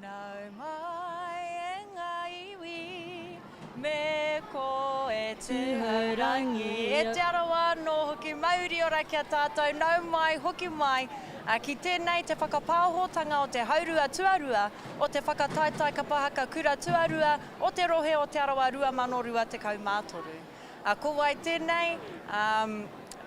Nau mai e ngā iwi, me koe Tūhourangi. E Te Arawa anō hoki, mauri ora ki a tātou, nau mai, hoki mai ki tēnei te whakapāohotanga o te haurua tuarua o te whakataetae kapa haka kura tuarua o te rohe o Te Arawa 2023. Ko wai tēnei?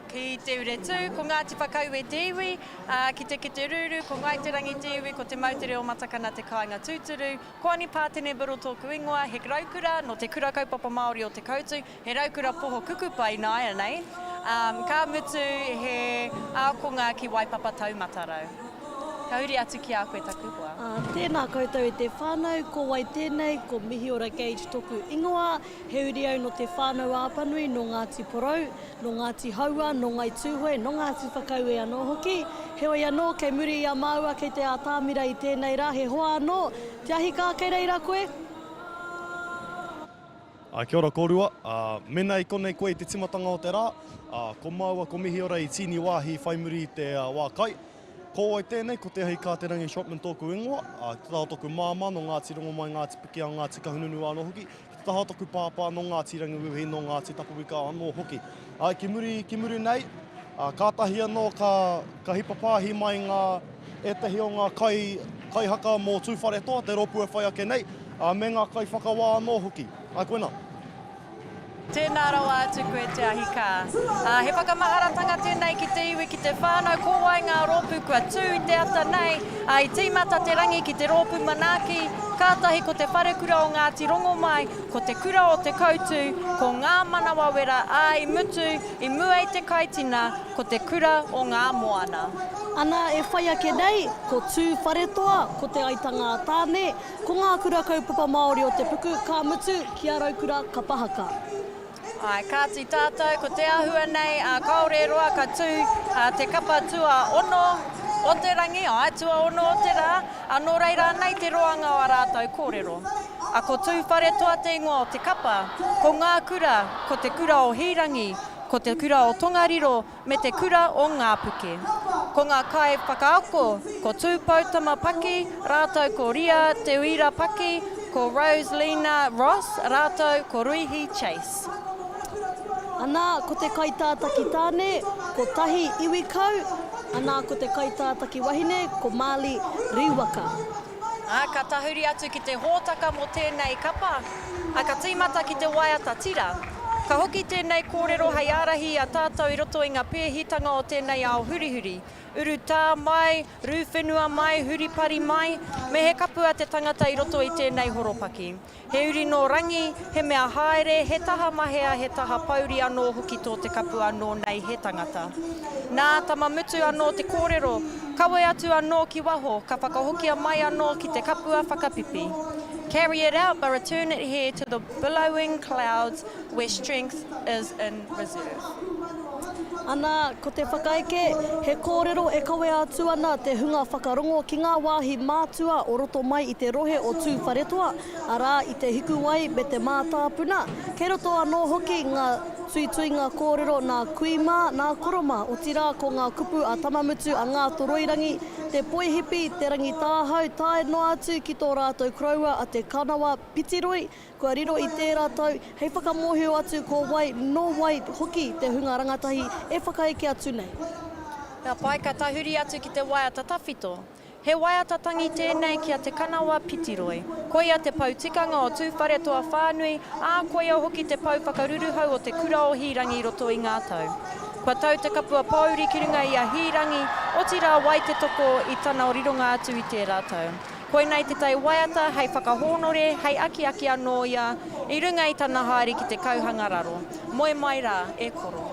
Ki Te Ure Tū, ko Ngāti Whakaue te iwi, ā, ki Te Kete Rūrū, ko Ngāi Te Rangi te iwi, ko Te Moutere o Matakana te kāinga tūturu, ko Ani Pātene Burrell tōku ingoa, he raukura nō Te Kura Kaupapa Māori o Te Koutu, he raukura poho kukupa ināianei, ā, ka mutu he ākonga ki Waipapa Taumatarau. Ka huri atu ki a koe taku hoa. Ā, tēnā koutou e te whānau, ko wai tēnei, ko Mihiora Gage toku ingoa, he uri au nō Te Whānau-a-Apanui, nō Ngāti Porou, Nō Ngāti Hauā, nō Ngāi Tūhoe, nō Ngāti Whakaue anō hoki. Heoi anō, kei muri i a māua kei te ātamira i tēnei rā, he hoa anō. Te ahikā kei reira koe? Ā, kia ora kōrua. Ā, mēnā i konei koe i te timatanga o te rā, ā, ko māua ko Mihiora i tīni wāhi whai muri i te wā kai. Ko wai tēnei? Ko Te Ahikā-te-rangi Shopman tōku ingoa. Ā, ki te taha o tōku māmā nō Ngāti Rongomai, Ngāti Pikiao, Ngāti Kahungunu anō hoki. Ki te taha o taku pāpā nō Ngāti Rangiwewehi, nō Ngāti Tapuika anō hoki. Ā, ki muri, ki muri nei, ā, kātahi anō ka, ka hipa pāhi mai ngā, ētahi o ngā kai, kaihaka mō Tūwharetoa, te rōpū e whai ake nei, ā, me ngā kaiwhakawā anō hoki. Ā, koinā. Tēnā rawa atu koe Te Ahi Kaa. Ā, he whakamaharatanga tēnei ki te iwi, ki te whānau, ko wai ngā rōpū kua tū i te ata nei, ā, i tīmata te rangi ki te rōpū manaaki, kātahi ko te wharekura o Ngāti Rongomai, ko te kura o Te Koutu, ko Ngā Manawawera, ā, i mutu, i mua i te kaitina, ko te kura o Ngā Moana. Ana, e whai ake nei, ko Tūwharetoa, ko Te Aitanga-a-Tāne, Ko ngā kura kaupapa Māori o te puku, ka mutu, ki a Raukura kapa haka. Āe, kāti tātou, ko te āhua nei, ā, kāore e roa ka tū te kapa tuaono o te rangi, āe, tuaono o te rā, ā, nō reira anei te roanga o ā rātou kōrero. Ā, ko Tūwharetoa te ingoa o te kapa, ko ngā kura, ko te kura o Hīrangi, ko te kura o Tongariro, me te kura o Ngāpuke. Ko ngā kaiwhakaako, ko Tūpoutama Paki rātou ko Ria Te Uira Paki, ko Rose Lena Ross rātou ko Ruihi Chase. Anā, ko te kaitātaki tāne, ko Tahi Iwikau, anā, ko te kaitātaki wahine, ko Marley Riwaka. Ā, ka tahuri atu ki te hōtaka mō tēnei kapa, ā, ka tīmata ki te waiata tira. Ka hoki tēnei kōrero hei ārahi i a tātou i roto i ngā pēhitanga o tēnei ao hurihuri. Urutā mai, rū whenua mai, huri pari mai, me he kapua te tangata i roto i tēnei horopaki. He uri nō Rangi, he mea haere, he taha mahea, he taha pouri anō hoki tō te kapua nō nei he tangata. Nā Tamamutu anō te kōrero, kawe atu anō ki waho, ka whakahokia mai anō ki te kapua whakapipi. Carry it out but return it here to the billowing clouds where strength is in reserve. Ana, ko te whakaeke, he kōrero e kawea atu ana te hunga whakarongo ki ngā wāhi mātua o roto mai i te rohe o Tūwharetoa, arā, i te hikuwai me te mātāpuna. Kei roto anō hoki ngā tuituinga kōrero nā kui mā, nā koro mā, otirā ko ngā kupu a Tamamutu, a Ngātoroirangi, Te Poihipi, Te Rangitāhau, tae noa atu ki tō rātou koroua a Te Kanawa Pitiroi, Kua riro i tērā tau hei whakamōhio atu ko wai, nō wai hoki te hunga rangatahi e whakaeke atu nei. Ka pai ka tahuri atu ki te waiata tawhito. He waiata tangi tēnei ki a Te Kanawa Pitiroi. Koia te pou tikanga o Tūwharetoa whānui, ā, koia hoki te pou whakaruruhau o te kura o Hīrangi i roto i ngā tau. Kua tau te kapua pōuri ki runga i a Hīrangi, otirā wai te toko i tana rironga atu i tērā tau. Koinei te tai waiata hei whakahōnore, hei akiaki anō ia i runga i tana haere ki te kauhanga raro. Moe mai rā, e koro.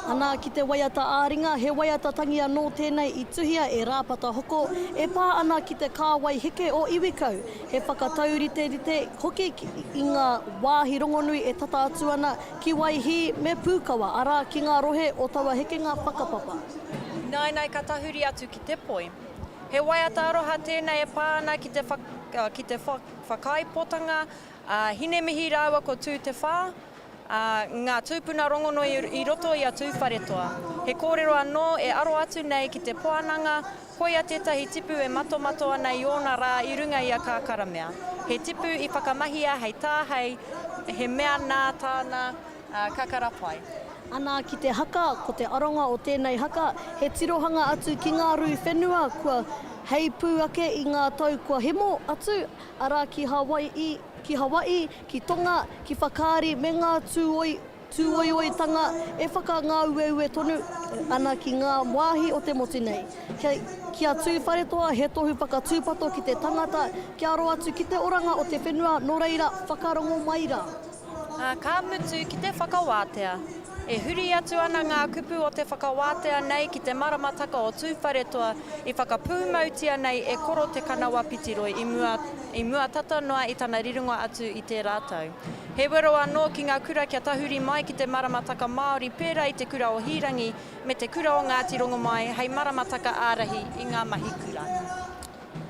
Ana ki te waiata ā-ringa, he waiata tangi anō tēnei i tuhia e Rāpata Hoko e pā ana ki te kāwai heke o Iwikau, he whakatauriterite hoki i ngā wāhi rongonui e tata atu ana ki Waihī me Pūkawa, arā, ki ngā rohe o taua hekenga whakapapa. Ināianei ka tahuri atu ki te poi. He waiata aroha tēnei e pā ana ki te ki te whakaaipotanga a Hinemihi rāua ko Tū Te Whā, ā, ngā tūpuna rongonui i roto i a Tūwharetoa. He kōrero anō e aro atu nei ki te poananga, koia tētahi tipu e matomato ana i ōna rā i runga i a Kākaramea. He tipu i whakamahia hei tāhei, he mea nā tāna kakara pai. Ana ki te haka, ko te aronga o tēnei haka, he tirohanga atu ki ngā rū whenua kua heipū ake i ngā tau kua hemo atu, arā ki Hawaii, ki Hawaii, ki Tonga, ki Whakaari me ngā tūoi, tūoioitanga e whakangāueue tonu ana ki ngā wāhi o te motu nei. Kia, ki a Tūwharetoa he tohu whakatūpato ki te tangata kia aro atu ki te oranga o te whenua, nō reira, whakarongo mai rā. Ā, ka mutu ki te whakawātea. E huri atu ana ngā kupu o te whakawātea nei ki te maramataka o Tūwharetoa i whakapūmautia nei e Koro Te Kanawa Pitiroi i mua, i mua tata noa i tana rironga atu i tērā tau. He wero anō ki ngā kura kia tahuri mai ki te maramataka Māori pērā i te Kura o Hīrangi me te Kura o Ngāti Rongomai hei maramataka ārahi i ngā mahi kura.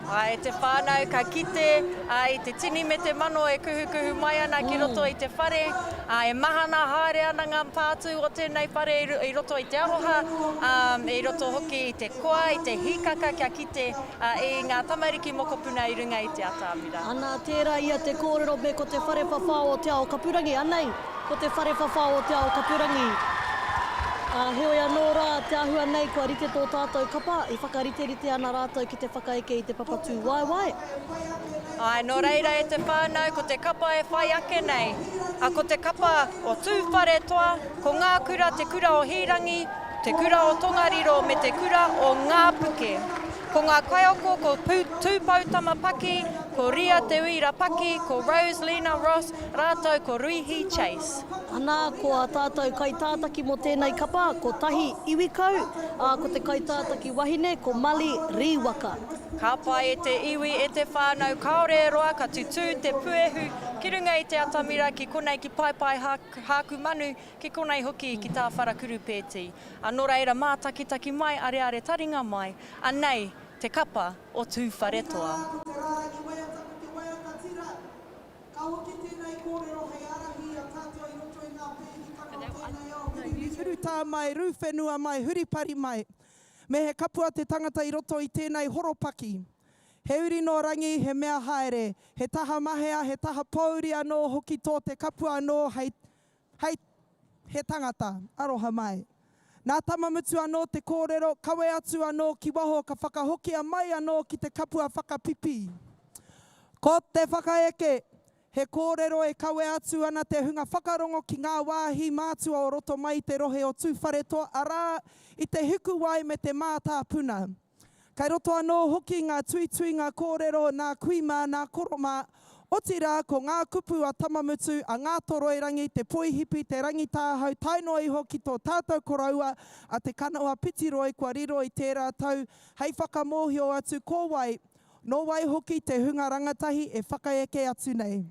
Āe, te whānau ka kite i te tini me te mano e kuhukuhu mai ana ki roto i te whare, ā, e mahana haere ana ngā pātū o tēnei whare i roto i te aroha, ā, i roto hoki i te koa, i te hīkaka kia kite i ngā tamariki mokopuna i runga i te atamira. Ana, tērā ia te kōrero me ko te whare whawhao o Te Aokapurangi, anei! Ko te whare whawhao o Te Aokapurangi. Ā, heoi anō rā, te āhua nei kua rite tō tātou kapa, i whakariterite ana rātou ki te whakaeke i te papa tūwaewae. Āe, nō reira e te whānau, ko te kapa e whai ake nei, ā, ko te kapa o Tūwharetoa, ko ngā kura Te Kura o Hīrangi, Te Kura o Tongariro me Te Kura o Ngāpuke. Ko ngā kaiako ko Tūpoutama Paki, ko Ria Te Uira Paki, ko Rose Lena Ross, rātou ko Ruihi Chase. Anā, ko ā tātou kaitātaki mō tēnei kapa, ko Tahi Iwikau, ā, ko te kaitātaki wahine, ko Mali Rīwaka. Ka pai e te iwi, e te whānau, kāore e roa ka tutū te puehu ki runga i te atamira ki konei ki Paepae Hākumanu, ki konei hoki ki Tāwharakurupēti. Ā, nō reira, mātakitaki mai, areare taringa mai, anei te kapa o Tūwharetoa. Ko te rārangi waiata ko te waiata tira. Ka hoki tēnei kōrero hei ārahi i a tātou i roto i ngā pēhitanga o tēnei ao hurihuri. Urutā mai, rū whenua mai, huri pari mai. Me he kapua te tangata i roto i tēnei horopaki. He uri nō Rangi, he mea haere, he taha mahea, he taha pōuri anō hoki tō te kapua anō hei, hei, he tangata. Aroha mai. Nā Tamamutu anō te kōrero, kawe atu anō ki waho ka whakahokia mai anō ki te kapua whakapipi. Ko te whakaeke, he kōrero e kawe atu ana te hunga whakarongo ki ngā wāhi mātua o roto mai i te rohe o Tūwharetoa, arā, i te Hikuwai me te Mātāpuna. Kei roto anō hoki ngā tuituinga kōrero nā kui mā, nā koro mā, otirā ko ngā kupu a Tamamutu, a Ngātoroirangi, Te Poihipi, Te Rangitāhau tae noa iho ki tō tātou koroua a Te Kanawa Pitiroi kua riro i tērā tau hei whakamōhio atu ko wai, nō wai hoki te hunga rangatahi e whakaeke atu nei.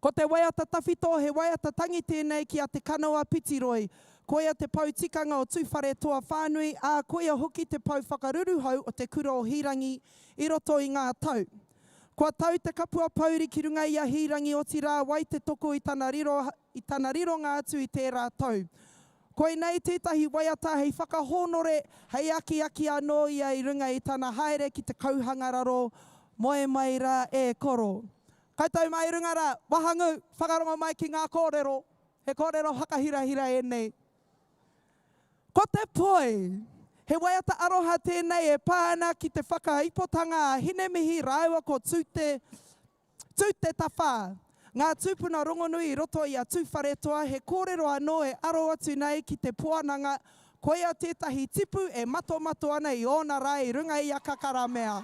Ko te waiata tawhito, he waiata tangi tēnei ki a Te Kanawa Pitiroi. Koia te pou tikanga o Tūwharetoa whānui, ā, koia hoki te pou whakaruruhau o te kura o Hīrangi i roto i ngā tau. Kua tau te kapua pouri ki runga i a Hīrangi otirā wai te toko i tana riro, i tana rironga atu i tērā tau. Koinei tētahi waiata hei whakahōnore, hei akiaki anō ia i runga i tana haere ki te kauhanga raro, Moe mai rā e koro. Koutou mai runga rā, wahangū, whakarongo mai ki ngā kōrero, he kōrero whakahirahira ēnei. Ko te poi, he waiata aroha tēnei e pā ana ki te whakaipotanga a Hinemihi rāua ko Tūte, Tūte Tawhā, ngā tūpuna rongonui i roto i a Tūwharetoa, he kōrero anō e aro atu nei ki te poananga, Koia tētahi tipu e matomato ana i ōna rae i runga i a Kakaramea.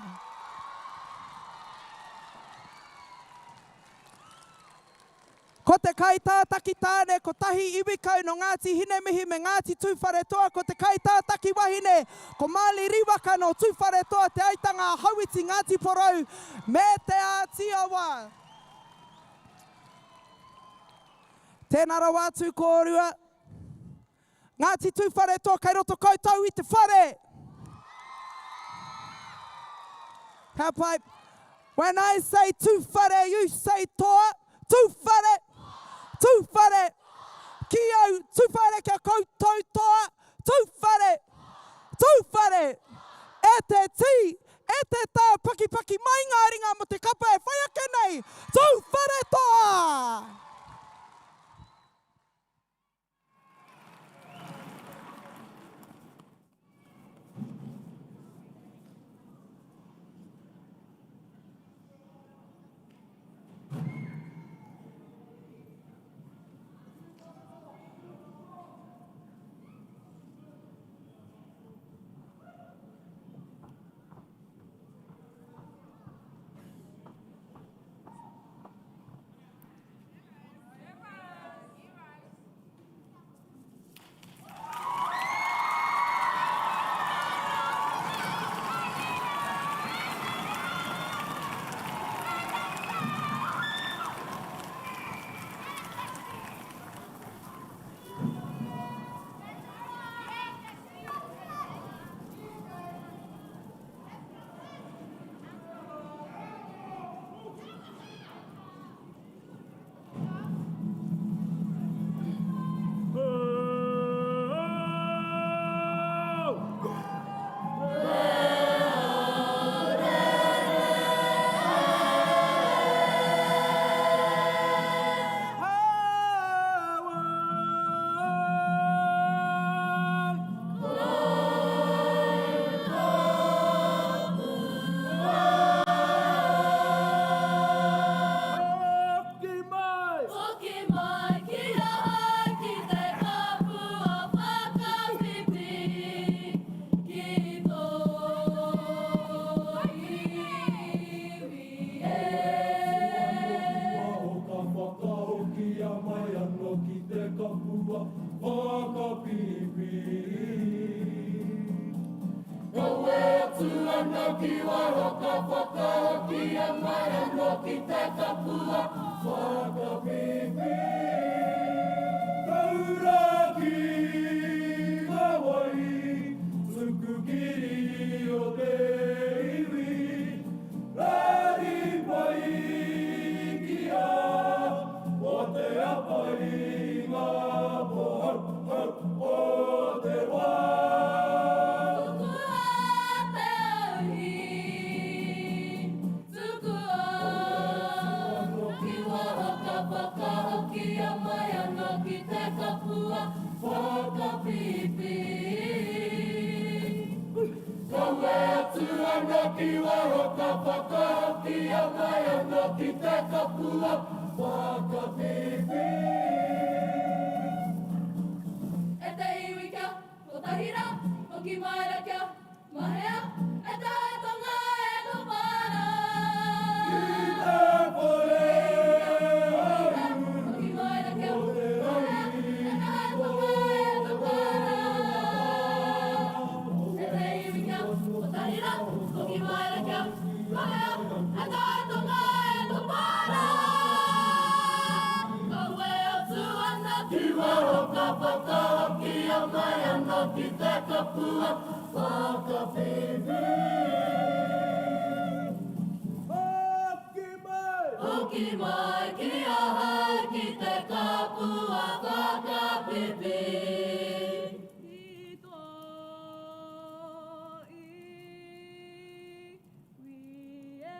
Ko te kaitātaki tāne kotahi iwi kau nō Ngāti Hinemihi me Ngāti Tūwharetoa, ko te kaitātaki wahine ko Marley Riwaka nō Tūwharetoa, Te Aitanga-a-Hauiti, Ngāti Porou me Te Āti Awa. Tēnā rawa atu kōrua. Ngāti Tūwharetoa kei roto koutou i te whare! Ka pai. When I say Tūwhare, you say toa. Tūwhare! Tūwhare! Ki au, Tūwhare kia koutou toa. Tūwhare! Tūwhare! E te tī, e te tā, pakipaki mai ngā ringa mo te kapa e whai ake nei. Tūwharetoa! Hoki mai ki ahau ki te kapua whakapipi ki tō iwi e. Ka whakahokia mai ano ki te kapua whakapipi. Kawe atu ana ki waho ka whakahokia mai ano ki te kapua whakapipi. Taura ki nga wai, tuku kiri o te iwi, rari pai ki a o te apai nga po hau hau o te wa. kapua whakapīpī. Kawe atu ana ki waho ka whakahokia mai anō ki te kapua whakapīpī. E te iwi kia kotahi rā, hoki mai rā kia Mahea, e te tonga e topa ana. Ki te whare aru Hoki mai ra kia o te mahea, rangi e te tonga e topa ana. E te iwi kia kotahi ra, hoki mai ra kia mahea, e te tonga e topa ana. Kawe atu ana Ki waho ka whakahokia mai ana ki te kapua Whakawhiwhi. Hoki mai! Hoki mai ki ahau ki te kapua whakawhiwhi. Ki tō iwi e.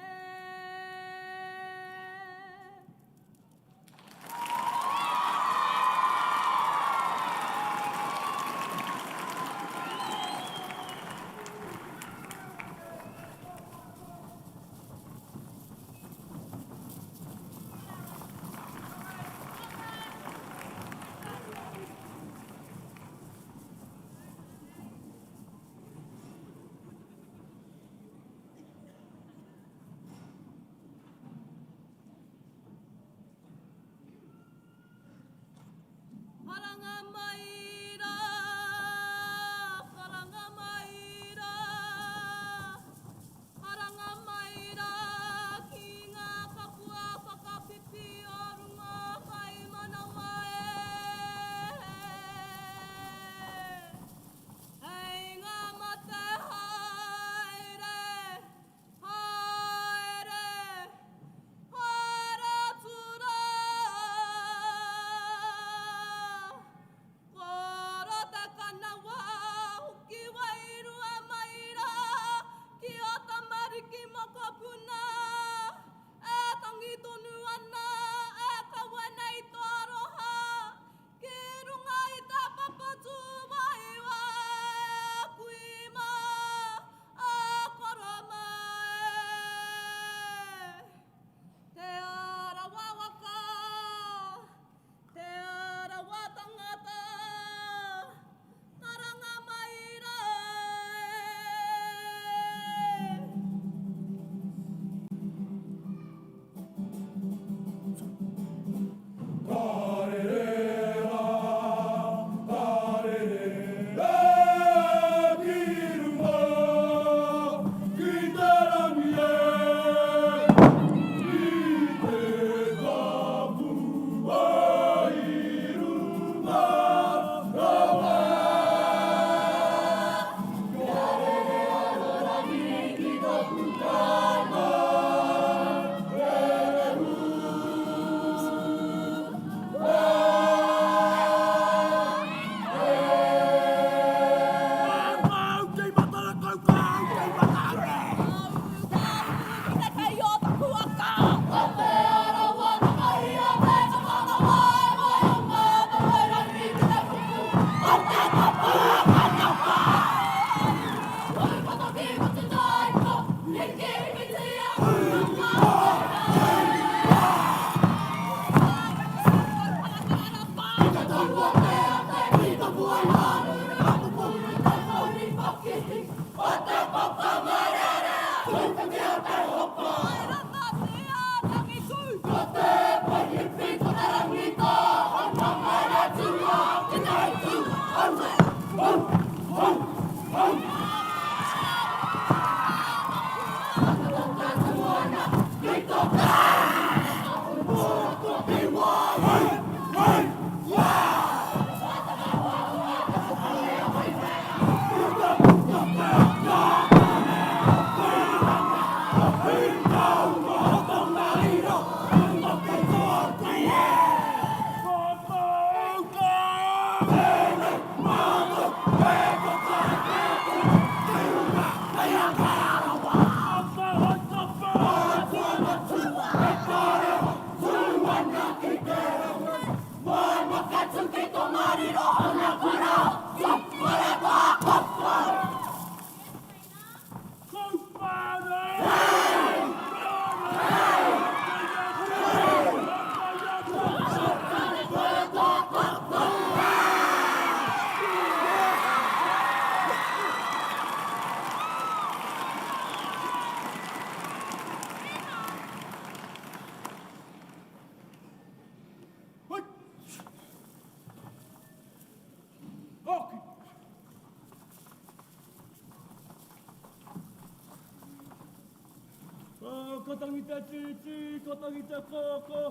Ka tangi te tītī, ka tangi te kākā,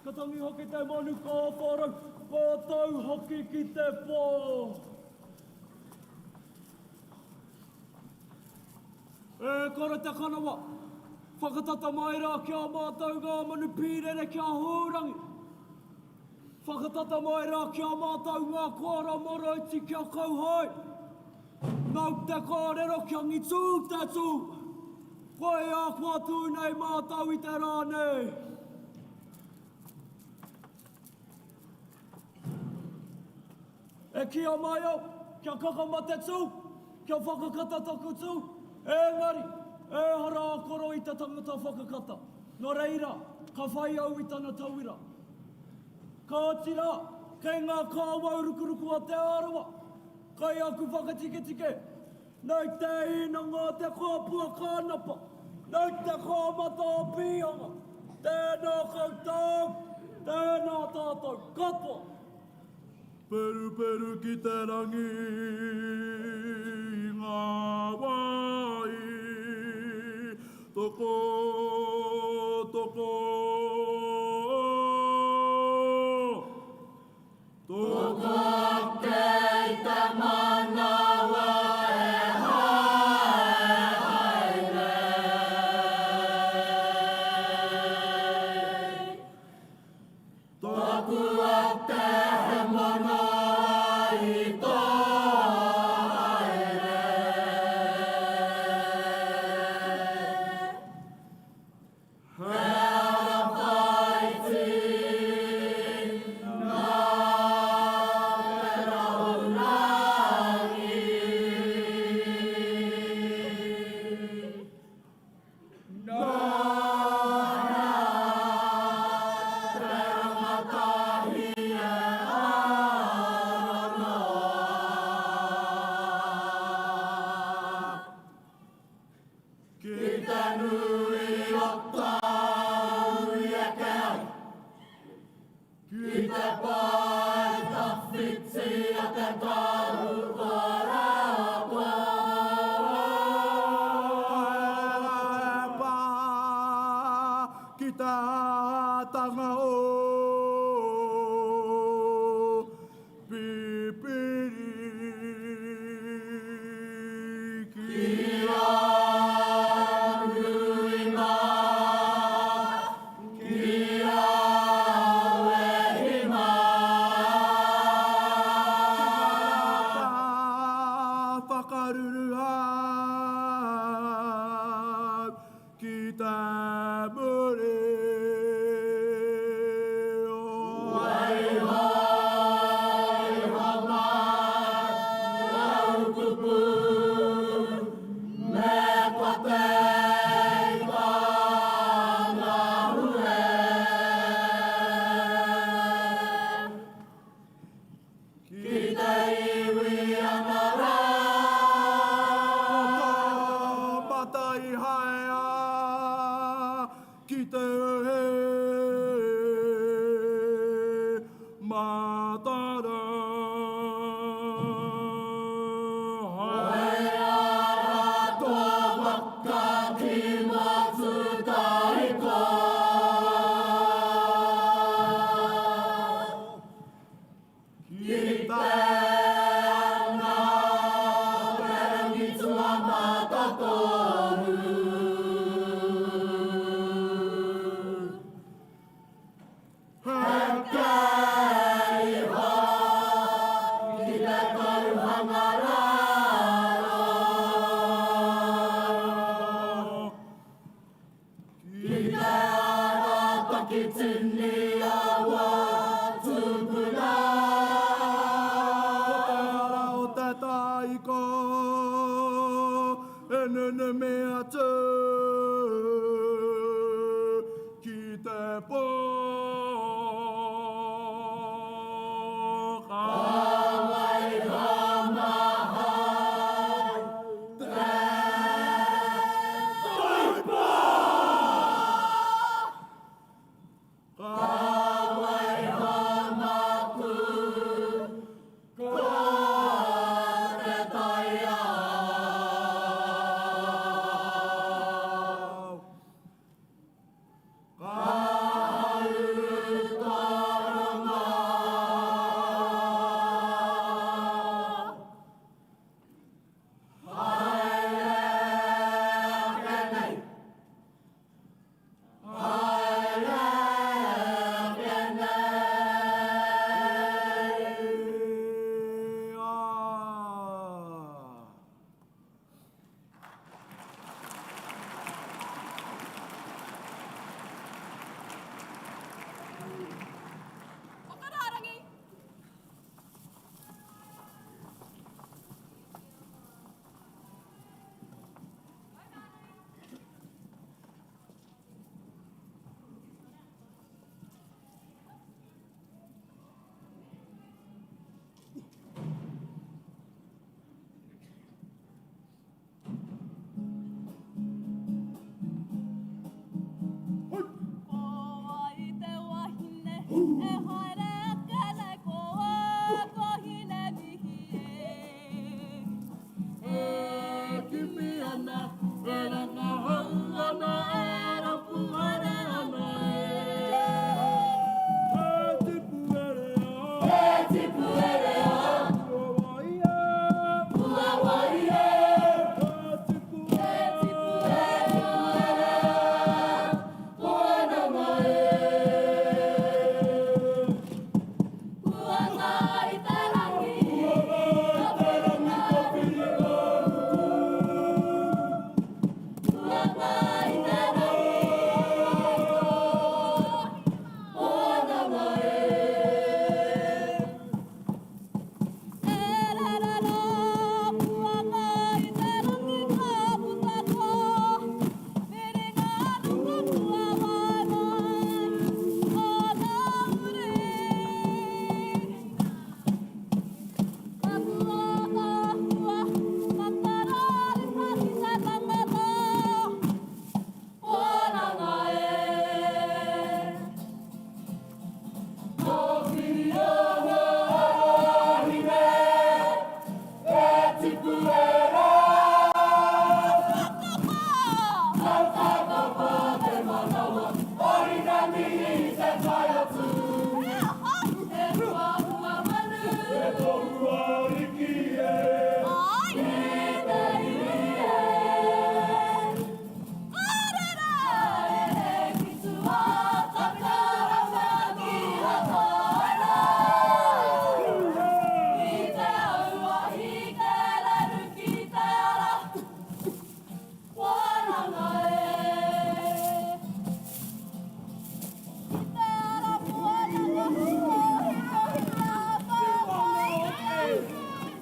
ka tangi hoki te manu kāwharau, ka tau hoki ki te pō. E kore te kanawa, whakatata mai rā ki a mātou ngā manu pīrere ki a Hūrangi. Whakatata mai rā ki a mātou ngā koara moroiti ki a Kauhae. Nau te kōrero kia ngitū te tū. Koia kua tū nei mātou i te rā nei. E kīa mai au, kia kakama te tū, kia whakakata taku tū, engari, ehara a Koro i te tangata whakakata. Nō reira, ka whai au i tana tauira. Kāti rā, kei ngā kāwau rukuruku a Te Arawa, Kai aku whakatiketike, nei te īnanga o te kōpua kānapa, nei te kōmata o Pīhanga, tēnā koutou, tēnā tātou katoa. Peruperu ki te rangi i ngā wāhi toko, toko. Toko ake i te manawa e haehae nei. Toku ake he mana i tō haere. He ara whāiti nā te raurangi. Nāna te rangatahi e ara noa. Ki te nui o tāu i eke ai, ki te pae tawhiti a te kahu karapoa. Pā ki te ātanga o Pipiri ki a Nui mā, ki a Wehi mā. Ki ngā rātā whakaruruhau ki te muri o Waiho mai ngau kupu me ko te Ngahue. Ki te iwi ana rā. Ko tō mata i haea ki te he matara. Hei ara tō waka ki Matutaiko. Ki te anga o te rangi tuamatatoru. Heke iho ki te kauhanga raro. Ki te ara takitini awa tupuna. Ko te ara o te taiko e nunumi atu ki te pō. Ka waihanga hai te Taipa! Ka waiho māku, ko te taiao. Whakarārangi! Ko wai te wahine e haere ake nei ko ko Hinemihi e. E kimi ana, e rangahau ana, e rapu haere ana e. E tipu e rea. E tipu e rea. Pua wai e. Pua wai e. E tipu e. E tipu e rea. Moana e. Puanga i te rangi. Puanga i te rangi ka whiria ngā ruku. Puanga i te rangi. Moana e. E rere rā, puanga i te rangi ka puta ko. Whiringa nuku kua waewae o ngā uri. Ka pua ka hua, ka tararika ki te tangata. Oranga e. Ka whiria ngā arahine, e tipu e rā. Whakapapa! Whakapapa te manawa, o Hinemihi i te tai atu. He aha? He huahua manu. He tohu ariki e. Ai! Ki te iwi e. Ka rere! Ka rere ki tua, ka karanga ki Hataira. Ki te auahi kereru ki te ara. Wānanga e. Ki te ara moana kohi kohi rā whāwhā.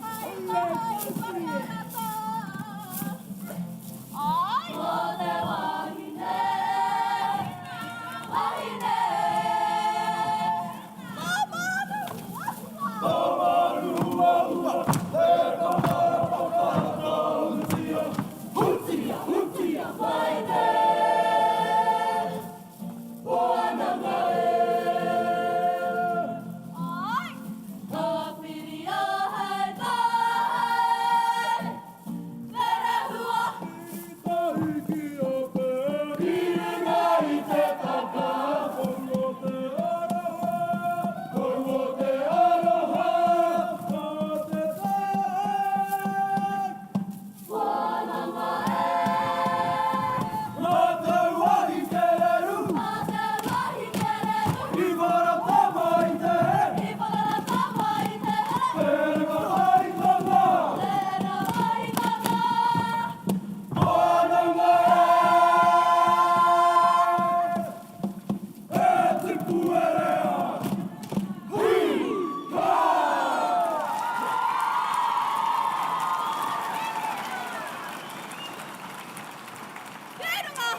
Kai kai whakarata. Ai! Ko te wahine, wahine. Tamaruhuahua. Tamaruhuahua, te kamara whakarata hutia. Hutia, hutia, mai te. Wānanga e. Ai! Ka whiria hei tāhei, Rerehua. Tahiki o te. Ki runga i te taka. Pou o te aroha. Pou o te aroha. Ka te tāhei. Wānanga e. Mā te wahi kereru. Mā te wahi kereru. I wharatama i te here. I whakaratama i te here. Te wahi tanga. Te wahi tanga. Wānanga e. E tipu e rea. Hui! Ka! Kei runga!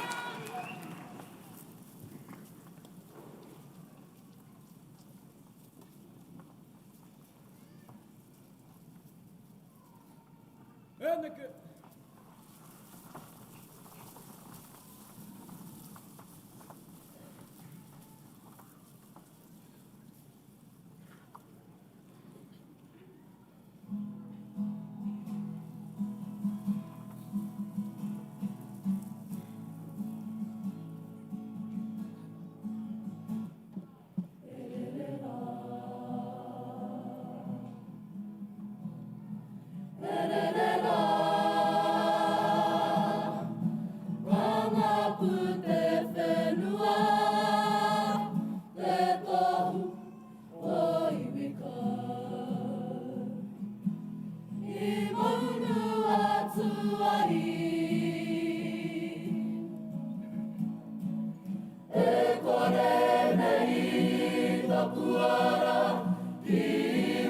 E neke! E rere rā. kapua rā ki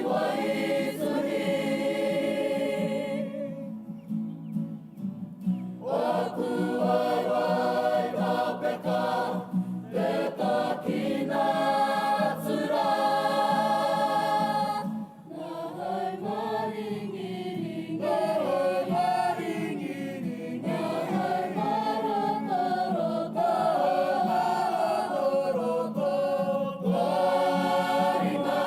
Waituhi. Aku waewae ka peka te takina atu rā. Ngahau maringiringi, ngahau maringiringi, ngahau marotarota, marotarota, tarima.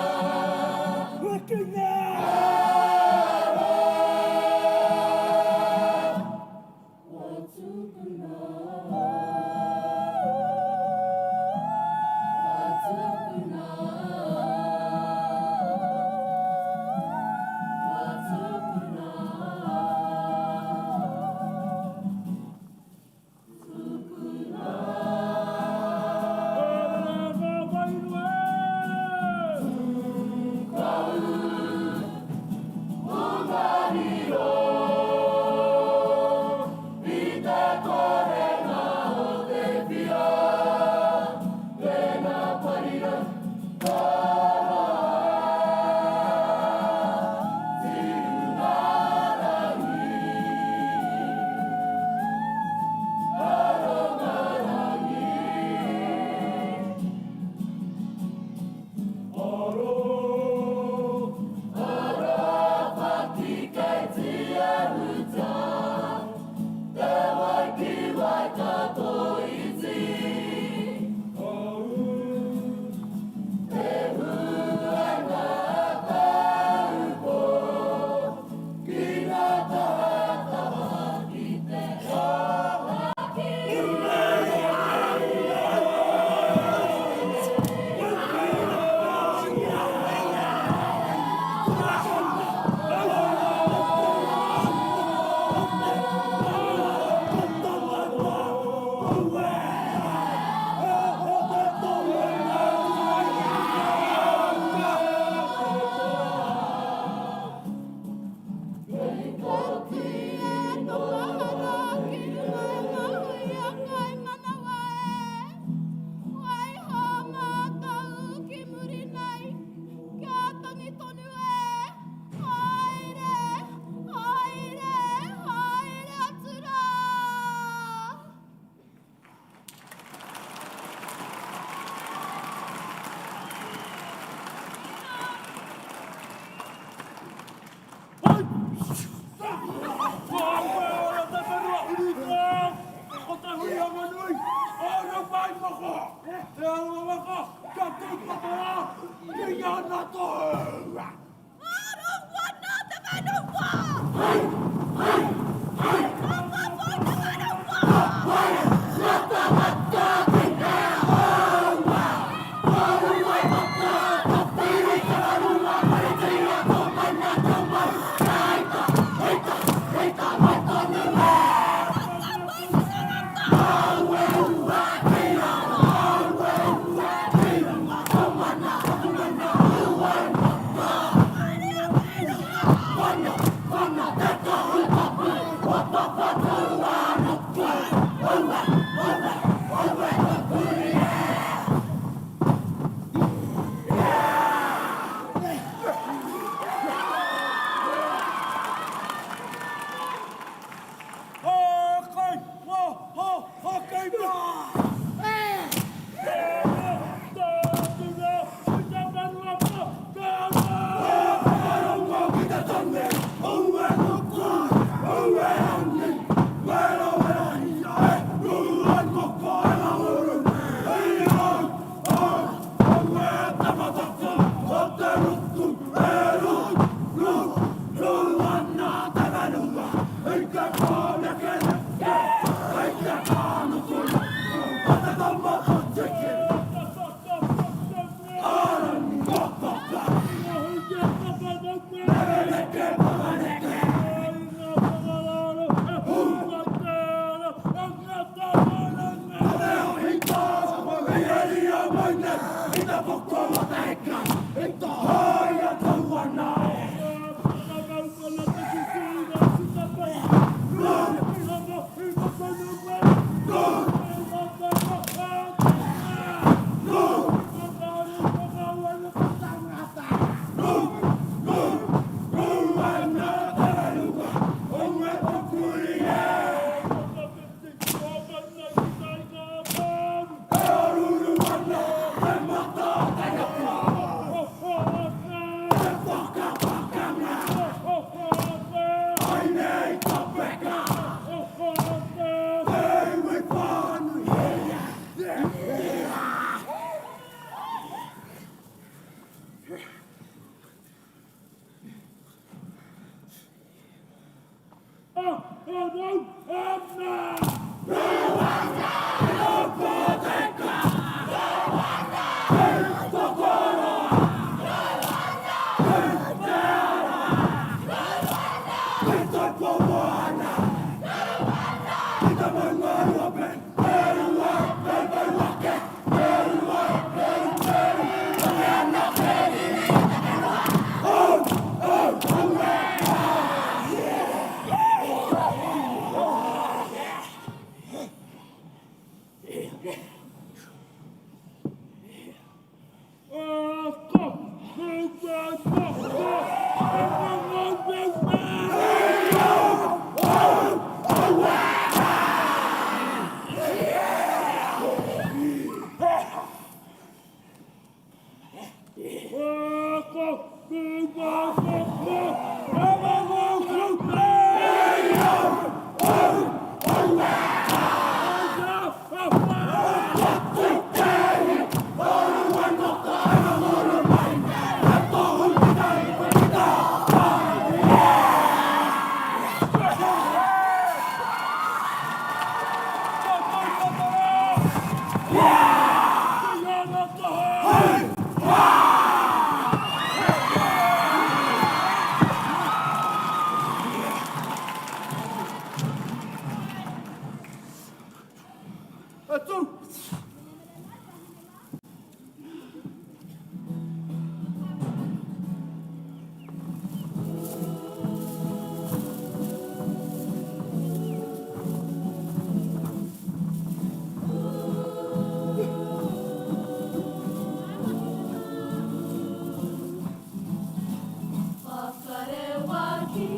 Whakarewa ki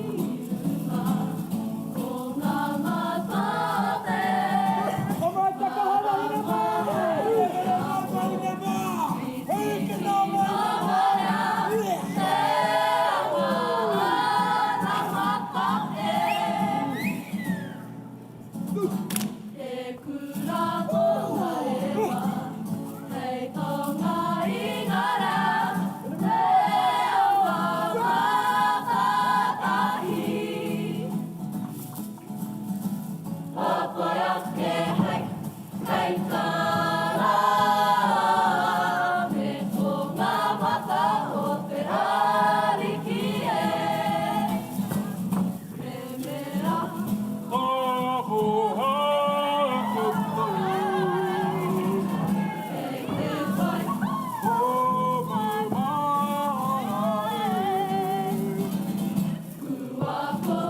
runga, ko ngā matate. Te kura tongarewa, hei tonga i ngā rā, te awa mātātahi. Hāpai ake hei, hei tāra, me ko ngā mata o te Ariki e. Remera. Kei te whai. Kua ko.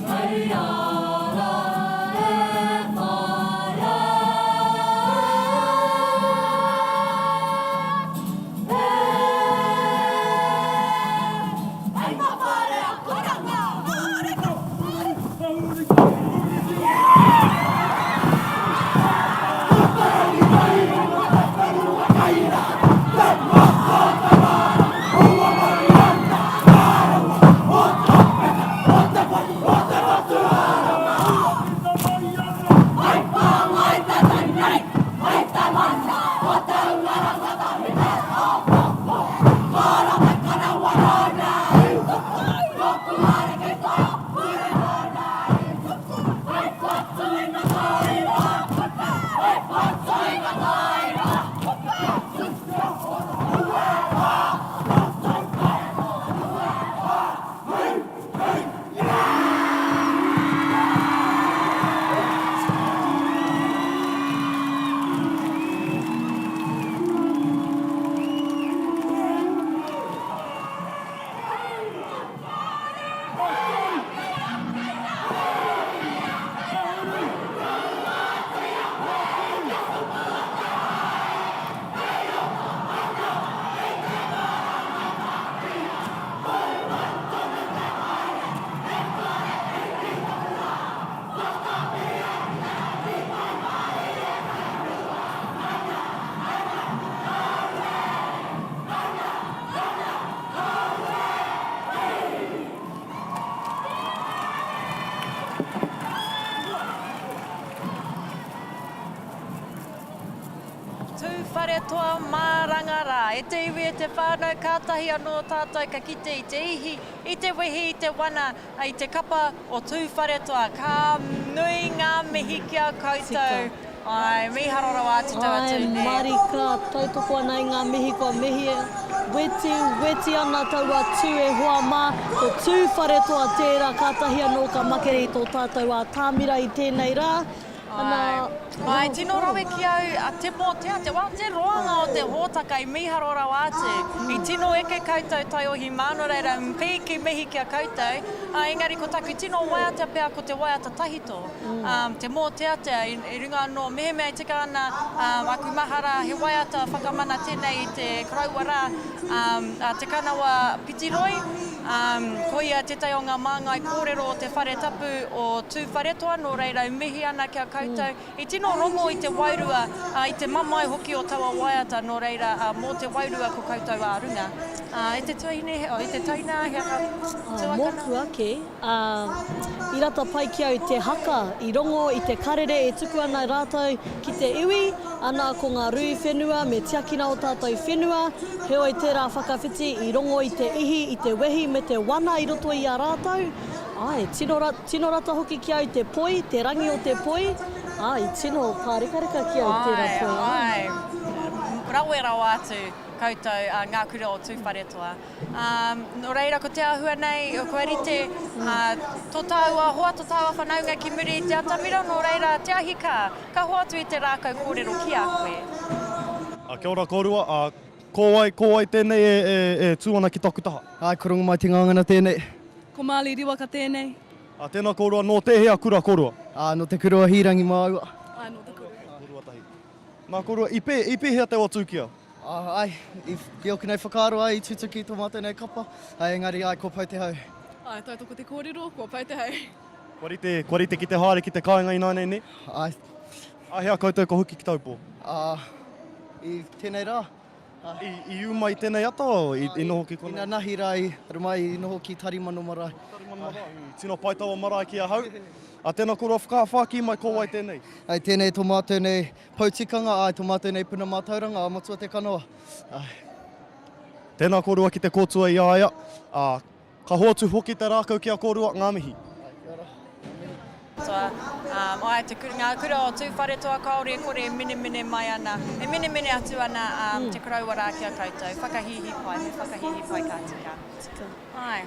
Hei ara e whaia. Hei ngā whare akoranga! Tūwharetoa māranga rā. E te iwi, e te whānau, kātahi anō tātou ka kite i te ihi, i te wehi, i te wana, i te kapa o Tūwharetoa. Ka nui ngā mihi ki a koutou. Āe, mīharo rawa atu tau atu, Āe, nē. marika, tautoko ana i ngā mihi kua mihia. Weti, weti ana taua tū e hoa mā, ko Tūwharetoa tērā kātahi anō ka makere i tō tātou ātamira i tēnei rā. Āe, āe, tino rawe ki au a te mōteatea, well, te roanga o te hōtaka i mīharo rawa atu. I tino eke koutou taiohi mā, nō reira, pīki mihi ki a koutou. Ā, engari ko taku tino waiata pea ko te waiata tahito, ā, te mōteatea i, i runga anō, mehemea e tika ana, ā, aku mahara, he waiata whakamana tēnei i te koroua rā, ā, a Te Kanawa Pitiroi, ā, ko ia tētahi o ngā māngai kōrero o te whare tapu o Tūwharetoa, nō reira e mihi ana ki a koutou. I tino rongo i te wairua, ā, i te mamae hoki o taua waiata, nō reira, ā, mō te wairua ko koutou ā runga. Ā, e te tuahine, oh, e te taina, he aha tuakana? Mōku ake, ā, i rata pai ki au te haka, i rongo i te karere e tuku ana rātou ki te iwi, ana ko ngā rui whenua me tiakina o tātou whenua, heoi tērā whakawhiti i rongo i te ihi, i te wehi me te wana i roto i a rātou, āe, tino, tino rata hoki ki au te poi, te rangi o te poi, ā, i tino pārekareka ki au tērā poi, āe. Āe, āe, rawe rawa atu koutou ngā kura o Tūwharetoa. Ā, nō reira ko te āhua nei, kua rite ā, tō tāua hoa, tō tāua whanaunga ki muri i te atamira, nō reira te ahi kā, ka hoatu i te rākau kōrero ki a koe. Ā, kia ora kōrua, ā, ko wai, ko wai tēnei e, e, e tū ana ki taku taha? Āe, ko Rongomai Te Ngangana tēnei. Ko Marley Riwaka tēnei. Ā, tēnā kōrua, nō tēhea kura kōrua? Ā, nō Te Kura o Hīrangi māua. Āe, nō Te Kura. Kōrua tahi. Nā kōrua, i pē, i pēhea te Otukia? Āe, i ōku nei whakaaro ai i tutuki tō mātou nei kapa, engari āe kua pau te hau. Āe, tautoko te kōrero, kua pau te hau. Kua rite, kua rite ki te haere ki te kāinga ināianei, nē? Āe. Āhea koutou ka hoki ki Taupō? Ā, i tēnei rā. I, i ū mai tēnei ata, i, i noho ki konei? Inanahi rā i haere mai, i noho ki Tarimano marae. Tarimano marae, tino pai taua marae ki ahau. Ā, tēnā koroua whakawhākī mai ko wai tēnei? Āe, tēnei tō mātou nei Pou tikanga, āe, tō mātou nei puna mātauranga, a Matua Te Kanawa. Āe. Tēnā kōrua ki te kōtua i a ia, ā, ka hoatu hoki te rākau ki a kōrua, ngā mihi. Āe, kia ora. Ngā mihi. Toa, ā, āe, te kura, ngā kura o Tūwharetoa kāore e kore e minemine mai ana, e minemine atu ana, ā, te koroua rā ki a koutou. Whakahīhī pai, me whakahīhī pai ka tika. Tika. Āe.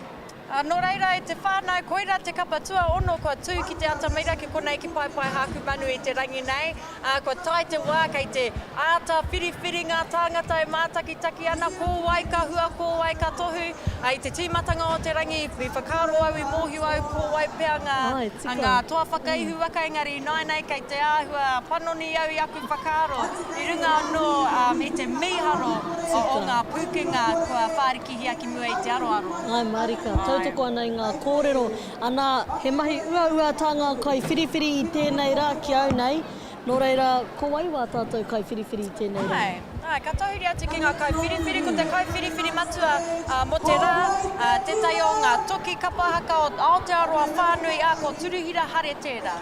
Ā, nō reira e te whānau, koirā te kapa tuaono kua tū ki te atamira ki konei ki Paepae Hākumanu i te rangi nei. Ā, kua tae te wā kei te āta whiriwhiri ngā tāngata e mātakitaki ana ko wai ka hua, ko wai ka tohu. Ā, i te tīmatanga o te rangi, i whakaaro au, i mōhio au ko wai pea ngā, Āe, tika. ngā toa whakaihuwaka, engari ināianei kei te āhua panoni au i aku whakaaro i runga anō i te mīharo o ngā pūkenga kua whārikihia ki mua i te aroaro. Āe mārika, tautoko ana i ngā kōrero. Ana, he mahi uaua tā ngā kaiwhiriwhiri i tēnei rā ki au nei, nō reira, ko wai wā tātou kaiwhiriwhiri i tēnei rā? Āe, āe, ka tahuri atu ki ngā kaiwhiriwhiri, ko te kaiwhiriwhiri matua mō te rā, tētahi o ngā toki kapa haka o Aotearoa whānui, ā, ko Turuhira Hare tērā.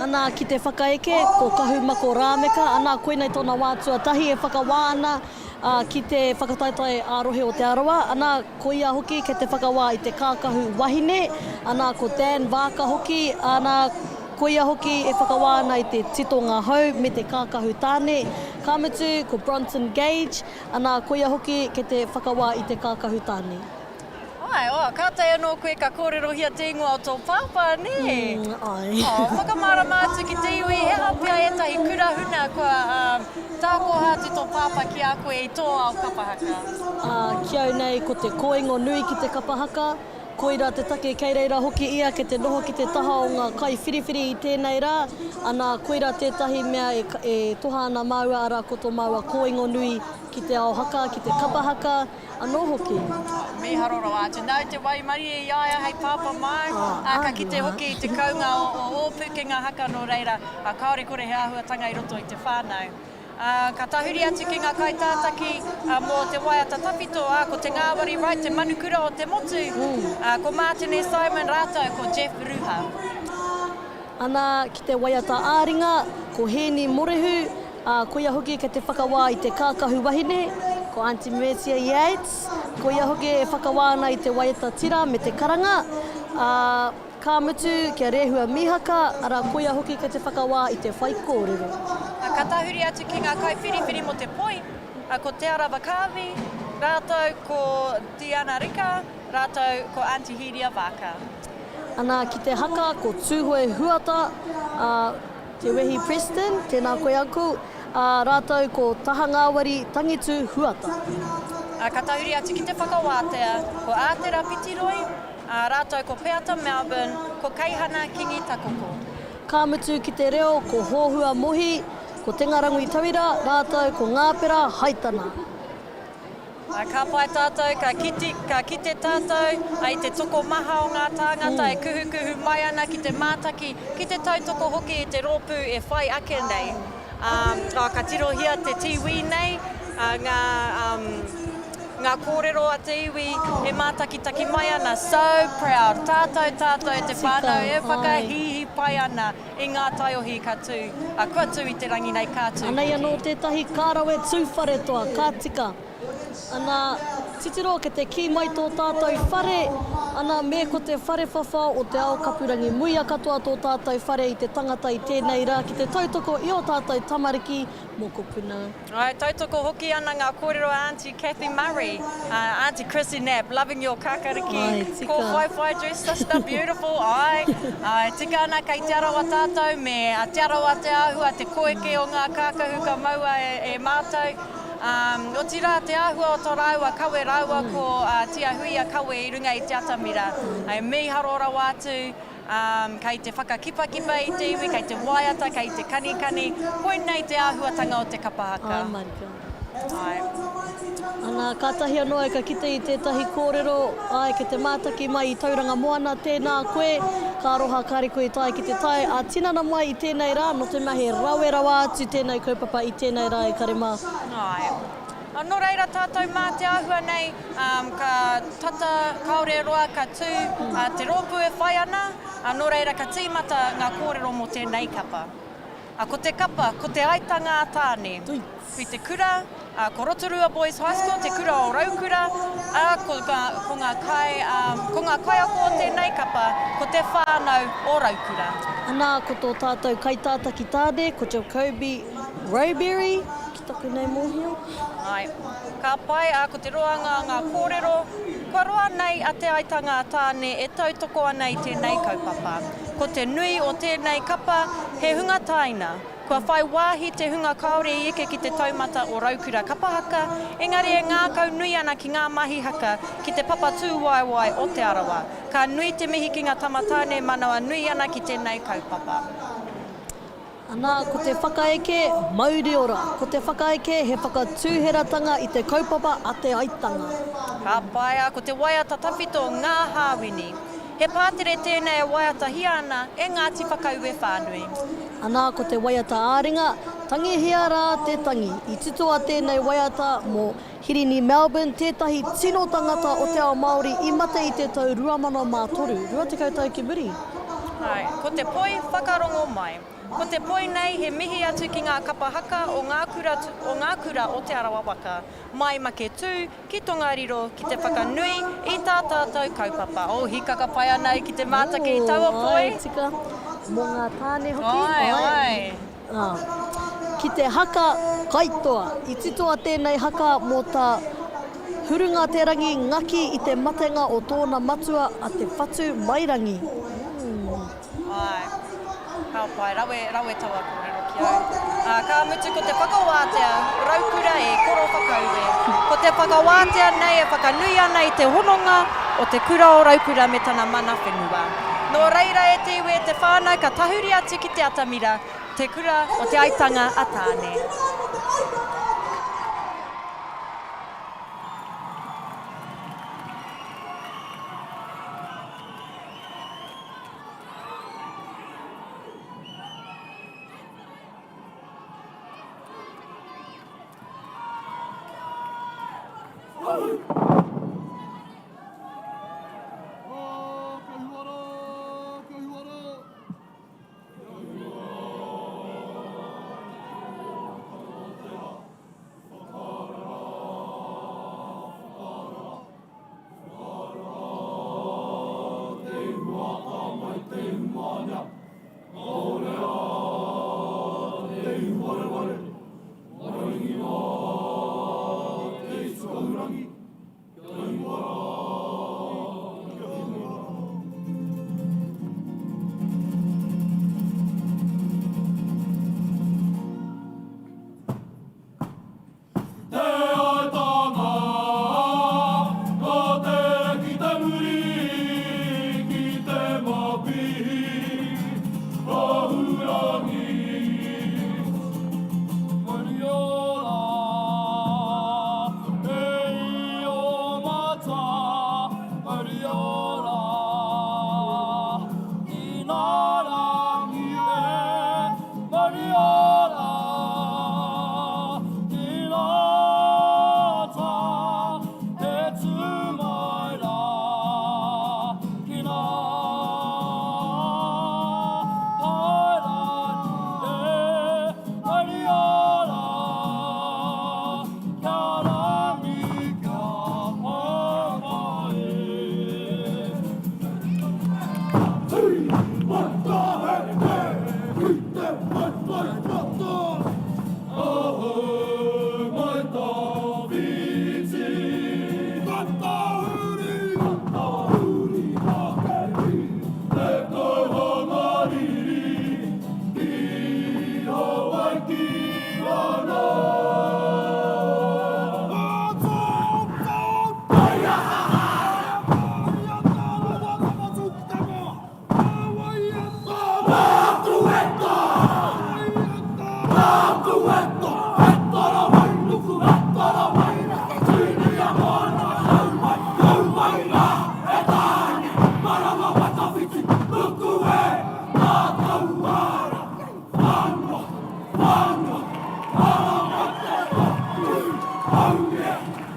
Ana, ki te whakaeke, ko Kahumako Rāmeka, ana, koinei tōna wā tuatahi e whakawā ana, ā, ki te whakataetae ā-rohe o Te Arawa, ana, ko ia hoki kei te whakawā i te kākahu wahine, ana, ko Dan Vaaka hoki, ana, ko ia hoki e whakawā ana i te titonga hou me te kākahu tāne, ka mutu, ko Bronson Gage, ana, ko ia hoki kei te whakawā i te kākahu tāne. Āe, oh, kātahi anō koe ka kōrerohia te ingoa o tō pāpā, nē? Mm, āe. Oh, whakamārama atu ki te iwi, he aha pea ētahi kura huna kua um, tākoha atu tō pāpā ki a koe i tō ao kapa haka? Ā, ki au nei, ko te kōingo nui ki te kapa haka, koirā te take kei reira hoki ia kei te noho ki te taha o ngā kaiwhiriwhiri i tēnei rā, ana, koirā tētahi mea e, e toha ana māua, arā, ko tō māua kōingo nui ki te ao haka, ki te kapa haka, Anō hoki. Mīharo rawa atu. Nāu te waimarie i a ia hei pāpā māu, ā, ka kite hoki i te kounga o ō pūkenga haka nō reira, ā, kāore kore he āhuatanga i roto i te whānau. Ā, ka tahuri atu ki ngā kaitātaki, ā, mō te waiata tawhito, ā, ko Te Ngāwari Wright, te manukura o te motu, ā, ko Mātene Simon rātou ko Jeff Ruha. Ana ki te waiata ā-ringa, ko Hēni Morehu. Ā, koia hoki kei te whakawā i te kākahu wahine, ko Aunty Mercia Yates, koia hoki e whakawā ana i te waiata tira me te karanga, ā, ka mutu kia Rehua Mihaka, arā, koia hoki kei te whakawā i te whaikōrero. Ā, ka tahuri atu ki ngā kaiwhiriwhiri mō te poi, ā, ko Te Arawa Kaawi, rātou ko Diana Rika, rātou ko Aunty Hīria Vaaka. Ana, ki te haka ko Tūhoe Huata, ā, Te Wehi Preston, tēnā koe uncle, ā, rātou ko Tahangāwari Tangitu Huata. Ā, ka tahuri atu ki te whakawātea, ko Ātera Pitiroi, ā, rātou ko Peata Melbourne, ko Keihana Kingi Takoko. Ka mutu ki te reo ko Hōhua Mohi, ko Tengarangui Tauira, rātou ko Ngāpera Haitana. Ā, ka pai tātou, ka kite, ka kite tātou i te tokomaha o ngā tāngata e kuhukuhu mai ana ki te mātaki, ki te tautoko hoki i te rōpū e whai ake nei. Ā, ā, ka tirohia te tīwī nei, ā, ngā, um, ngā kōrero a te iwi e mātakitaki mai ana. So proud! Tātou, tātou te whānau e whakahīhī pai ana. I ngā taiohi ka tū, a kua tū i te rangi nei ka tū Anei hoki. anō tētahi ka rawe Tūwharetoa, ka tika. Ana, titiro ki te kī mai tō tātou whare, ana me ko te whare whawhao o Te Ao Kapurangi muia katoa tō tātou whare i te tangata i tēnei rā ki te tautoko i ō tātou tamariki mokopuna. Āe, tautoko hoki ana ngā kōrero a Aunty Cathy Murray, a Aunty Chrissy Knapp, loving your kakariki, Āe, tika. kōwhaiwhai dress sister, beautiful, āe, āe, tika ana kei Te Arawa tātou me Te Arawa te āhua, te koeke o ngā kākahu ka maua e, e mātou, um, otirā te āhua o tō rāua kawe rāua ko uh, Tia Huia kawe i runga i te atamira, āe, mīharo rawa atu, Ā, kei te whakakipakipa i te iwi, kei te waiata, kei te kanikani. Koinei te āhuatanga o te kapa haka. Āe marika. Āe. Ana, kātahi anō au ka kite i tētahi kōrero, āe, kei te mātaki mai i Tauranga Moana, tēnā koe, ka aroha kāre koe i tae ki te tae ā-tinana mai i tēnei rā, nō te mea he rawe rawa atu tēnei kaupapa i tēnei rā e kare mā. Āe. Nō reira tātou mā te āhua nei, ka tata, kāore e roa ka tū te rōpū e whai ana, nō reira ka tīmata ngā kōrero mō tēnei kapa. Ko te kapa, ko Te Aitanga a Tāne. I te kura, ko Rotorua Boys High School, te kura o Raukura, ā, ko ngā kai, ko ngā kaiako o tēnei kapa, ko te whānau o Raukura. Anā, ko tō tātou kaitātaki tāne, ko Jacoby Rowberry. Ki taku nei mōhio. Āe. Ka pai, ā, ko te roanga o ngā kōrero, kua roa nei a Te Aitanga a Tāne e tautoko ana i tēnei kaupapa. Ko te nui o tēnei kapa, he hunga tāina. Kua whai wāhi te hunga kāore i eke ki te taumata o Raukura Kapa Haka, engari e ngākau nui ana ki ngā mahi haka ki te papa tūwaewae o Te Arawa. Ka nui te mihi ki ngā tama tāne manawa nui ana ki tēnei kaupapa. Anā, ko te whakaeke, mauri ora. Ko te whakaeke he whakatūheratanga i te kaupapa a Te Aitanga. Ka paea ko te waiata tawhito Ngā Hāwini. He pātere tēnei e waiatahia ana e Ngāti Whakaue whānui. Anā, ko te waiata ā-ringa, Tangihia rā te tangi. I titoa tēnei waiata mō Hirini Melbourne, tētahi tino tangata o te ao Māori i mate i te tau 2003, 20 tau ki muri. Āe, ko te poi whakarongo mai. Ko te poi nei he mihi atu ki ngā kapa haka o ngā kura, o ngā kura o Te Arawa waka, mai Maketū ki Tongariro ki te whakanui i tā tātou kaupapa. Oh, hīkaka pai ana au ki te mātaki i taua poi. Āe, tika. Mō ngā tāne hoki. Āe, āe. Ā, ki te haka kaitoa. I titoa tēnei haka mō tā Hurungaterangi ngaki i te matenga o tōna matua a Te Whatu Mairangi. Āe. Ka pai. Rawe, rawe taua kōrero ki au. Ā, ka mutu ko te whakawātea, raukura e koro whakaue. Ko te whakawātea nei e whakanui ana i te hononga o te kura o Raukura me tana mana whenua. Nō reira e te iwi e te whānau ka tahuri atu ki te atamira, te kura o Te Aitanga a Tāne.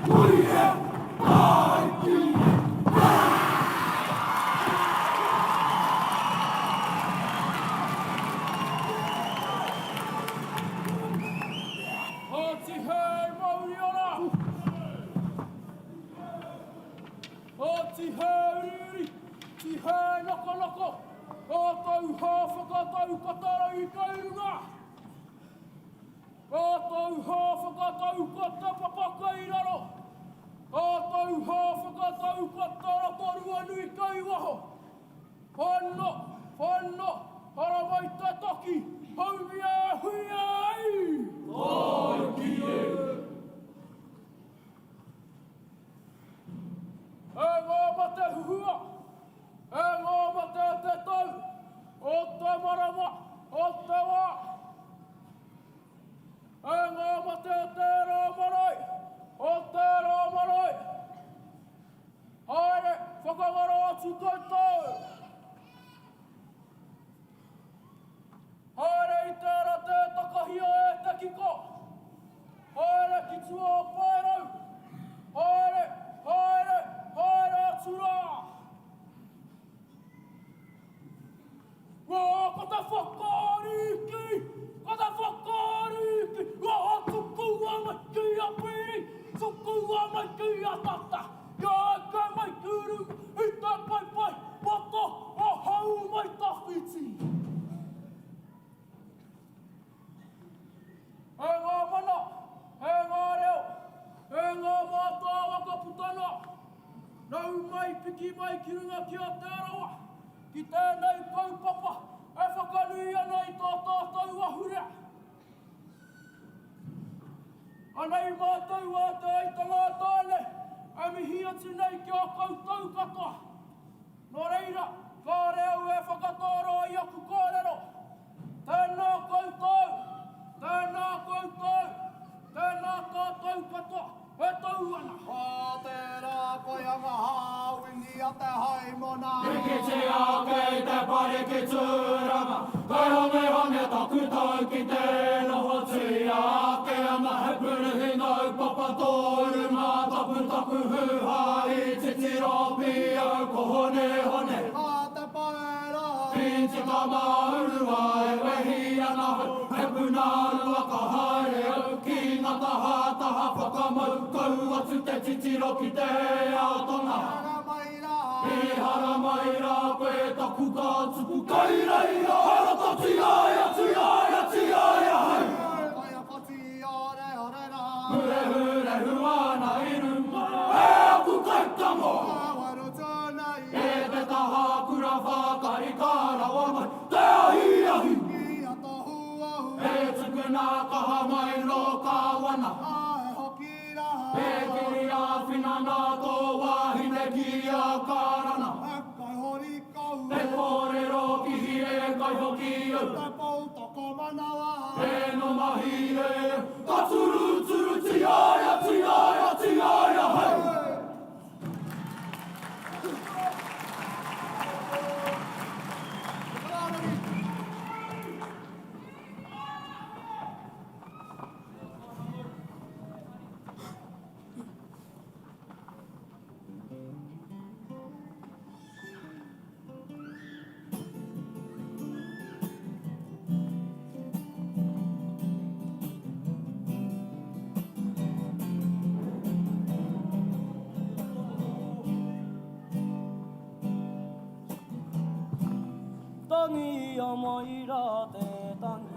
Hui e! Tāiki e! Oti hei mauri ora! Oti hei uriuri, ti hei lokoloko, o tau hā whakatau katarangi kei runga! Ka tau hā whakatau ko te papa kei raro. Ka tau hā whakatau ko te Rotoruanui kei waho. Whano, whano, haramai te toki, haumia e huia ai! Tāiki e! E ngā mate huhua, e ngā mate o te tau, o te marama, o te wā. E ngā mate o tērā marae, o tērā marae. Haere, whakangaro atu koutou. Haere i tērā tē takahia e te kiko. Haere ki tua o Paerau. Haere, haere, haere atu rā. Ngā ko te whakaariki, ko te whakaariki, ngā tukua mai ki a Piri, tukua mai ki a Tata, kia eke mai ki runga i te paepae poto o Houmaitawhiti. E ngā mana, e ngā reo, e ngā mātāwaka puta noa, nau mai piki mai ki runga ki a Te Arawa, ki tēnei kaupapa e whakanui ana i tō tātou ahurea. Anei mātou a Te Aitanga a Tāne e mihi atu nei ki a koutou katoa. Nō reira, kāre au e whakatōroa i aku kōrero. Tēnā koutou, tēnā koutou, tēnā tātou katoa e tau ana. Ko tērā koia ngā hāwini a te Haimona. Pikitia kei te pari ki Tūranga, Kei Hongehonge taku tau ki te noho Tuia ake ana he puruhi nau papa tōru ngā taputapu hūhā i titiro pīau ko Honehone. Ko te paera. Whiti tama urua e wehi ana hau, he puna rua ka haere au ki nga taha taha whakamau kau atu te titiro ki te ao tonga. Haramai ra. I haramai ra koe taku ka tuku kai reira roto tiaia tiaia tiaia hei. Kai a whati ore ore ra. Hurehurehu ana i runga e aku kaikamo. Ka waru tona i. E te taha kura whakarika rawa mai te ahiahi. Ki a tohu ahu. E tukuna kaha mai no Kawana. Ae hoki ra. E kiri awhina na to wahine ki a Karana. E kai hori kau. Te korero kihi e kai hoki au. Te pou tokomanawa. E no mahi e ka turuturu tiaia tiaia tiaia hei. Tangi mai rā te tangi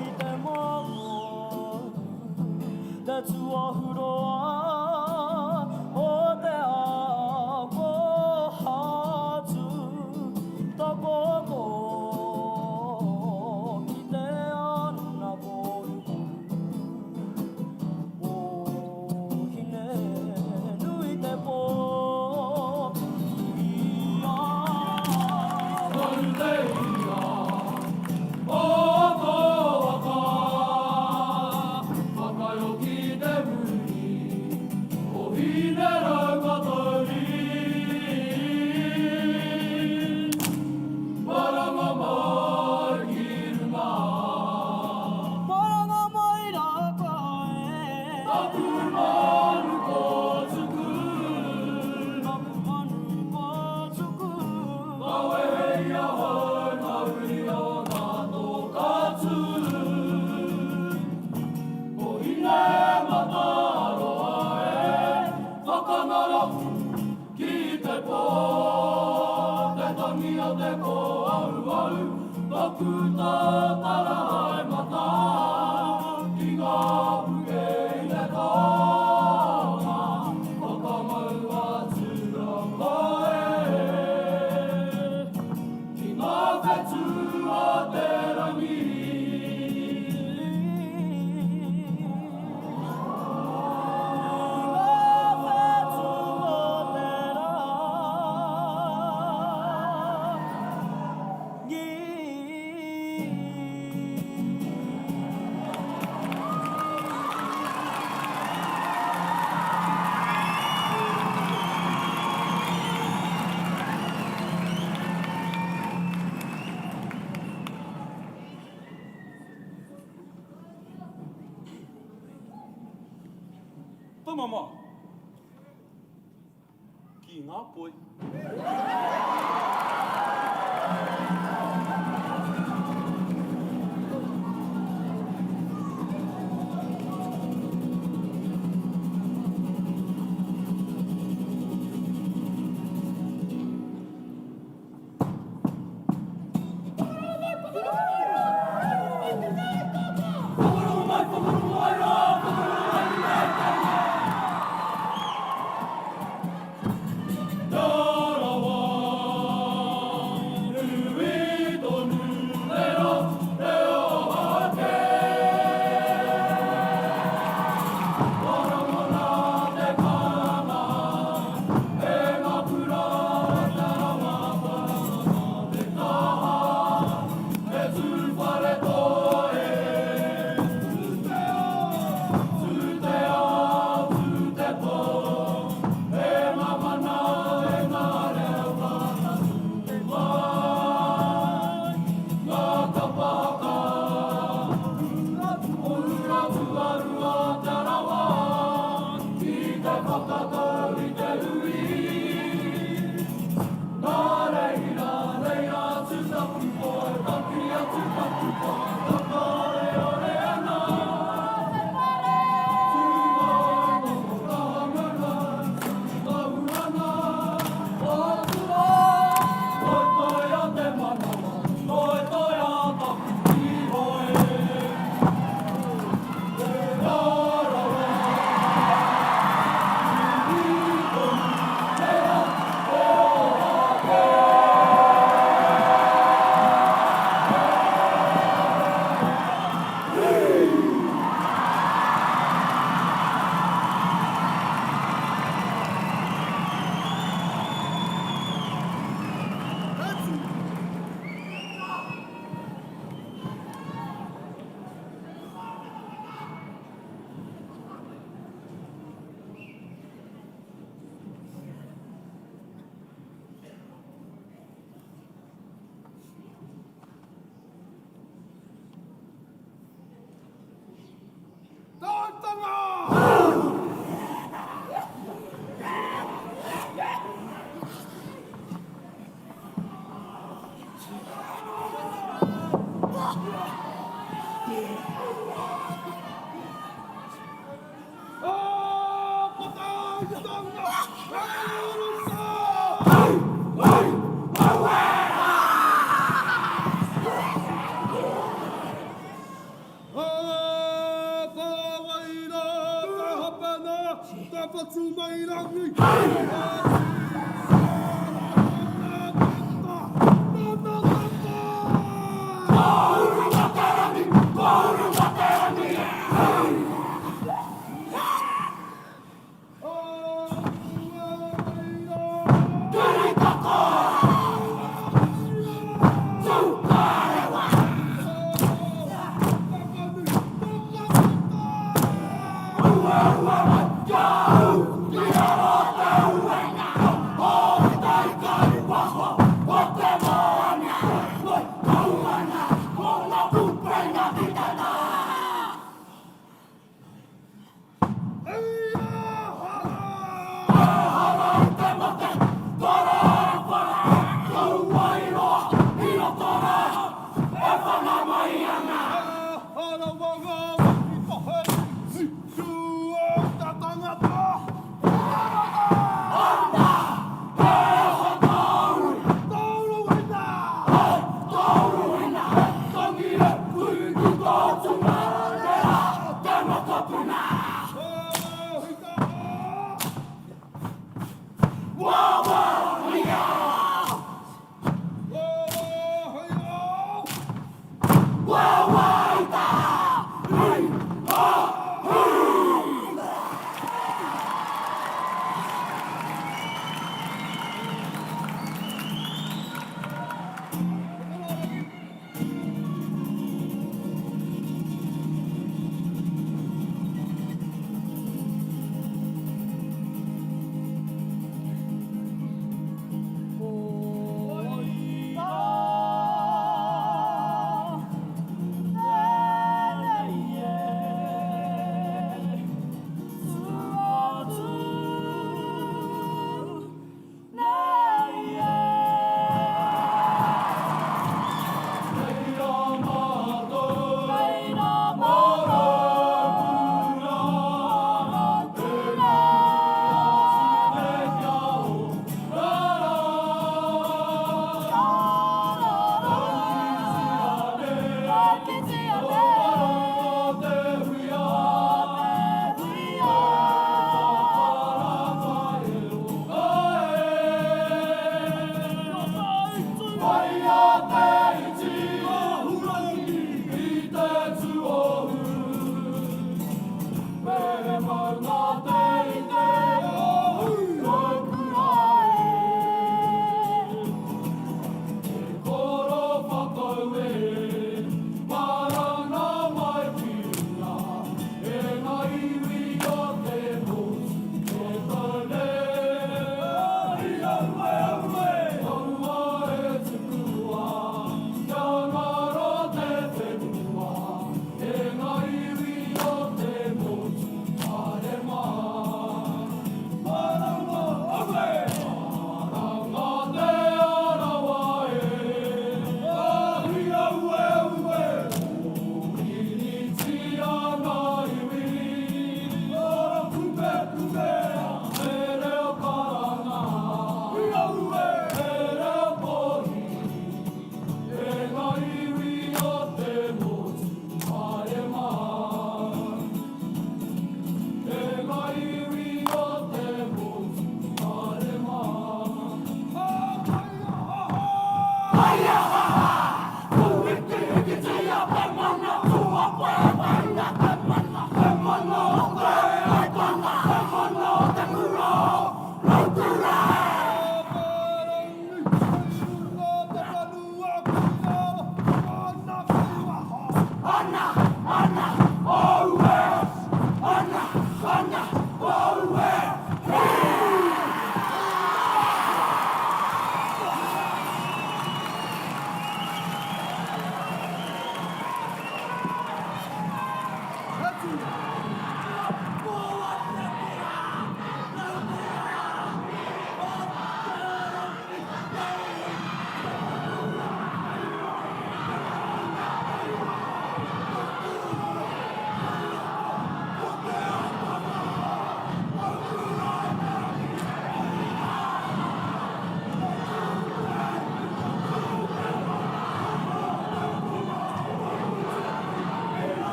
i te mao, te tuahuroa o te ao kohatu, takoto ki te ana korukoru. O Hine nui te pō i a. Tau te ia o tō waka, whakairo ki te muri o Hineraukatauri. Maranga mai ki runga. Maranga mai rā koe. Taku manu kōtuku. Taku manu kōtuku. Ka wehe i ahau ngā uri o ngā toka tū. Ko Hinemataroa e whakangaro ki te pō. Te tangi o te kōauau, taku tātara hae matā ki ngā puke i te tonga. Whakamau atu rā e ki ngā whetū o te rangi. Tama mā. Ki ngā poi. Ehara i te mate, tara e whare, tau wairoa i roto rā, e whanga mai ana. Ehara wa ngā mahi tohe, tū o te tangata. Ana, he aha tāu? Tauruhina! Hei, tauruhina! Tangi e kui ki tō tuma, te rā, te matapuna.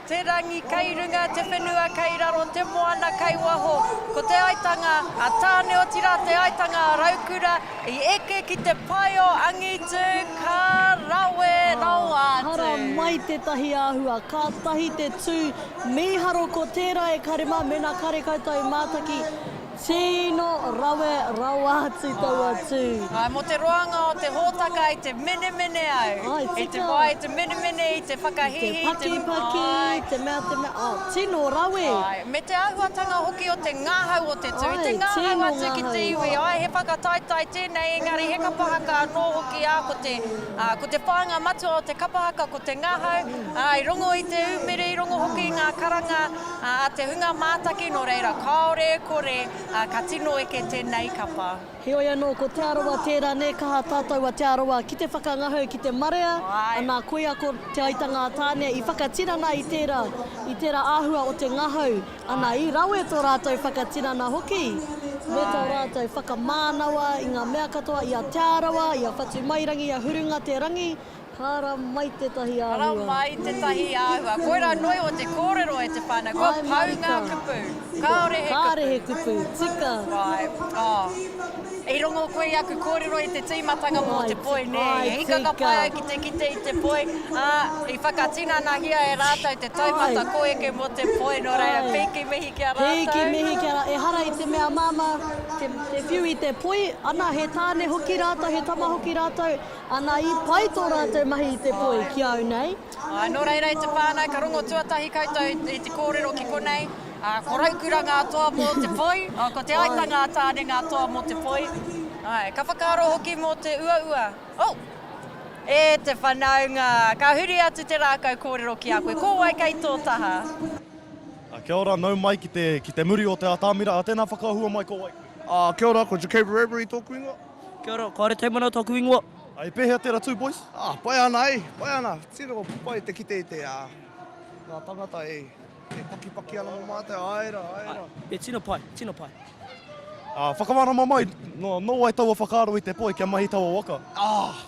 Te rangi kei runga, te whenua kei raro, te moana kei waho. Ko te aitanga a Tāne otirā te aitanga a Raukura i eke ki te pae o angitu, ka rawe rawa atu. Hara mai tētahi āhua, kātahi te tū mīharo ko tērā e kare mā, mēnā kare koutou i mātaki, Tino rawe rawa atu taua tū. Āe, mō te roanga o te hōtaka i te menemene au. Āe, tika. I te wā i te menemene, i te whakahīhī, I te pakipaki, te mea, te mea, oh, tino rawe. Āe, me te āhuatanga hoki o te ngahau o te tū, i te ngahau atu ki te iwi, āe, he whakataetae tēnei, engari he kapa haka anō hoki, ā, ko te, ā, ko te whāinga matua o te kapa haka ko te ngahau, ā, i rongo i te umere, i rongo hoki i ngā karanga, A te hunga mātaki, nō reira, kāore e kore, ka tino eke tēnei kapa. Heoi anō, ko Te Arawa tērā nē, kaha tātou a Te Arawa ki te whakangahau ki te marea, ana koia ko Te Aitanga a Tāne i whakatinana i tērā, i tērā āhua o te ngahau, ana i rawe tō rātou whakatinana hoki, me tō rātou whakamānawa i ngā mea katoa i a Te Arawa, i a Whatumairangi, i a Hurunga te Rangi, Hara mai tētahi āhua. Hara mai tētahi āhua. Koirā noi o te kōrero e te whānau. Kua pau ngā kupu. Kāore he kupu. Kāore he kupu. Tika. Right. Oh. I rongo koe i aku kōrero i te tīmatanga mō te poi, nē? Ai, He hikaka pai au ki te kite i te poi, ā, i whakatinanahia e rātou te taumata koeke mō te poi, nō reira, pīki mihi ki a rātou. Pīki mihi ki a rātou. Ehara i te mea māmā te whiu i te poi, ana, he tāne hoki rātou, he tama hoki rātou, Ana i pai tō rātou mahi i te poi ki au nei. Āe, nō reira e te whānau, ka rongo tuatahi koutou i te kōrero ki konei, ā, ko Raukura ngā toa mō te poi, ā, ko Te Aitanga a Tāne ngā toa mō te poi. Āe, ka whakaaro hoki mō te uaua. Oh! E te whanaunga, ka huri atu te rākau kōrero ki a koe. Ko wai kei tō taha? Ā, kia ora, nau mai ki te, ki te muri o te atamira. Ā, tēnā whakahua mai ko wai koe? Ā, kia ora, ko Jacob Bradbury tōku ingoa. Kia ora, ko Areteimana tōku ingoa. I pēhea tērā tū, boys? Ah, pai ana e, pai ana. Tino pai te kite i te, ah, ngā tangata e, e pakipaki ana mō mātou, āe rā, āe rā. E tino pai, tino pai. Ah, whakamārama mai, nō, nō wai taua whakaaro i te poi kia mahi taua waka? Ah,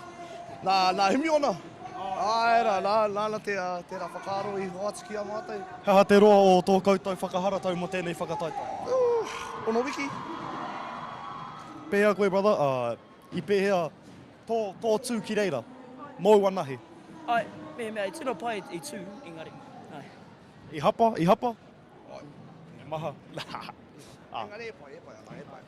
nā, nā Himiona. Āe rā, nā, nāna te, ah, tērā whakaaro i hoatu ki a mātou. He aha te roa o tō koutou whakaharatau mō tēnei whakataetae? Uh, ono wiki. Pēhea koe brother, uh, i pēhea tō, tō tū ki reira? Mōu anahe? Ai, mehemea i tino pai i tū, engari, ai. I hapa, i hapa? Ai. He maha. Ah. Engari e pai, e pai ana, e pai.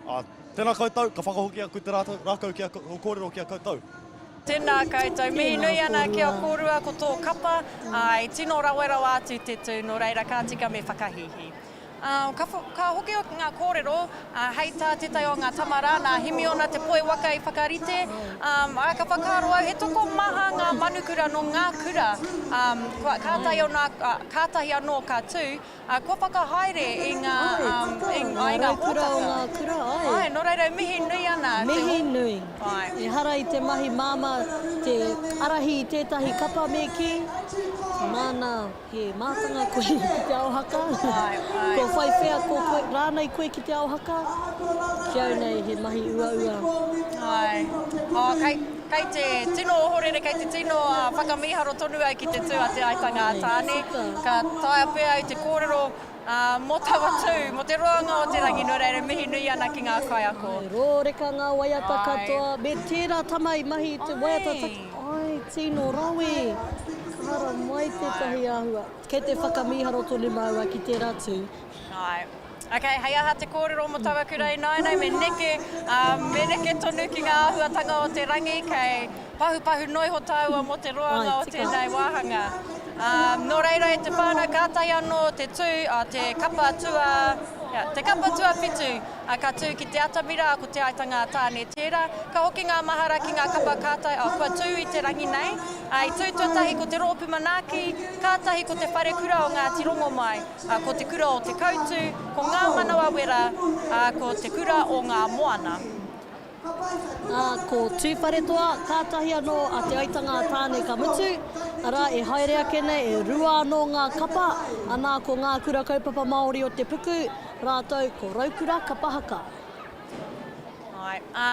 Ah, tēnā koutou, ka whakahoki aku te rātou, rākau ki a, o kōrero ki a koutou. Tēnā koutou, mihi nui ana ki a kōrua ko tō kapa, ā, i tino rawe rawa atu te tū, nō reira ka tika me whakahīhī. Ā, ka, ka hoki ngā kōrero, ā, hei tā tētahi o ngā tama rā, nā Himiona te poi waka i whakarite, ā, ā, ka whakaaro au he tokomaha ngā manukura nō ngā kura, ā, kua, kātahi anō, ā, kātahi anō ka tū, ā, kua whakahaere i ngā, ā, i, ā, i ngā kura o hōtaka. ngā kura, āe. Āe, nō reira e mihi nui ana te. Mihi nui. Āe. Ehara i te mahi māmā te ārahi i tētahi kapa me kī, māna. He mātanga koe ki te ao haka? Kua whai wheako koe, rānei koe ki te ao haka? Ki au nei, he mahi uaua. Āe. Oh, kei, kei te tino ohorere, kei te tino uh, whakamīharo tonu au ki te tū a Te Aitanga a Tāne. Ka taea pea au te kōrero uh, mō taua tū, mō te roanga o te rangi, nō reira mihi nui ana ki ngā kaiako. Āe, rōreka ngā waiata katoa, me tērā tama i mahi i te waiata taki. Āe, tino rawe! Ka hara mai tētahi āhua. Kei te whakamīharo tonu māua ki tērā tū. Āe. Ok, hei aha te kōrero mō taua kura ināianei, me neke, ā, me neke tonu ki ngā āhuatanga o te rangi, kei pahupahu noa iho tāua mō te roanga o tēnei wāhanga. Ā, nō reira e te whānau, kātahi anō te tū, ā, te kapa tua, ia, te kapa tuawhitu, Ā, ka tū ki te atamira, ko Te Aitanga a Tāne tērā. Ka hoki ngā mahara ki ngā kapa kātai, ā, kua tū i te rangi nei. Ā, i tū tuatahi ko Te Rōpū Manaaki, kātahi ko Te Wharekura o Ngāti Rongomai, ā, ko Te Kura o Te Kautu, ko Ngā Manawa Wera, ā, ko Te Kura o Ngā Moana. Ā, ko Tūwharetoa, kātahi anō a Te Aitanga a Tāne ka mutu, arā, e haere ake nei, e rua anō ngā kapa, anā, ko Ngā Kura Kaupapa Māori o Te Puku, rātou ko Raukura Kapa Haka. Āe, ā,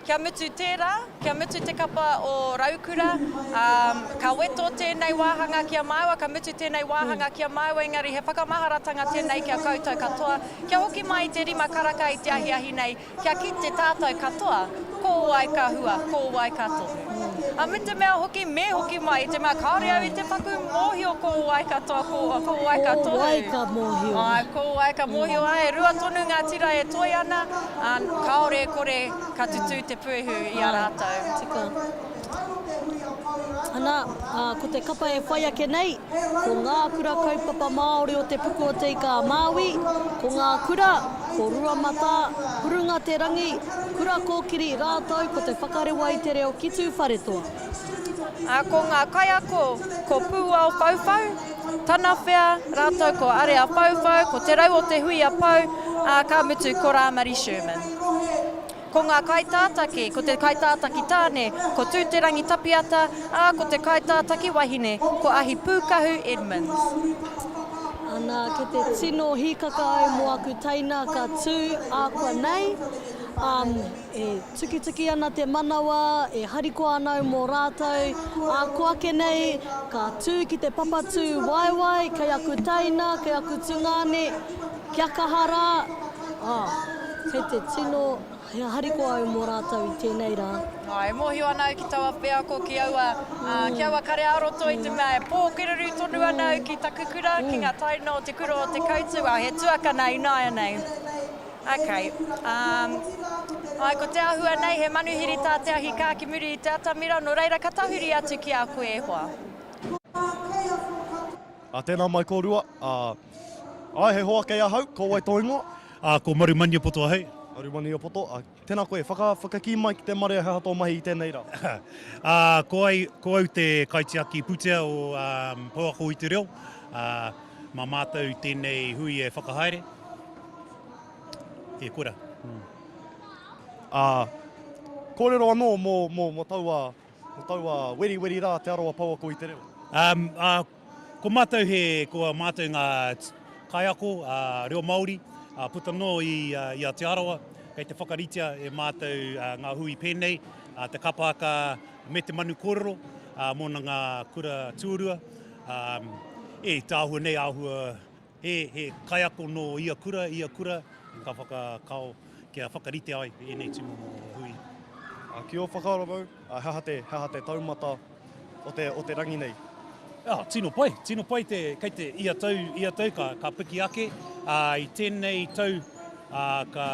kia. Kia mutu tērā, kia mutu te kapa o Raukura, ā, ka weto tēnei wāhanga ki a māua, ka mutu tēnei wāhanga ki a māua, engari he whakamaharatanga tēnei ki a koutou katoa, kia hoki mai i te rima karaka i te ahiahi nei, Kia kite tātou katoa, ko wai ka hua, ko wai ka tohu. A me te mea hoki, me hoki mai, i te mea kāore au i te paku mōhio ko wai ka toa, ko, ko wai ka tohu. Ko wai ka mōhio. Āe, ko wai ka mōhio. Āe, e rua tonu ngā tira e toe ana, ā, kāore e kore ka tutū te puehu i a rātou. Āe, tika. Ana, ā, ko te kapa e whai ake nei, ko Ngā Kura Kaupapa Māori o Te Puku o Te Ika a Māui, ko Ngā Kura, ko Ruamatā, Hurunga Te Rangi, Kura Kōkiri rātou ko Te Whakarewa i te Reo ki Tūwharetoa. Ā, ko ngā kaiako, ko Pūao Whauwhau, Tanawhea, rātou ko Area Whauwhau, ko Te Rau o Te Huia Pou, ā, ka mutu ko Rāmari Sherman. Ko ngā kaitātaki, ko te kaitātaki tāne, ko Tūterangi Tapiata, ā, ko te kaitātaki wahine, ko Ahi Pūkahu Edmonds. Ana, kei te tino hīkaka au mō aku teina ka tū ākuanei, ā, e tukituki ana te manawa, e harikoa ana au mō rātou, ā, ko ake nei, ka tū ki te papa tū waewae, kei aku teina, kei aku tungāne, kia kaha rā, Ā, kei te tino harikoa au mō rātou i tēnei rā. Ā, e mōhio ana au ki taua wheako, ki aua, ā, ki aua kare ā-roto i te mea e pōkererū tonu ana au ki taku kura, ki ngā taina o te kura o Te Koutu, ā, he tuakana ināianei. Okay. Um, āe, ko te āhua nei, he manuhiri tā te ahi kā ki muri i te atamira, nō reira ka tahuri atu ki a koe e hoa. Ā, tēnā mai kōrua, ā, āe, he hoa kei ahau, ko wai tō ingoa? Ā, ko Maru Maniapoto ahau. Maru Maniapoto, ā, tēnā koe, whaka, whakakī mai ki te marea he aha tō mahi i tēnei rā? Ā, ko ai, ko au te kaitiaki pūtea o Pouako i te Reo, ā, mā mātou tēnei hui e whakahaere. E kora. Ā, kōrero anō mō, mō, mō taua, mō taua weriweri rā Te Arawa Pouako i te Reo. Ā, ā, Ko mātou he, ko a mātou ngā kaiako reo Māori, puta noa i a Te Arawa, kei te whakaritea e mātou ngā hui pēnei, te kapa haka me te manu kōrero mōna ngā kura tuarua. E, te āhua nei āhua, he, he kaiako nō ia kura, ia kura, ka whakakao kia whakarite ai ēnei tūmomo hui. Ki ō whakaaro Beau, he aha te, he aha te taumata o te, o te rangi nei. Oh, tino pai, tino pai te, kei te ia tau, ia tau ka, ka piki ake. Ā, i tēnei tau, ā, ka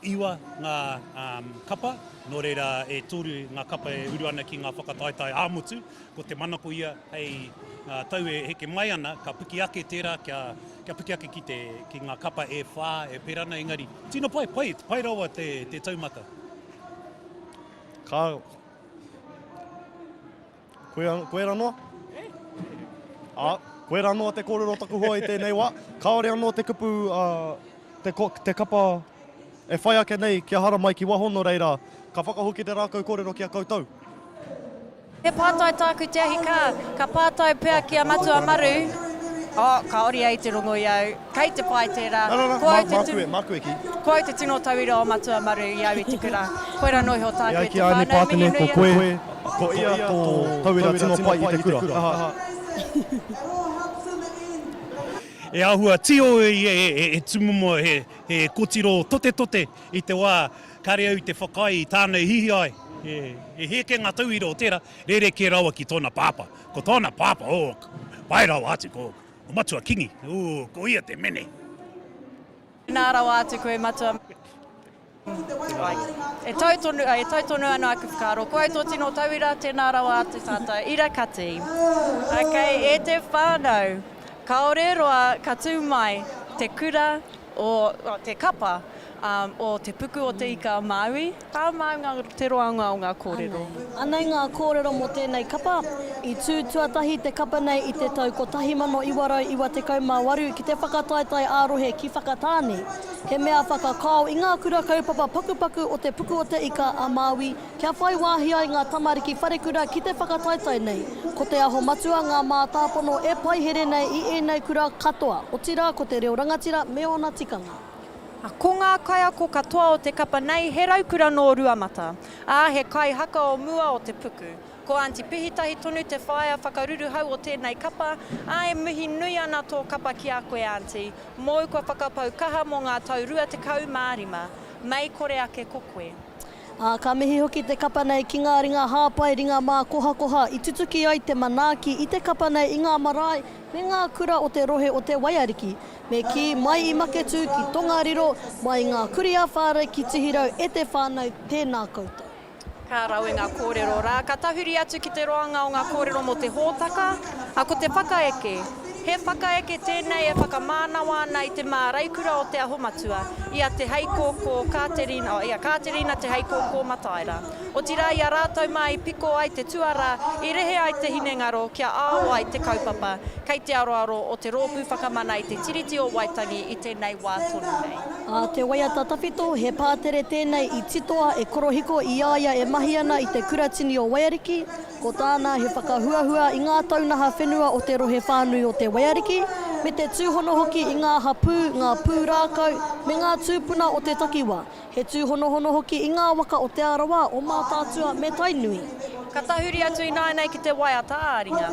iwa ngā um, kapa, nō reira e toru ngā kapa e uru ana ki ngā whakataetae ā-motu. Ko te manako ia hei ngā tau e heke mai ana, ka piki ake tērā kia, kia piki ake ki, te, ki ngā kapa e whā e pērā ana, engari tino pai, pai, pai rawa te, te taumata. Ka, Koe, koe ra noa? Ā, koe ra noa te kōrero taku hoa i tēnei wā. Kāore anō te kupu, ā, te, te kapa e whai ake nei kia haramai ki waho, nō reira, ka whakahoki te rākau kōrero ki a koutou. He pātai tāku te ahi kā, ka pātai pea ki a Matua Maru, oh, kāore ia i te rongo i au. Kei te pai tērā. No, no, no, Ko au te māku tino, e, māku e kī. ko au te tino tauira o Matua Maru i au i te kura. Koirā noa iho E tāku ai e ki te a Ani whānau, Pātene, mihi ko nui koe, ana. ko ia tō tauira tino pai i te kura. Aha. E āhua tio e, e, e, e tūmomo he, he kotiro totetote i te wā kare au i te whakaae i tāna i hihi ai. He, he hēke ngā tauira o tērā, rerekē rawa ki tōna pāpā. Ko tōna pāpā, oh, pai rawa atu, ko, Ko Matua Kingi, ooh, ko ia te mene. Tēnā rawa atu koe Matua. E tau tonu, e tau tonu ana aku whakaaro. Ko au tō tino tauira, tēnā rawa atu tātou. Ira kati. Okay, e te whānau, kāore roa ka tū mai te kura o, te kapa o Te Puku o Te Ika a Māui. Ka māu ngā, te roanga o ngā kōrero. Anei ngā kōrero mō tēnei kapa. I tū tuatahi te kapa nei i te tau 1998 ki te whakataetae ā-rohe ki Whakatāne. He mea whakakao i ngā kura kaupapa pakupaku o Te Puku o Te Ika a Māui kia whai wāhi ai ngā tamariki wharekura ki te whakataetae nei. Ko Te Aho Matua ngā mātāpono e paihere nei i ēnei kura katoa, otirā ko te reo rangatira me ōna tikanga. Ko ngā kaiako katoa o te kapa nei he raukura nō Ruamata, ā, he kaihaka o mua o te puku. Ko Aunty Pihitahi tonu te whaea whakaruruhau o tēnei kapa, ā, e mihi nui ana tō kapa ki a koe Aunty, mōu kua whakapau kaha mō ngā tau 25. Mei kore ake ko koe. Ā, ka mihi hoki te kapa nei ki ngā ringa hāpai, ringa mākohakoha i tutuki ai te manaaki i te kapa nei i ngā marae me ngā kura o te rohe o Te Waiariki, me kī, mai i Maketū ki Tongariro, mai i ngā Kurī ā-Whārei ki Tihirau e te whānau, tēnā koutou. Ka rawe ngā kōrero rā. Ka tahuri atu ki te roanga o ngā kōrero mō te hōtaka, ā, ko te whakaeke. He whakaeke tēnei e whakamānawa ana i te māreikura o Te Aho Matua, i a Te Heikōkō Kāterina, i a Kāterina Te Heikōkō Mataira. Otirā i a rātou mā i piko ai te tuarā, i rehe ai te hinengaro kia ao ai te kaupapa kei te aroaro o te Rōpū Whakamana i te Tiriti o Waitangi i tēnei wā tonu nei. A Te Waiata Tawhito, he pātere tēnei i titoa e Korohiko i a ia e mahi ana i te Kuratini o Waiariki, Ko tāna he whakahuahua i ngā taunaha whenua o te rohe whānui o Te Waiariki, me te tūhono hoki i ngā hapū, ngā pūrākau, me ngā tūpuna o te takiwā. He tūhonohono hoki i ngā waka o Te Arawa, o Mātaatua me Tainui. Ka tahuri atu ināianei ki te waiata ā-ringa.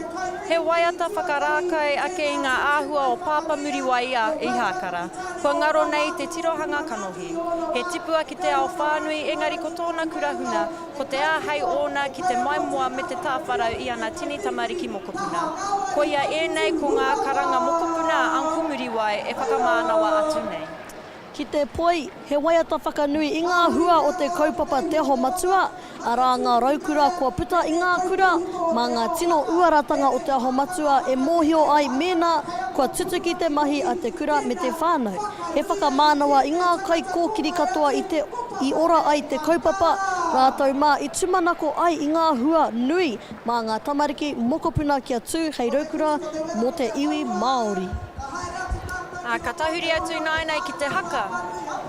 He waiata whakarākai ake i ngā āhua o Pāpā Muriwai a Ihākara, kua ngaro nei te tirohanga kanohi. He tipua ki te ao whānui engari ko tōna kura huna, Ko te āhei ōna ki te maimoa me te tāwharau i ana tini tamariki mokopuna. Koia ēnei ko ngā karanga mokopuna a Uncle Muriwai e whakamānawa atu nei. Ki te poi, he waiata whakanui i ngā hua o te kaupapa Te Aho Matua, arā ngā raukura kua puta i ngā kura, mā ngā tino uaratanga o Te Aho Matua e mōhio ai mēnā kua tutuki te mahi a te kura me te whānau. He whakamānawa i ngā kaikōkiri katoa i te i ora ai te kaupapa, rātou mā i tūmanako ai i ngā hua nui mā ngā tamariki mokopuna kia tū hei raukura mō te iwi Māori. Ā, ka tahuri atu ināianei ki te haka.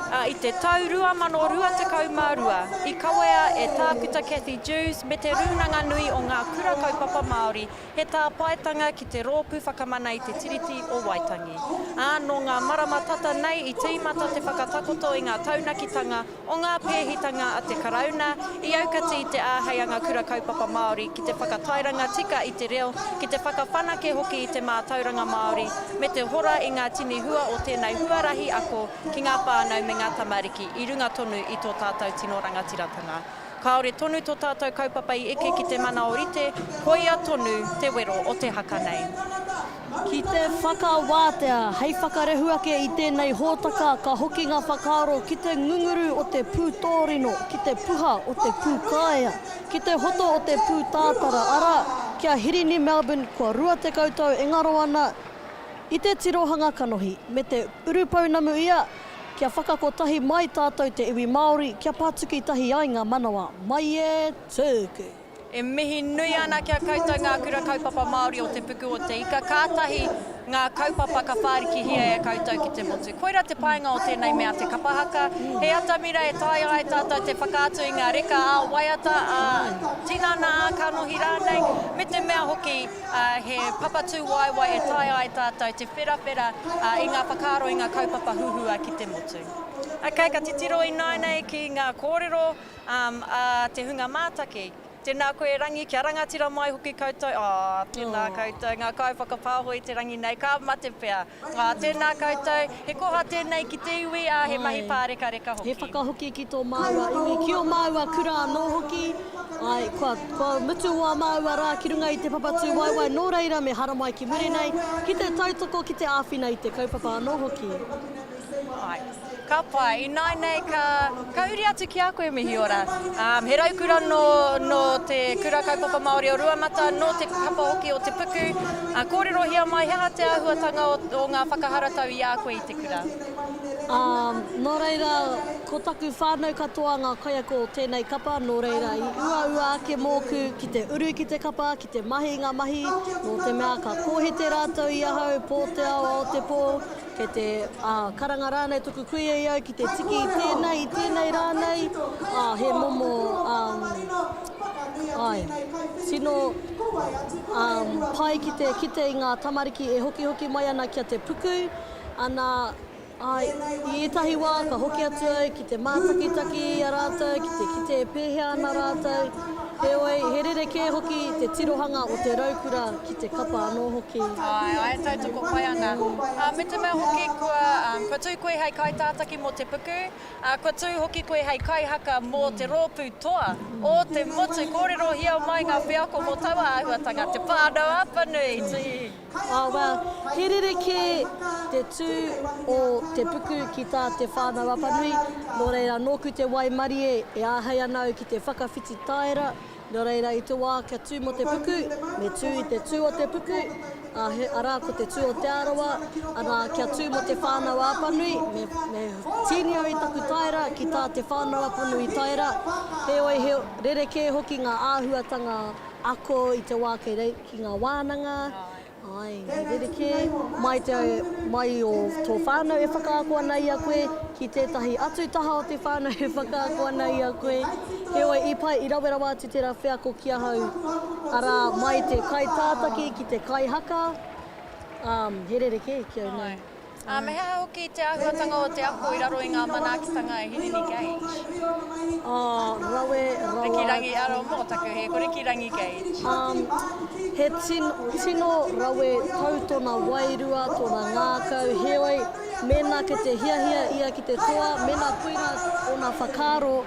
Ā, i te tau 2022, i kawea e Tākuta Cathy Dewes me Te Rūnanga Nui o Ngā Kura Kaupapa Māori He tāpaetanga ki te Rōpū Whakamana i te Tiriti o Waitangi. Ā, nō ngā marama tata nei i tīmata te whakatakoto i ngā taunakitanga o ngā pēhitanga a te Karauna i aukati i te āheianga kura kaupapa Māori ki te whakatairanga tika i te reo, ki te whakawhanake hoki i te mātauranga Māori, me te hora i ngā tini hua o tēnei huarahi ako ki ngā whānau me ngā tamariki i runga tonu i tō tātou tino rangatiratanga. Kāore tonu tō tātou kaupapa i eke ki te mana ōrite, koia tonu te wero o te haka nei. Ki te whakawātea, hei whakarehu ake i tēnei hōtaka ka hoki ngā whakaaro ki te ngunguru o te pūtōrino, ki te puha o te pūkaea, ki te hoto o te pūtātara, arā, ki a Hirini Melbourne kua 20 tau e ngaro ana i te tirohanga kanohi, me te urupounamu ia, Kia whakakotahi mai tātou te iwi Māori, kia pātuki tahi ai ngā manawa. Mai e tuku! E mihi nui ana ki a koutou ngā kura kaupapa Māori o Te Puku o Te Ika, kātahi ngā kaupapa ka whārikihia e koutou ki te motu. Koira te painga o tēnei mea te kapa haka, he atamira e taea ai tātou te whakaatu i ngā reka ā-waiata, ā-tinana, ā-kanohi rānei, me te mea hoki, ā, he papa tūwaewae e taea ai tātou te wherawhera i ngā whakaaro, i ngā kaupapa huhua ki te motu. Okay, ka titiro ināianei ki ngā kōrero a te hunga mātaki. Tēnā koe e Rangi, kia rangatira mai hoki koutou. Oh, tēnā koutou, ngā kaiwhakapāho i te rangi nei, ka mate pea. Ā, tēnā koutou, he koha tēnei ki te iwi, ā, he mahi pārekareka hoki. He whakahoki ki tō māua iwi, ki ō māua kura anō hoki. Āe, kua, kua mutu ō māua rā ki runga i te papa tūwaewae, nō reira me haramai ki muri nei, ki te tautoko, ki te āwhina i te kaupapa anō hoki. Āe. Ka pai. Ināianei ka, ka huri atu ki a koe Mihiora. Um, he raukura nō, nō te Kura Kaupapa Māori o Ruamata, nō te kapa hoki o Te Puku. Uh, kōrerohia mai, he aha te āhuatanga o, o ngā whakaharatau i a koe i te kura? Um, nō reira, ko taku whānau katoa ngā kaiako o tēnei kapa, nō reira, i uaua ake mōku ki te uru ki te kapa, ki te mahi i ngā mahi, nō te mea ka kōhete rātou i ahau, pō te ao, ao te pō, Kei te karanga rānei toku kuia i au ki te tiki i tēnei, i tēnei rānei, ā, he momo, āe, tino pai ki te kite i ngā tamariki e hokihoki mai ana kia te puku, ana. Āe, i ētahi wā ka hoki atu au ki te mātakitaki i a rātou, ki te kite e pēhea ana rātou. Heoi, he rerekē hoki te tirohanga o te raukura ki te kapa anō hoki. Āe, āe, tautoko pai ana. Ā, me te mea hoki kua, kua tū koe hei kaitātaki mō te puku, ā, kua tū hoki koe hei kaihaka mō te rōpū toa o te motu. Kōrerohia mai ngā wheako mō taua āhuatanga, Te Whānau-a-Apanui, tī! Ā, well, he rerekē te tū o te puku ki tā Te Whānau Apanui, nō reira nōku te waimarie e āhei ana au ki te whakawhiti taera, nō reira i te wā kia tū mō te puku, me tū i te tū o te puku, ā, he, arā ko te tū o Te Arawa, arā kia tū mō Te Whānau Apanui, me, me tīni au i taku taera ki tā Te Whānau Apanui taera, heoi he rerekē hoki ngā āhuatanga ako i te wā kei rei, ki ngā wānanga, āe, he rerekē, mai te, mai o tō whānau e whakaako ana i a koe, ki tētahi atu taha o te whānau e whakaako ana i a koe. Heoi, i pai, i rawe rawa atu tērā wheako ki ahau, arā, mai te kaitātaki ki te kaihaka, ā, he rerekē ki au nei. Ā, me he aha hoki te āhuatanga o te ako i raro i ngā manaakitanga e Hirini Gage? Ā, rawe rawa. Rikirangi, aro, mō taku hē, ko Rikirangi Gage. Ā, he tino, tino rawe tau tōna wairua, tōna ngākau, heoi, mēnā kei te hiahia ia ki te toa, mēnā koirā ōna whakaaro,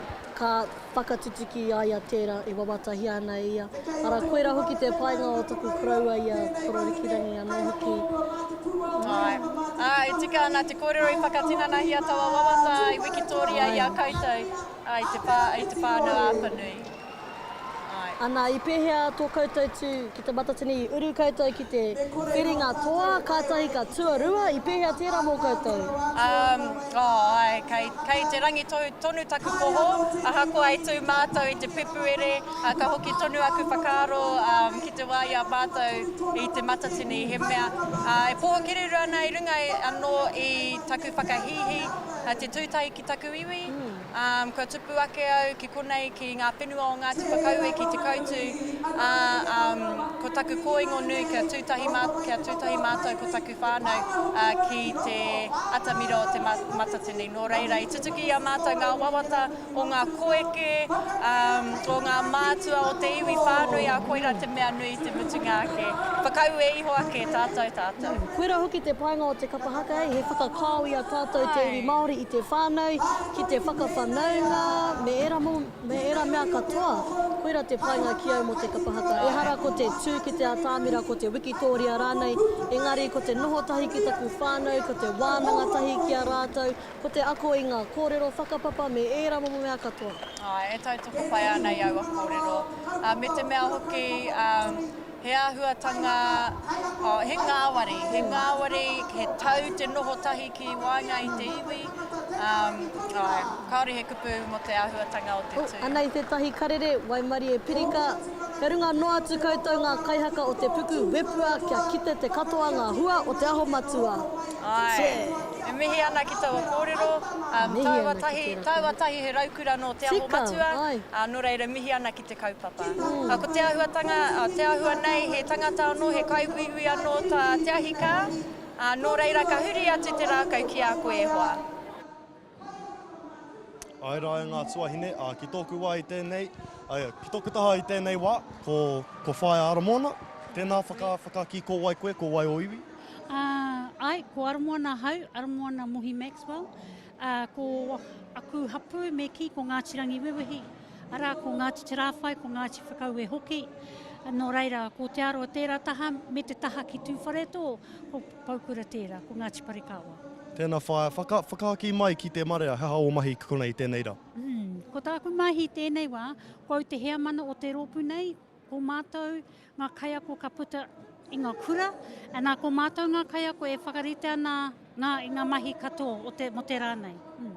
ka whakatutuki i a ia tērā e wawatahia ana e ia. Arā, koirā hoki te painga o taku koroua i a Koro Rikirangi anō hoki. Āe. Ā, e tika ana te kōrero i whakatinanahia taua wawata i wikitōria i a koutou, ā, i te whā, i te whānau Apanui. Āe. Ana, i pēhea tō koutou tū ki Te Matatini? I uru koutou ki te whiringa toa, kātahi ka tuarua, i pēhea tērā mō koutou? Um, oh, āe, kei, kei te rangi tohu tonu taku poho, ahakoa i tū mātou i te Pepuere, ā, ka hoki tonu aku whakaaro um, ki te wā i a mātou i Te Matatini, he mea, ā, e poho kereru ana i runga anō i taku whakahīhī, te tū tahi ki taku iwi. Ā, kua tupu ake au ki konei, ki ngā whenua o Ngāti Whakaue, ki Te Koutu, ā, ko taku kōingo nui kia tū tahi mā, kia tū tahi mātou ko taku whānau, ā, ki te atamira o Te Matatini. Nō reira, i tutuki i a mātou ngā wawata o ngā koeke, ā, o ngā mātua o te iwi whānui, ā, koirā te mea nui i te mutunga ake. Whakaue iho ake tātou, tātou. Koirā hoki te painga o te kapa haka, he whakakao i a tātou te iwi Māori i te whānau, ki te whakawhanaunga, me ērā momo, me ērā mea katoa. Koirā te painga ki au mō te kapa haka. Ehara ko te tū ki te atāmira, ko te wikitōria rānei, engari ko te noho tahi ki taku whānau, ko te wānanga tahi ki a rātou, ko te ako i ngā kōrero whakapapa me ērā momo mea katoa. Āe, e tautoko pai ana i aua kōrero. Ā, me te mea hoki, ā, He āhuatanga, oh, he ngāwari, he ngāwari, he tau te noho tahi ki waenga i te iwi, um, āe, kāore he kupu mō te āhuatanga o te tū. Oh, anei tētahi karere, waimarie pirika, Kei runga noa atu koutou ngā kaihaka o te puku wepua kia kite te katoa ngā hua o Te Aho Matua. Āe, e mihi ana ki taua kōrero, um, tāua tahi, tāua tahi he raukura nō Te Aho Matua, ā, nō reira mihi ana ki te kaupapa. Ā, ko te āhuatanga, ā, te āhua nei, he tangata anō, he kaiuiui anō tā Te Ahi Kaa, ā, nō reira ka huri atu te rākau ki a koe e hoa. Āe rā e ngā tuahine, ā, ki tōku wā i tēnei, ā, ki tōku taha i tēnei wā, ko, ko Whaea Aramoana, tēnā whaka, whakakī ko wai koe, ko wai ō iwi? Ā, āe, ko Aramoana ahau, Aramoana Mohi Maxwell, ā, ko aku hapū me kī ko Ngāti Rangiwewehi, Arā, ko Ngāti Te Rāwhai, ko Ngāti Whakaue hoki. Nō reira, ko Te Arawa tērā taha, me te taha ki Tūwharetoa, ko Poukura tērā, ko Ngāti Parekawa. Tēnā whaea, whaka, whakaakī mai ki te marea, he aha ō mahi ki konei i tēnei rā? Mm, ko tāku mahi i tēnei wā, ko au te heamana o te rōpū nei, ko mātou ngā kaiako ka puta i ngā kura, nā, ko mātou ngā kaiako e whakarite ana ngā, i ngā mahi katoa o te, mō te rā nei. Mm.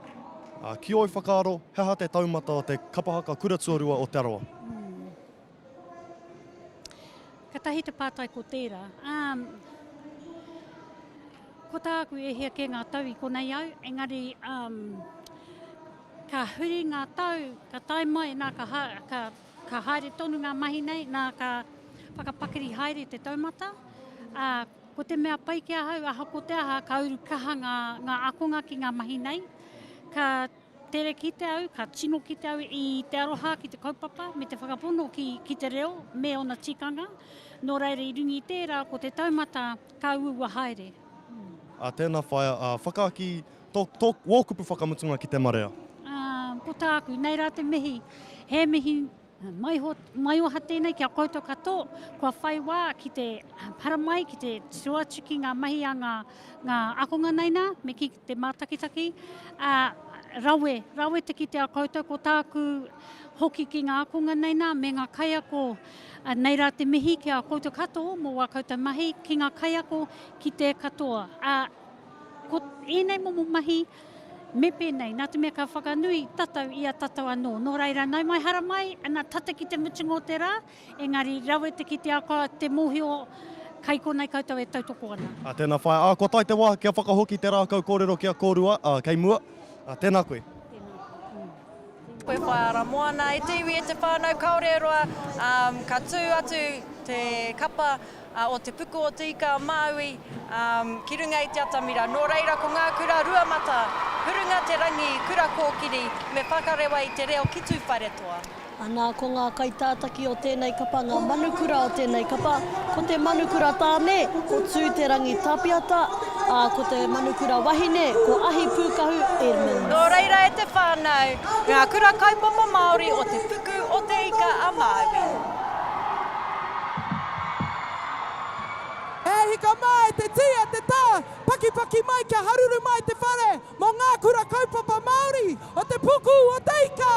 Ā, ki ōu whakaaro, he aha te taumata o te kapa haka kura tuarua o Te Arawa? Mm. Katahi te pātai ko tērā. Um, ko tāku e hia kē ngā tau i konei au, engari um, ka huri ngā tau, ka tae mai, nā, ka, ha, ka, ka haere tonu ngā mahi nei, nā, ka whakapakari haere te taumata, ā, Ko te mea pai ki ahau, ahako te aha, ka uru kaha ngā, ngā ākonga ki ngā mahi nei. Ka tere kite au, ka tino kite au i te aroha ki te kaupapa me te whakapono ki, ki te reo me ōna tikanga. Nō reira i runga i tērā, ko te taumata ka uaua haere. Ā, tēnā whaea, ā, whakaaki tō, tō, wō kupu whakamutunga ki te marea. Ā, ko tāku, nei rā te mihi, he mihi Maiho, maioha tēnei ki a koutou katoa, kua whai wā ki te haramai, ki te tiro atu ki ngā mahi a ngā, ngā akonga nei nā, me ki te mātakitaki. Ā, rawe, rawe te kite a koutou, ko tāku hoki ki ngā akonga nei nā, me ngā kaiako, ā, nei rā te mihi ki a koutou katoa mō wā koutou mahi, ki ngā kaiako, ki te katoa. Ā, Ko ēnei momo mahi me pēnei, nā te mea ka whakanui tatau i a tatau anō. Nō reira, nau mai haramai, ana tata ki te mutunga o te rā, engari rawe te kitea ka te mōhio kai konei koutou e tautoko ana. Ā, tēnā whaea, ā, kua tae te wā kia whakahoki te rākau kōrero ki a kōrua, ā, kei mua. Ā, tēnā koe. Tēnā. Koe whaea ara moana, e te iwi, e te whānau, kāore e roa, ā, ka tū atu te kapa o Te Puku o Te Ika a Māui ki runga i te atamira. Nō reira ko ngā kura Ruamata, Hurunga Te Rangi, Kura Kōkiri me Whakarewa i te reo ki Tūwharetoa. Anā, ko ngā kaitātaki o tēnei kapa, ngā manukura o tēnei kapa, ko te manukura tāne, ko Tūterangi Tapiata, ā, ko te manukura wahine, ko Ahi Pūkahu Edmonds. Nō reira e te whānau, ngā kura kaupapa Māori o Te Puku o Te Ika a Māui. E hika mā, e te tī, e te tā, pakipaki mai kia haruru mai te whare mō ngā kura kaupapa Māori o Te Puku o Te Ika!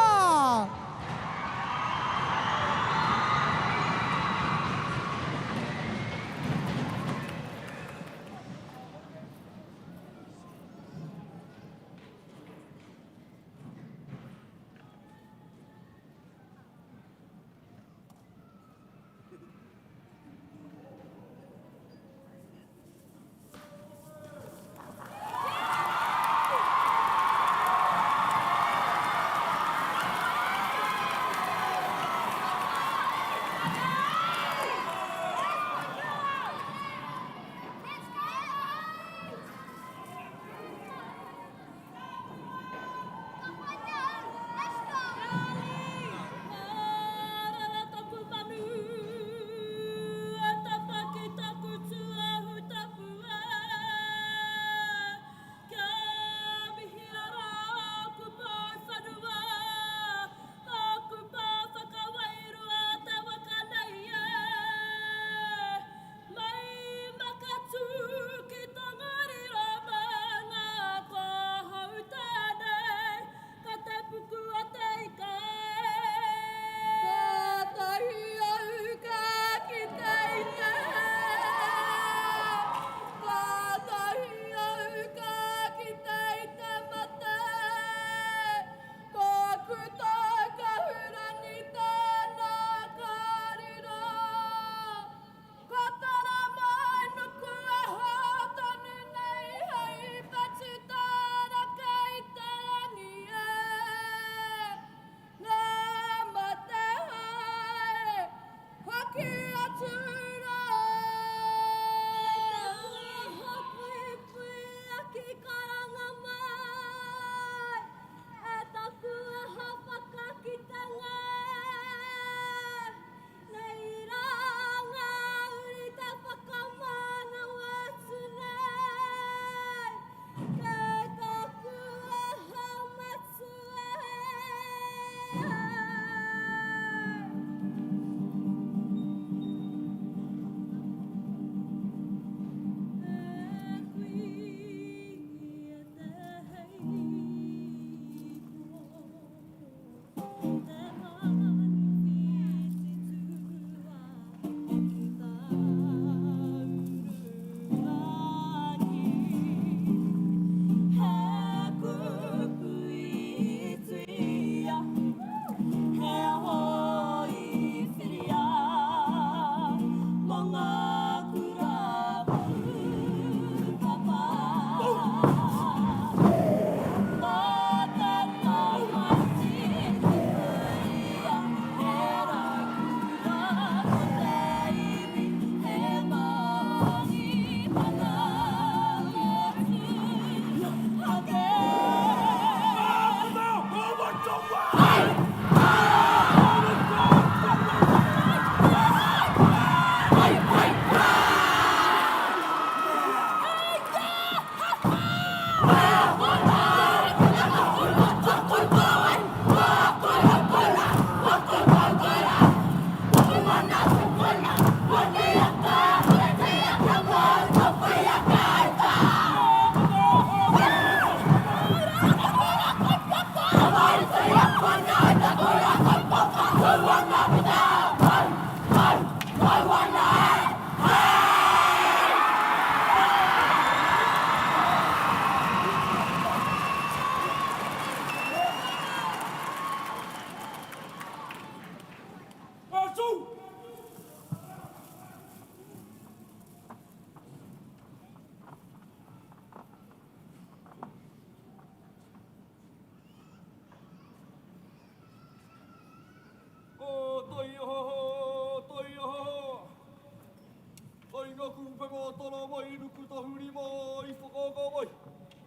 tara mai, nuku tahuri mai, whakaanga mai,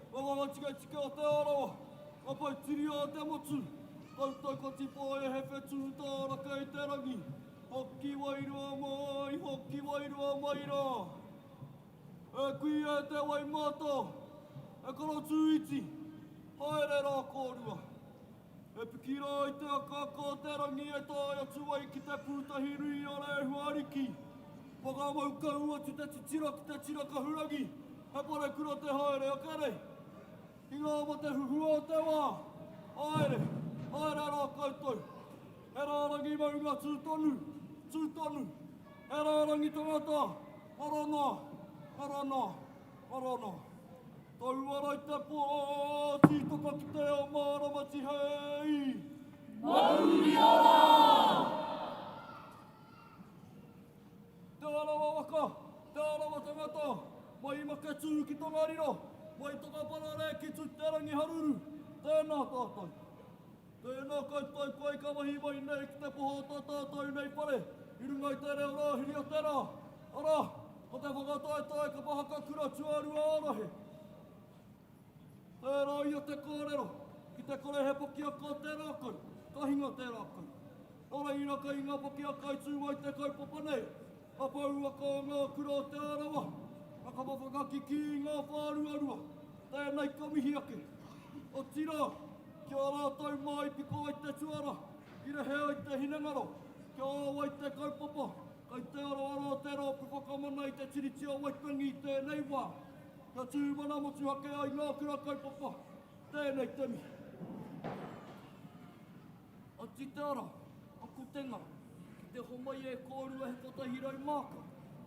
Ngā whakatiketike o Te Arawa, ngā pae tiri a te motu, koutou ko Tipaia he whetū tārake i te rangi, hoki wairua mai, hoki wairua mai rā. E kui e te wai mātao, e koro tū iti, haere rā kōrua. E piki rā i te akaaka o te rangi e tae atu ai ki te pūtahi nui o Rēhuariki. Whakamau kau atu te titiro ki te tira kahurangi, he parekura te haere ake nei. Ki ngā mate huhua o te wā, haere, haere rā koutou. He rārangi maunga tū tonu, tū tonu. He rārangi tangata, ngaro noa, ngaro noa, ngaro noa. Taua i te pō, tītoka ki te ao mārama tihei. Mauri ora! Te Arawa waka, Te Arawa tangata, mai i Maketū ki Tongariro, mai Takaparare ki Tuterangiharuru, tēnā tātou. Tēnā koutou koe ka mahi mai nei ki te poho o tā tātou nei whare i runga i te reo rāhiri o te rā, arā, ko te whakataetae kapa haka kura tuarua o rohe. Tērā ia te kōrero, ki te kore he pakiaka o te rākau, ka hinga te rākau. Nō reira kei ngā pakiaka i tū ai te kaupapa nei, ka pouaka o ngā kura o Te Arawa, ka kapa whakakikī i ngā whāruarua, tēnei ka mihi ake. Otirā, ki a rātou mā i piko ai te tuara, i rehe ai te hinengaro, kia ao ai te kaupapa, kei te aroaro o te Rōpū Whakamana i te Tiriti o Waitangi i tēnei wā, kia tū mana motuhake ai ngā kura kaupapa, tēnei te mihi. Atu te ara, aku tenga, ki te homai e kōrua he 100 māka,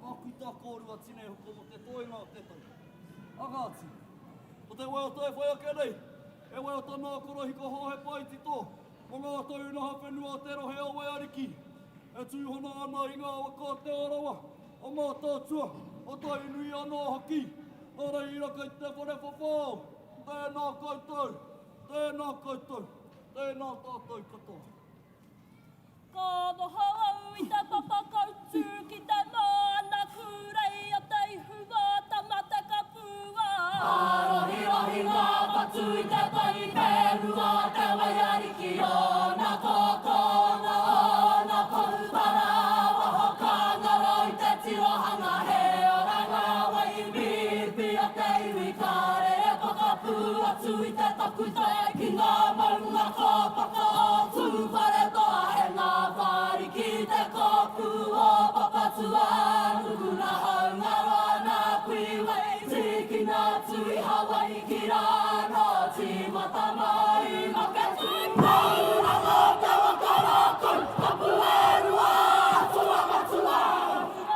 māku tā kōrua tinei hoko mō te toenga o te tau. A Ngāti. Ko te waiata e whai ake nei, he waiata nā Korohiko Hōhepa i tito, mō ngā taunaha whenua o te rohe o Waiariki, e tūhono ana i ngā waka o Te Arawa, o Mātaatua, o Tainui anō hoki. Nō reira kei te whare whawhao, tēnā koutou, tēnā koutou. Tēnā tātou katoa. Ka noho au i te papa kautū ki te moana kūrei o te ihu o Tamatekapua. Ārohirohi ngā whatu i te tai whenua o te waiariki ōna kōkōnga, ōna pohutara waho ka ngaro i te tirohanga he oranga wai mīwhi o te iwi ka rere pokapū atu i te takutai ki ngā maunga kōpaka o Tūwharetoa he ngā whāriki te kōpū o Papatūānuku nā Haungaroa nā Kuiwai tīkina atu i Hawaiki rā anō tīmata mai Maketū Tauranga o te waka rākau tapu e rua atua matua.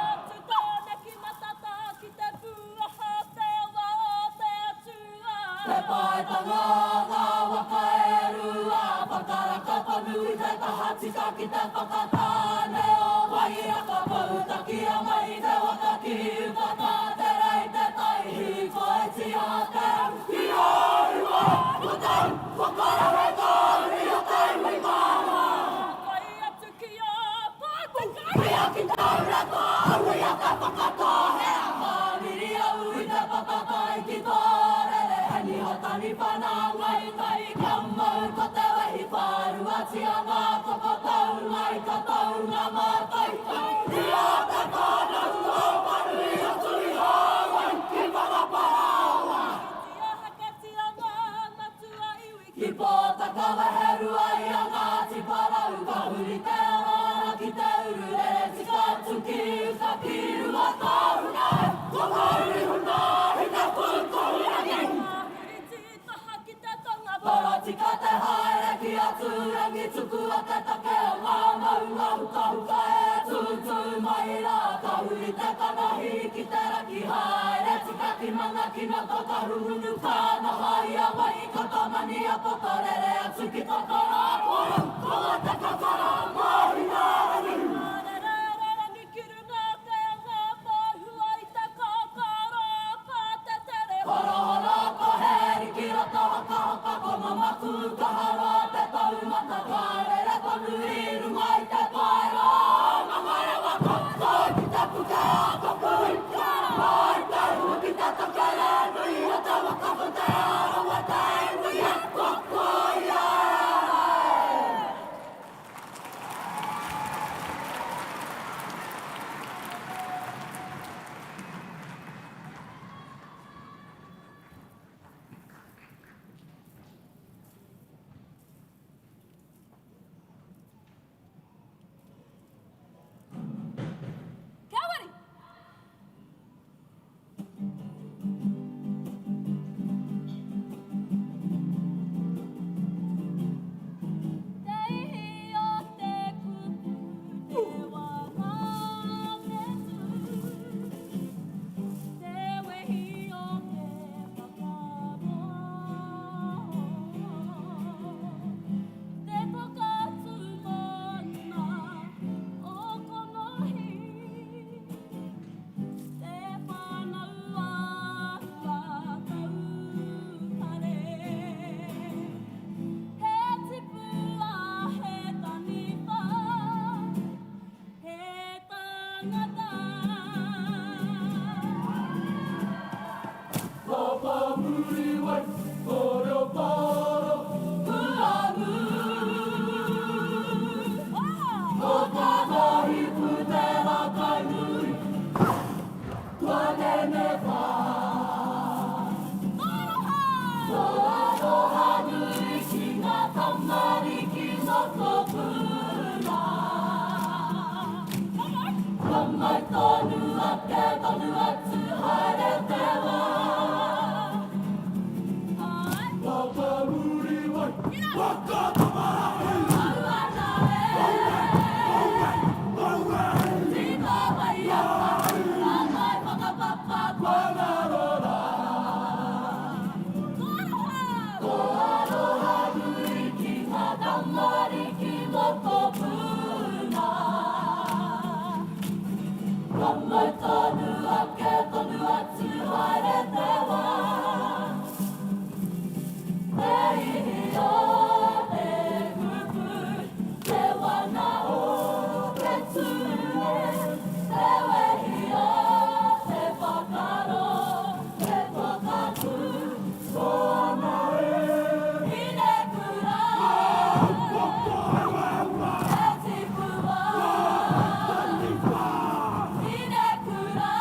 Atu tāne ki matatā ki te pūaha te awa o te atua. Te paetanga o ngā waka e rua, whakaraka tonu i te tahatika ki te whakatāne o Wairaka, poutakia mai te waka ki uta tātere i te tai, hīkoitia te au ki Ōhiwa, ko tau whakarahe tōuri o te iwi māmā. Kai atu ki a Pātaka. Kia ki Taurapa, aue a Te Whakatōhea. Ka miri au i te patatai ki tō rere, he niho taniwha nā ngai tai, ka mau ko te wehi whāruatia ngā koko taunga i ka taunga mātaitai. I a te whānau o Panui atu i Hāwai ki Whangaparaoa. Kitea hakatia ngā matua iwi. Ki Pōtakaweherua i a Ngāti Porou, ka huri te orooro ki te uru rere tika atu ki uta ki Ruatāhuna, ko Kaurihuna, Hinepūkohurangi. Ka huri tītaha ki te tonga, toro tika te haere ki a Tūrangi, tukua te take o ngā maunga hukahuka e tūtū mai rā, ka huri te kanohi ki te raki haere tika ki Mangakino, ko Kahungunu ka noho i a Waikato-Maniapoto rere atu ki Tokoroa, ko Watakakara, Māhinārangi. Rere ki runga te anga pāhua i te kākāra pātetere. Horohoro ko Hēri ki roto hakahoka ko Mamaku kaharoa te taumata ka rere tonu i runga i te paeroa Mangere waka, toi ki te puke a Tokui. waka ko Te Arawa te iwi e koko i ai. Kia wari! Te ihi o te kupu, te waka o te tū, te wehi o te whakaaro. Te toka tūmana o Konohi, Te whānau a Taupare. He tipua, he taniwha, he tangata. Papa Muriwai, ko reo paro. Puamu. Ko tatahi putera kai nui, kua nenewha. Ko aroha nui ki ngā tamariki mokopuna. Ka mau tonu ake, tonu atu, haere te wā. Papa Muriwai, waka tamarahi. Tino waiata, ka mai whakapapa, kua ngaro rā. Ko aroha nui ki ngā tamariki mokopuna. Ka mau tonu ake, tonu atu, haere te wā. Te ihi o te kupu, te wana o te ture, te wehi o te whakaaro, te toka tū, Moana e. Hinekura. Te tipua. Hinekura.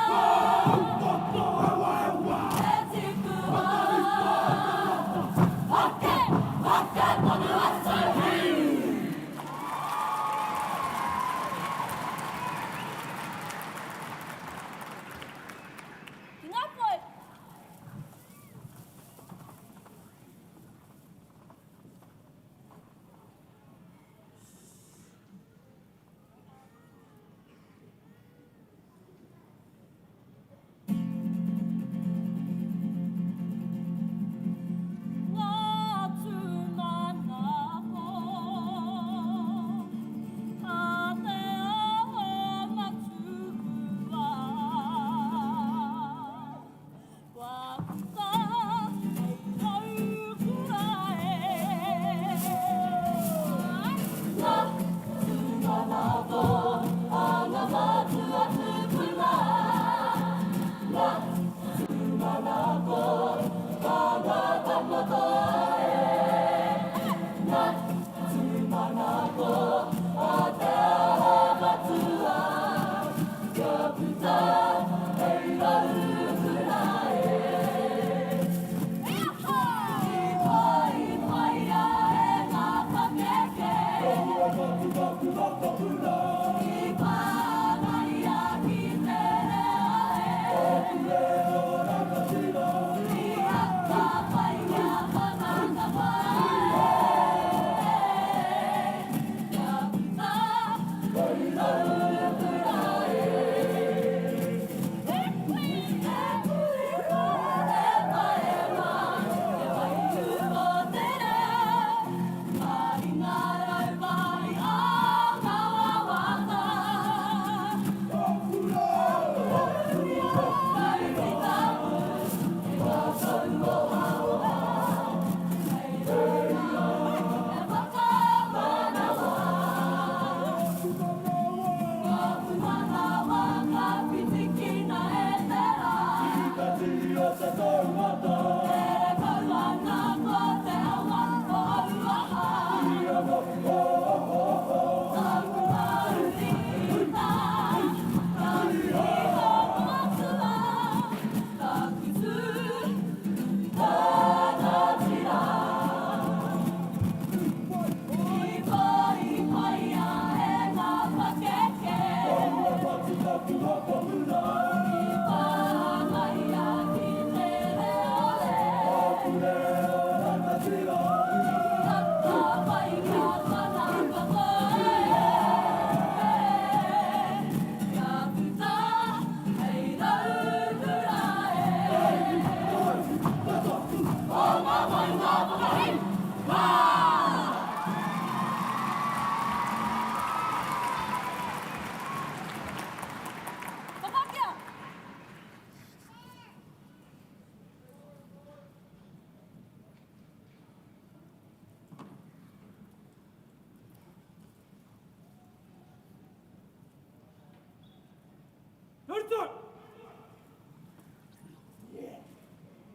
Whitu!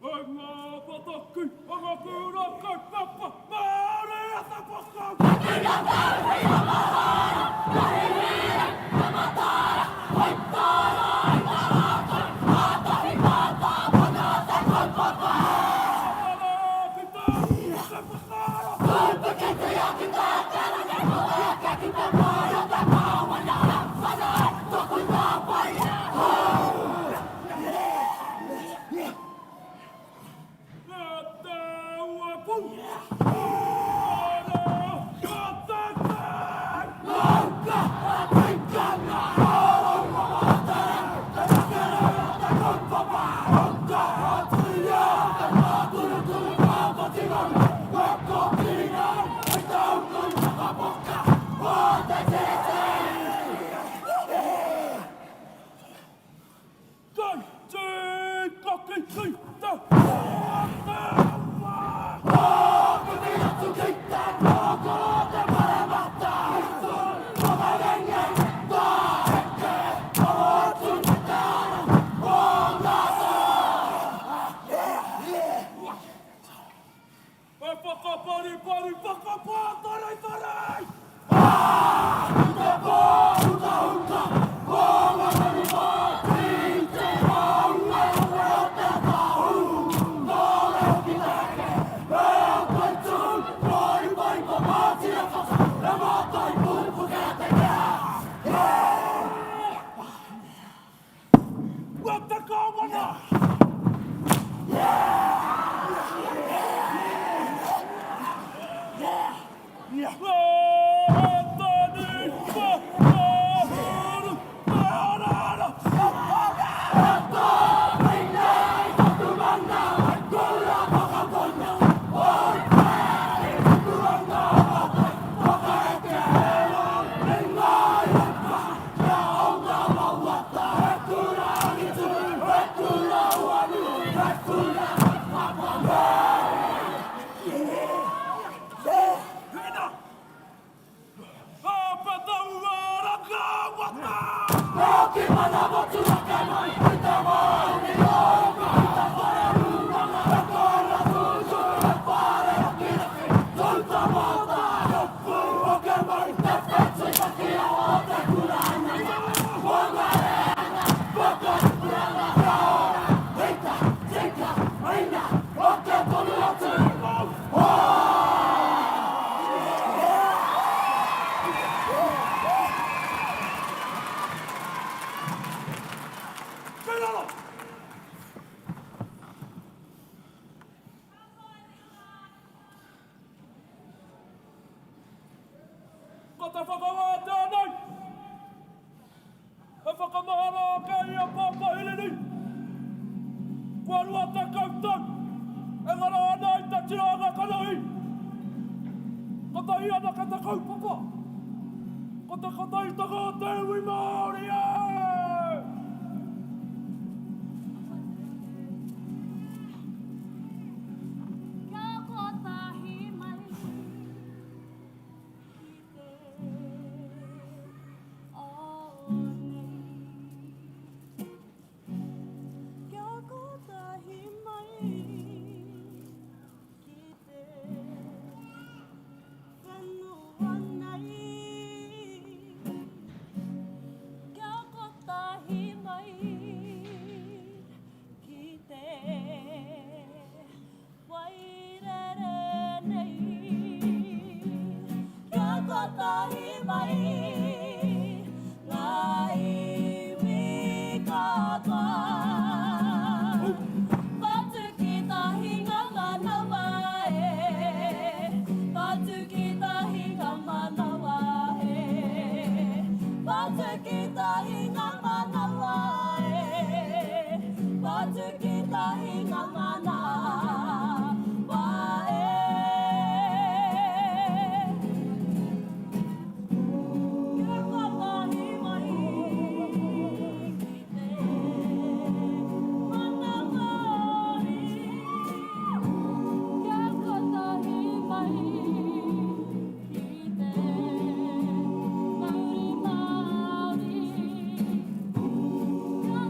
E ngā whataku o ngā kura kaupapa Māori a te waka! Takina tau hei amahara, ka hihira, ka mataara, hoi tāra ai tā rātou, kātahi mātāpono te kaupapa! Whakara ki te te whakaaro! Tūpuketia ki te ake rangi, ko eke ki te pae o te kāwana, mana ai toku tāpae, hou! Kai te kaki ki te wā! Pāpiti atu ki te pōkoro o te paremata! Whakarenge, tāheke, awa atu ki te ara o ngā E whakaparipari, whakapātaritari! I te pōhutahuta o ngā whenua ki te haueue o te tāhū, kāore hoki te heke, me koe tū, pōriporipo mātira whatu, e mātai pupuke te mea. Ko te Kāwana! Kia ora wawata, he kura angitu, he kura uanu, he kura kaupapa Hina! Pata uara wata! Hoki mana motu ake mai, i te wāhi o i te whare rūnanga, he kura tūturu, he whare rakiraki, tū mata, Oke mai te whetū takiawa o te kura anana, o ngā reanga, whakatupuranga, kia ora, hika, tika, ina, oke tonu atu. Kei raro! Ko te whakawātea nei, he whakamahara ake i a Pāpā Hirini. Kua 20 tau e ngaro ana i te tirohanga kanohi. Kotahi anake te kaupapa, ko te kotahitanga o te iwi Māori e! Kia kotahi mai ki te ao nei. Kia kotahi mai ki te whenua nei. Kia kotahi mai ki te Wairere nei, kia kotahi mai ngā iwi katoa. Patu ki tahi ngā manawa e, patu ki tahi ngā manawa e, patu ki tahi ngā manawa e, patu ki tahi ngā manawa e. Kia kotahi mai ki te mana Māori. Kia kotahi mai ki te mauri Māori. Kia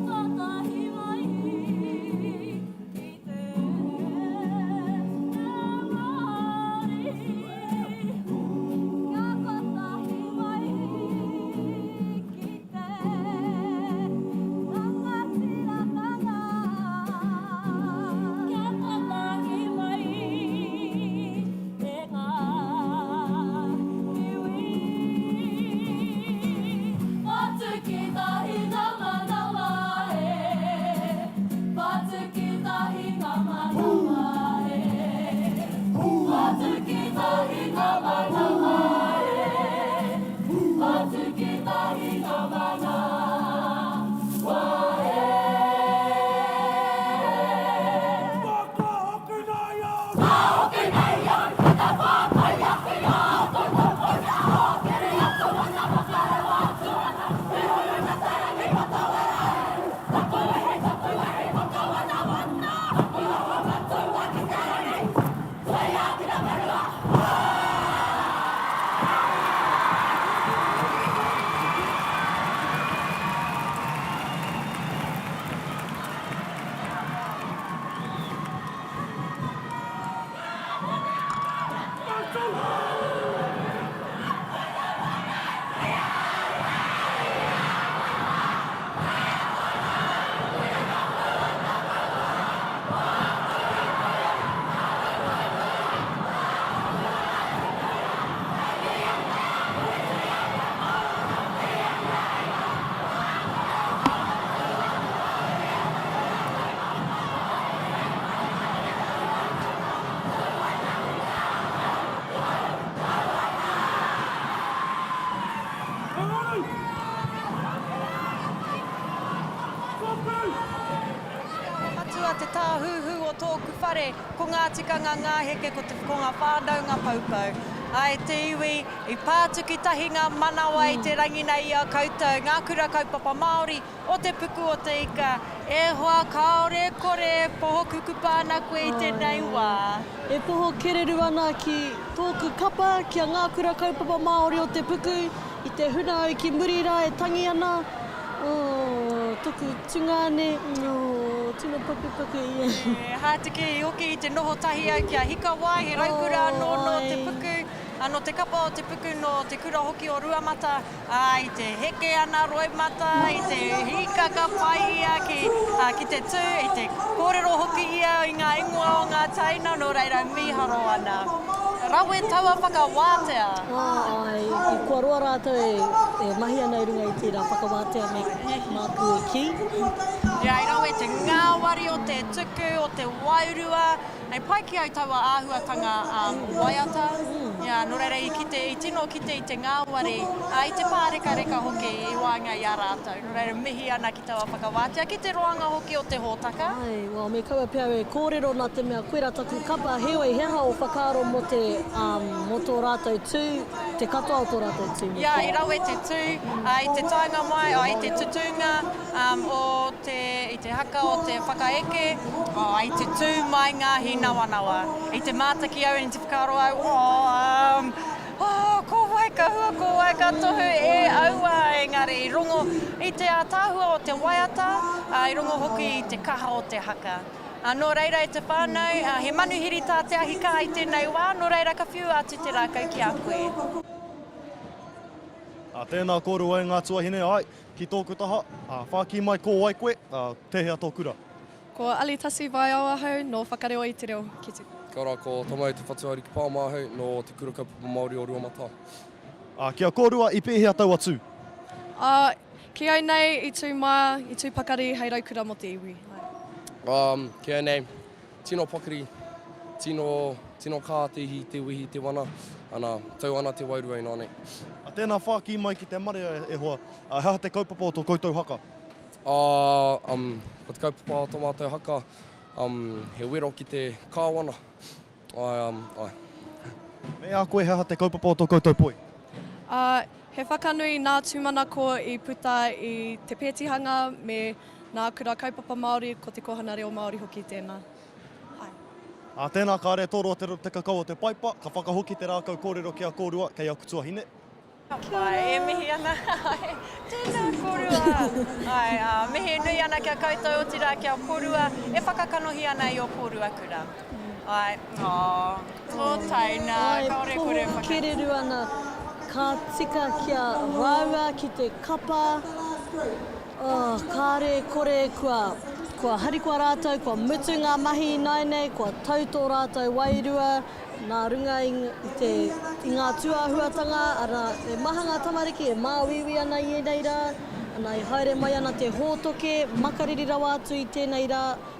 Matua te tāhuhu o tōku whare, ko ngā tikanga ngā heke, ko te ko ngā whānau ngā poupou. Āe te iwi, i pātuki tahi ngā manawa i te rangi nei i a koutou, ngā kura kaupapa Māori o Te Puku o Te Ika. E hoa, kāore e kore e poho kukupa ana koe i tēnei wā. E poho kereru ana ki tōku kapa, ki a Ngā Kura Kaupapa Māori o Te Puku, i te huna au ki muri rā e tangi ana. Oh, toku tungane, oh, tino pakupaku ia. E hātiki hoki i te noho tahi au ki a Hikawai, he raukura anō nō Te Puku, nō te kapa o Te Puku, nō te kura hoki o Ruamata, ā, i te heke ana roimata, i te hīkaka pai ia ki, ā, ki te tū, i te kōrero hoki ia i ngā ingoa o ngā teina, nō reira mīharo ana. Rawe taua whakawātea. Āe, i kua roa rātou e mahi ana i runga i tērā whakawātea me māku e kī. Ia, i rawe te ngāwari o te tuku, o te wairua, i pai ki au taua āhuatanga waiata, ia, nō reira i kite, i tino kite i te ngāwari, ā, i te pārekareka hoki i waenga i a rātou. Nō reira, mihi ana ki taua whakawātea, ki te roanga hoki o te hōtaka. Āe, well, me kaua pea e kōrero nā te mea koirā taku kapa, heoi, he aha ō whakaaro mō te, um, mō tō rātou tū, te katoa o tō rātou tū me Ia, i rawe te tū, ā, i te taenga mai, ā, i te tutūnga, um, o te, i te haka o te whakaeke, ā, i te tū mai ngā hīnawanawa. I te mātaki au, i te whakaaro au, oh, um, Oh, ko wai ka hua, ko wai ka tohu, e aua, engari i rongo i te ātaahua o te waiata, ā, i rongo hoki i te kaha o te haka. Ā, nō reira e te whānau, ā, he manuhiri tā te ahi kā i tēnei wā, nō reira ka whiua atu te rākau ki a koe. Ā, tēnā kōrua e ngā tuahine, āe, ki tōku taha, ā, whākī mai ko wai koe, ā, tēhea tō kura? Ko Ali Tasi Vaeao ahau, nō Whakarewa i te reo ki te. Kia ora, ko Tamai Te Whatuariki Palmer ahau, nō Te Kura Kaupapa Māori o Ruamatā. Ā, ki a kōrua, i pēhea taua tū? Ā, ki au nei, i tū mā, i tū pakari hei raukura mō te iwi. Āe. Ā, ki au nei, tino pakari, tino, tino kā te ihi, te wehi, te wana, ana, tau ana te wairua inānei. Ā, tēnā whākī mai ki te marea e hoa, ā, he aha te kaupapa o tō koutou haka? Ā, um, ko te kaupapa o tō mātou haka, um, he wero ki te kāwana. Āe, um, āe. Me a koe he aha te kaupapa o tō koutou poi? Ā, he whakanui nā tūmanako i puta i te pētihanga me nā kura kaupapa Māori, ko te kōhanga reo Māori hoki tēnā. Āe. Ā, tēnā kāre toroa te, te kakau o te paipa, ka whakahoki te rākau kōrero ki a kōrua, kei aku tuahine. Ka pai, e mihi ana. Ai, tēnā korua. Ai, ā, mihi nui ana ki a koutou, otirā ki a korua e whakakanohi ana i ō korua kura. Ai, ō, tō taina, Ai, kāore kore poho whaka. kereru ana, ka tika ki a rāua ki te kapa, oh, kāre kore kua, kua harikoa rātou, kua mutu ngā mahi ināianei, kua tau tō rātou wairua, Nā runga i te, i ngā tūāhuatanga, arā, he maha ngā tamariki e māuiui ana i ēnei rā, ana, e haere mai ana te hōtoke, makariri rawa atu i tēnei rā,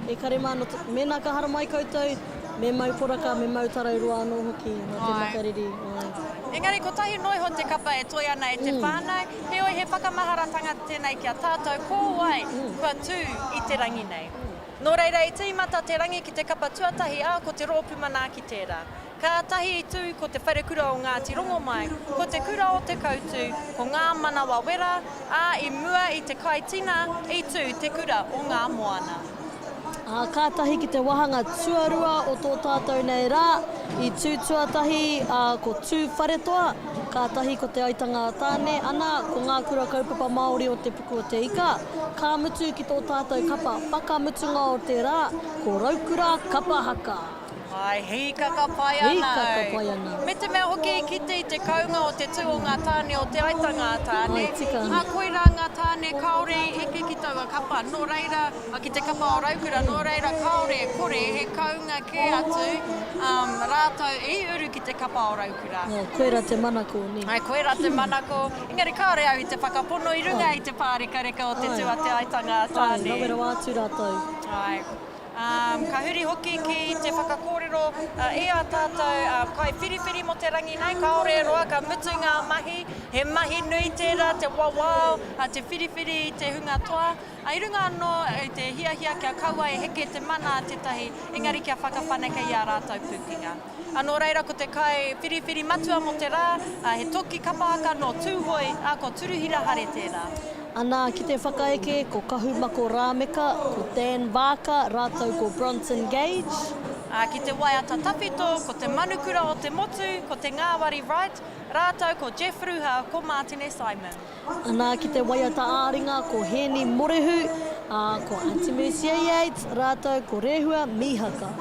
e kare mā, nō te, mēnā ka haramai koutou, me mau poraka, me mau tarau roa anō hoki, nā te makariri, āe. Engari kotahi noa iho te kapa e toe ana e te whānau, heoi he whakamaharatanga tēnei ki a tātou ko wai kua tū i te rangi nei. Nō reira i tīmata te rangi ki te kapa tuatahi, ā, ko te rōpū manaaki tērā. Kātahi i tū ko Te Wharekura o Ngāti Rongomai, ko Te Kura o Te Koutu, ko Ngā Manawa Wera, ā, i mua i te kai tina i tū Te Kura o Ngā Moana. Ā, kātahi ki te wāhanga tuarua o tō tātou nei rā, i tū tuatahi, ā, ko Tūwharetoa, kātahi ko Te Aitanga a Tāne, ana, ko Ngā Kura Kaupapa Māori o Te Puku o Te Ika, ka mutu ki tō tātou kapa whakamutunga o te rā, ko Raukura Kapa Haka. Āe, hīkaka pai ana au. Hīkaka pai ana. Me te mea hoki i kite i te kounga o te tū o ngā tāne o Te Aitanga a Tāne, Āe, tika. ā, koirā ngā tāne kāore i eke ki taua kapa, nō reira, ki te kapa o Raukura, nō reira kāore e kore he kounga kē atu rātou i uru ki te kapa o Raukura. Ā, koirā te manako, nē. Āe, koirā te manako. Engari kāore au i te whakapono i runga i te pārekareka o te tū a Te Aitanga a Tāne. Āe, rawe rawa atu rātou. Āe. Ka huri hoki ki te whakakōrero i ā tātou kaiwhiriwhiri mō te rangi nei, kāore e roa ka mutu ngā mahi, he mahi nui tērā te wawao, te whiriwhiri i te hunga toa, i runga anō i te hiahia kia kaua e heke te mana a tētahi, engari kia whakawhanake i ā rātou pūkenga. Nō reira ko te kai whiriwhiri matua mō te rā, he toki kapa haka nō Tūhoe, ā, ko Turuhira Hare tērā. Ana ki te whakaeke ko Kahumako Rameka, ko Dan Barker rātou ko Bronson Gage. Ā, ki te waiata tawhito ko te manukura o te motu, ko Te Ngāwari Wright, rātou ko Jeff Ruha, ko Mātene Simon. Ana ki te waiata ā-ringa ko Hēni Morehu, ā, ko Aunty Mercia Yates rātou ko Rehua Mihaka.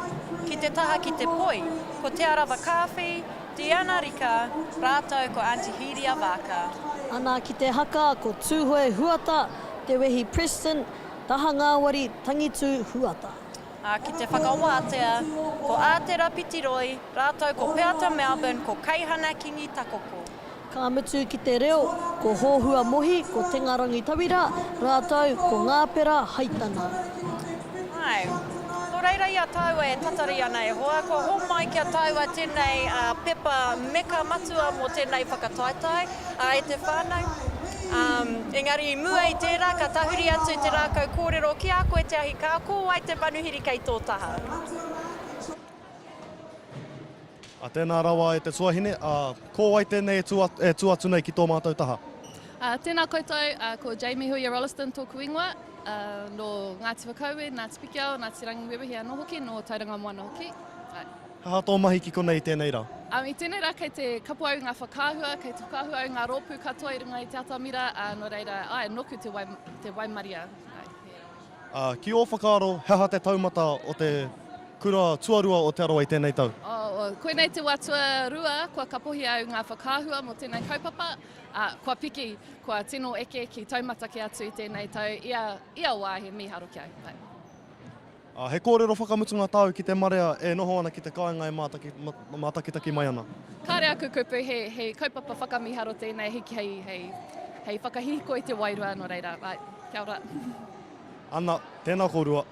Ki te taha ki te poi, ko Te Arawa Kāwhi, Deanna Rika, rātou ko Aunty Hīria Vaaka. Ana ki te haka ko Tūhoe Huata, Te Wehi Preston, Taha Ngāwari, Tangitū Huata. Ā, ki te whakawātea, ko Ātera Pitiroi, rātou ko Peata Melbourne, ko Keihana Kingi Takoko. Ka mutu ki te reo, ko Hōhua Mohi, ko Tenga Rangitauira, rātou ko Ngāpera Haitana. Āe. Nō reira i a tāua e tatari ana e hoa, kua hōmai ki a tāua tēnei pepa meka matua mō tēnei whakataetae e te whānau. Engari i mua i tērā ka tahuri atu te rākau kōrero ki a koe te ahi kā, ko wai te manuhiri kei tō taha? A, tēnā rawa e te tuahine, a, ko wai tēnei e tū, e tū atu nei ki tō mātou taha? A, tēnā koutou, a, ko Jamie Huia Rolleston tōku ingoa, a, nō Ngāti Whakaue, Ngāti Pikiao, Ngāti Rangiwewehi anō hoki, nō Tauranga Moana hoki. Āe. He aha tō mahi ki konei i tēnei rā? Um, i tēnei rā kei te kapo au i ngā whakaahua, kei te whakaahua au i ngā rōpū katoa i runga i te atamira, ā, nō reira, āe, nōku te wai, te waimaria. Āe, he. Ā, ki ō whakaaro, he aha te taumata o te kura tuarua o Te Arawa i tēnei tau? Oh, koinei te wā tuarua kua kapohia au ngā whakaahua mō tēnei kaupapa, ā, kua piki, kua tino eke ki taumata kē atu i tēnei tau, ia, ia wā he mīharo ki au. Āe. Ā, he kōrero whakamutunga tāu ki te marea e noho ana ki te kāinga e mātaki, mātakitaki mai ana? Kāre aku kupu, he, he kaupapa whakamīharo tēnei, hei, hei, hei, hei whakahihiko i te wairua, nō reira, āe. Kia ora. Ana, tēnā kōrua.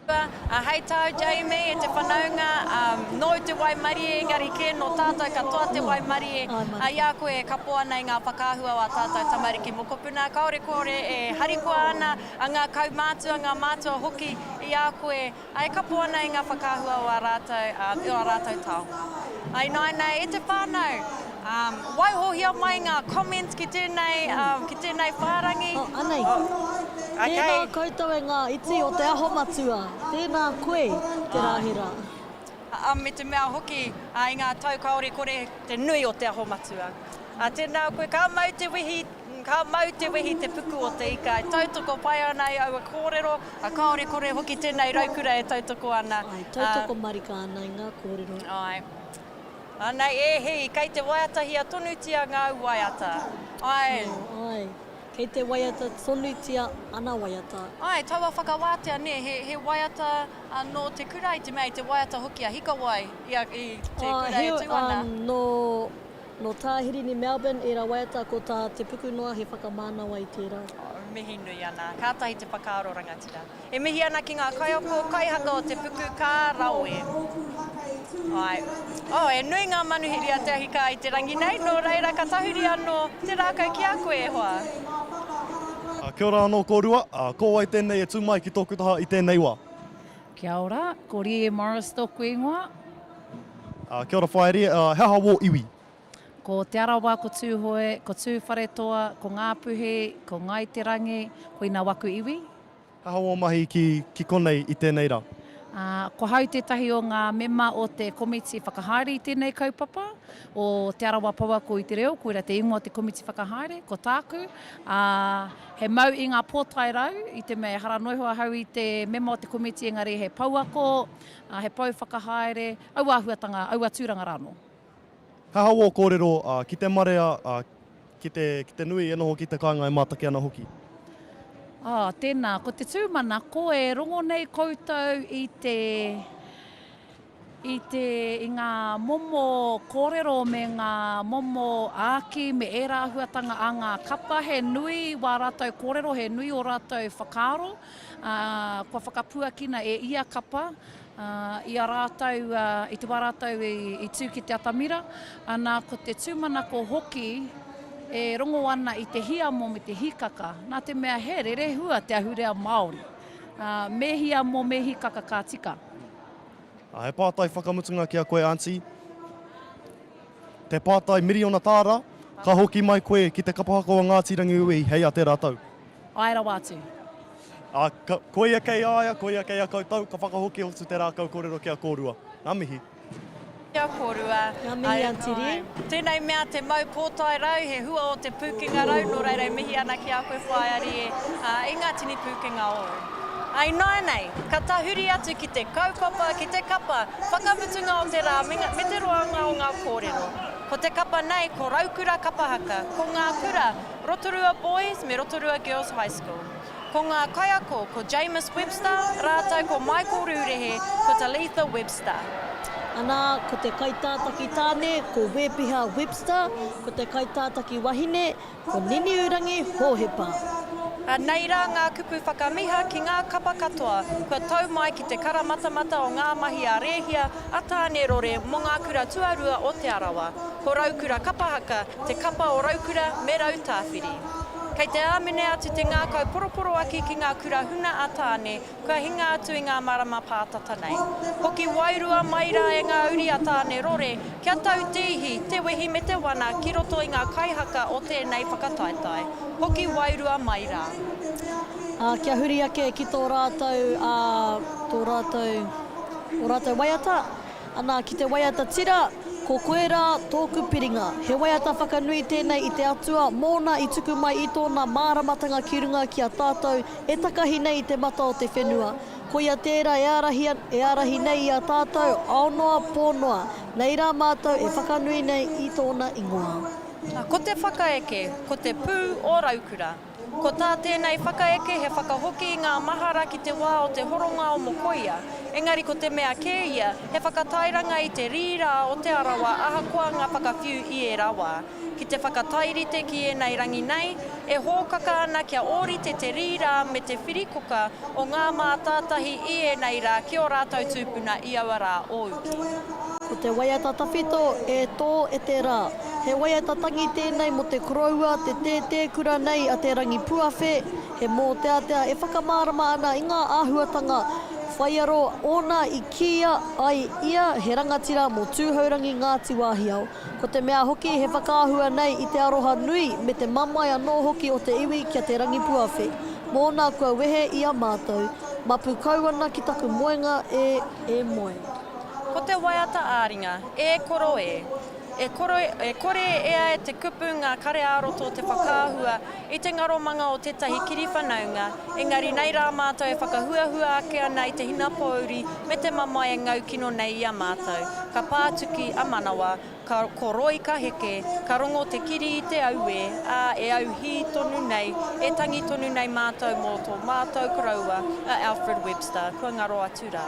Ā, hei tāu Jamie, e te whanaunga, ā, nōu te waimarie, engari kē nō tātou katoa te waimarie, ā, i a koe e kapo ana i ngā whakaahua o ā tātou tamariki mokopuna, kāore kore e harikoa ana a ngā kaumātua, ngā mātua hoki i a koe, Ā, e kapo ana i ngā whakaahua o ā rātou, ā, o ā rātou taonga. Ā, ināianei, e te whānau, ā, waihohia mai ngā comments ki tēnei, ā, ki tēnei whārangi. Oh, anei. Oh, okay. Tēnā koutou e ngā iti o Te Aho Matua. Tēnā koe, Te Rahera. Ā, me te mea hoki, ā, i ngā tau kāore kore te nui o Te Aho Matua. Ā, tēnā koe, ka mau te wehi, ka mau te wehi te puku o te ika, e tautoko pai ana i aua kōrero, ā, kāore kore hoki tēnei raukura e tautoko ana. Āe, tautoko marika ana i ngā kōrero. Āe. Anei, e hī, kei te waiatahia tonutia ngāu waiata. Āe. Āe, kei te waiata tonutia ana waiata. Āe, taua whakawātea, nē, he, he waiata nō te kura i te mea i te waiata hoki a Hikawai i a, i te kura e tū ana. Ā, heo, nō Nō Tā Hirini Melbourne ērā waiata ko tā Te Puku Noa he whakamānawa i tērā. Mihi nui ana. Kātahi te whakaaro rangatira. E mihi ana ki ngā kaiako, kaihaka o Te Puku, ka rawe. Āe. Oh, e nui ngā manuhiri a Te Ahi Kaa i te rangi nei, nō reira ka tahuri anō te rākau ki a koe e hoa. Kia ora anō kōrua, ko wai tēnei e tū mai ki tōku taha i tēnei wā? Kia ora, ko Rie Morris tōku ingoa. Kia ora Whaea Rie, he aha wō iwi? Ko Te Arawa, ko Tūhoe, ko Tūwharetoa, ko Ngāpuhi, ko Ngāi Te Rangi, koina waku iwi. He aha wō mahi ki, ki konei i tēnei rā? Ko hau tētahi o ngā mema o te komiti whakahaere i tēnei kaupapa, o Te Arawa Pouako i te Reo, koira te ingoa o te komiti whakahaere, ko tāku, ā, He mau i ngā pōtae rau, i te mea ehara noa iho ahau i te mema o te komiti engari he pouako, he pou whakahaere, aua āhuatanga, aua tūranga rānō. He aha wō kōrero ki te marea, ki te, ki te nui e noho ki te kāinga e mātaki ana hoki? Ā, tēnā, ko te tūmanako e rongo nei koutou i te. I te, i ngā momo kōrero me ngā momo āki me ērā āhuatanga a ngā kapa, he nui wā rātou kōrero, he nui ō rātou whakaaro, ā, kua whakapuakina e ia kapa, ā, i a rātou, ā, i te wā rātou i, i tū ki te atamira, ana, ko te tūmanako hoki e rongo ana i te hiamo me te hīkaka, nā te mea he rerehua te ahurea Māori, ā, me hiamo, me hīkaka ka tika. Ā, he pātai whakamutunga ki a koe, Aunty. Te pātai miriona tāra, ka hoki mai koe ki te kapa haka o Ngāti Rangiuiui hei a tērā tau? Āe rawa atu. Ā, ka, koia kei a ia, koia kei a koutou, ka whakahoki atu te rākau kōrero ki a kōrua. Ngā mihi. Ki a kōrua. Ngā mihi, Aunty Rie. Tēnei mea te mau pōtae rau, he hua o te pūkenga rau, nō reira e mihi ana ki a koe Whaea Rie, i ngā tini pūkenga ōu. Ā, ināianei, ka tahuri atu ki te kaupapa, ki te kapa, whakamutunga o te rā me, me te roanga o ngā kōrero. Ko te kapa nei, ko Raukura Kapa Haka, ko ngā kura, Rotorua Boys me Rotorua Girls High School. Ko ngā kaiako ko Jamus Webster rātou ko Michael Rūrehe, ko Talitha Webster. Anā, ko te kaitātaki tāne ko Wēpiha Webster, ko te kaitātaki wahine ko Niniurangi Hōhepa. Nei rā ngā kupu whakamiha ki ngā kapa katoa kua tau mai ki te karamatamata o ngā mahi a Rēhia, a Tānerore mō ngā kura tuarua o Te Arawa, ko Raukura Kapa Haka, te kapa o Raukura me Rautāwhiri. Kei te āmine atu te ngākau poroporoaki ki ngā kura huna a Tāne, kua hinga atu i ngā marama pātata nei. Hoki wairua mai rā e ngā uri a Tāne Rore, kia tau te ihi, te wehi me te wana ki roto i ngā kaihaka o tēnei whakataetae. Hoki wairua mai rā. Ā, kia huri ake ki tō rātou, ā, tō rātou, ō rātou waiata. Ana, ki te waiata tira, Ko koe rā tōku piringa. He waiata whakanui tēnei i te Atua, mōna i tuku mai i tōna māramatanga ki runga ki a tātou e takahi nei i te mata o te whenua. Koia tērā e ārahi, e ārahi nei i a tātou, ao noa, pō noa. Nei rā mātou e whakanui nei i tōna ingoa. Ko te whakaeke, ko te pū o Raukura. Ko tā tēnei whakaeke he whakahoki i ngā mahara ki te wā o te horonga o Mokoia, engari ko te mea kē ia, he whakatairanga i te rīrā o Te Arawa ahakoa ngā whakawhiu i ērā wā. Ki te whakatairite ki ēnei rangi nei, e hōkaka ana kia ōrite te rīrā me te whirikoka o ngā mātātahi i ēnei rā ki ō rātou tūpuna i aua rā o uki. Ko te waiata tawhito, E tō e te rā. He waiata tangi tēnei mō te koroua, te tētēkura nei a Te Rangipuawhe, he mōteatea e whakamārama ana i ngā āhuatanga whaiaro ōna i kīia ai ia he rangatira mō Tūhourangi Ngāti Wāhiao. Ko te mea hoki he whakaahua nei i te aroha nui me te mamae anō hoki o te iwi ki a Te Rangipuawhe, mōna kua wehe i a mātou. Mapu kau ana ki taku moenga e, e moe. Ko te waiata ā-ringa, E koro e. E kore, e kore e ea e te kupu ngā kare ā-roto te whakaahua i te ngaromanga o tētahi kiriwhanaunga, engari nei rā mātou e whakahuahua ake ana i te hinapōuri me te mamae e ngau kino nei i a mātou. Ka pātuki a manawa, ka koroi ka heke, ka rongo te kiri i te auē, ā, e auhī tonu nei, e tangi tonu nei mātou mō tō mātou koroua, a Alfred Webster, kua ngaro atu rā.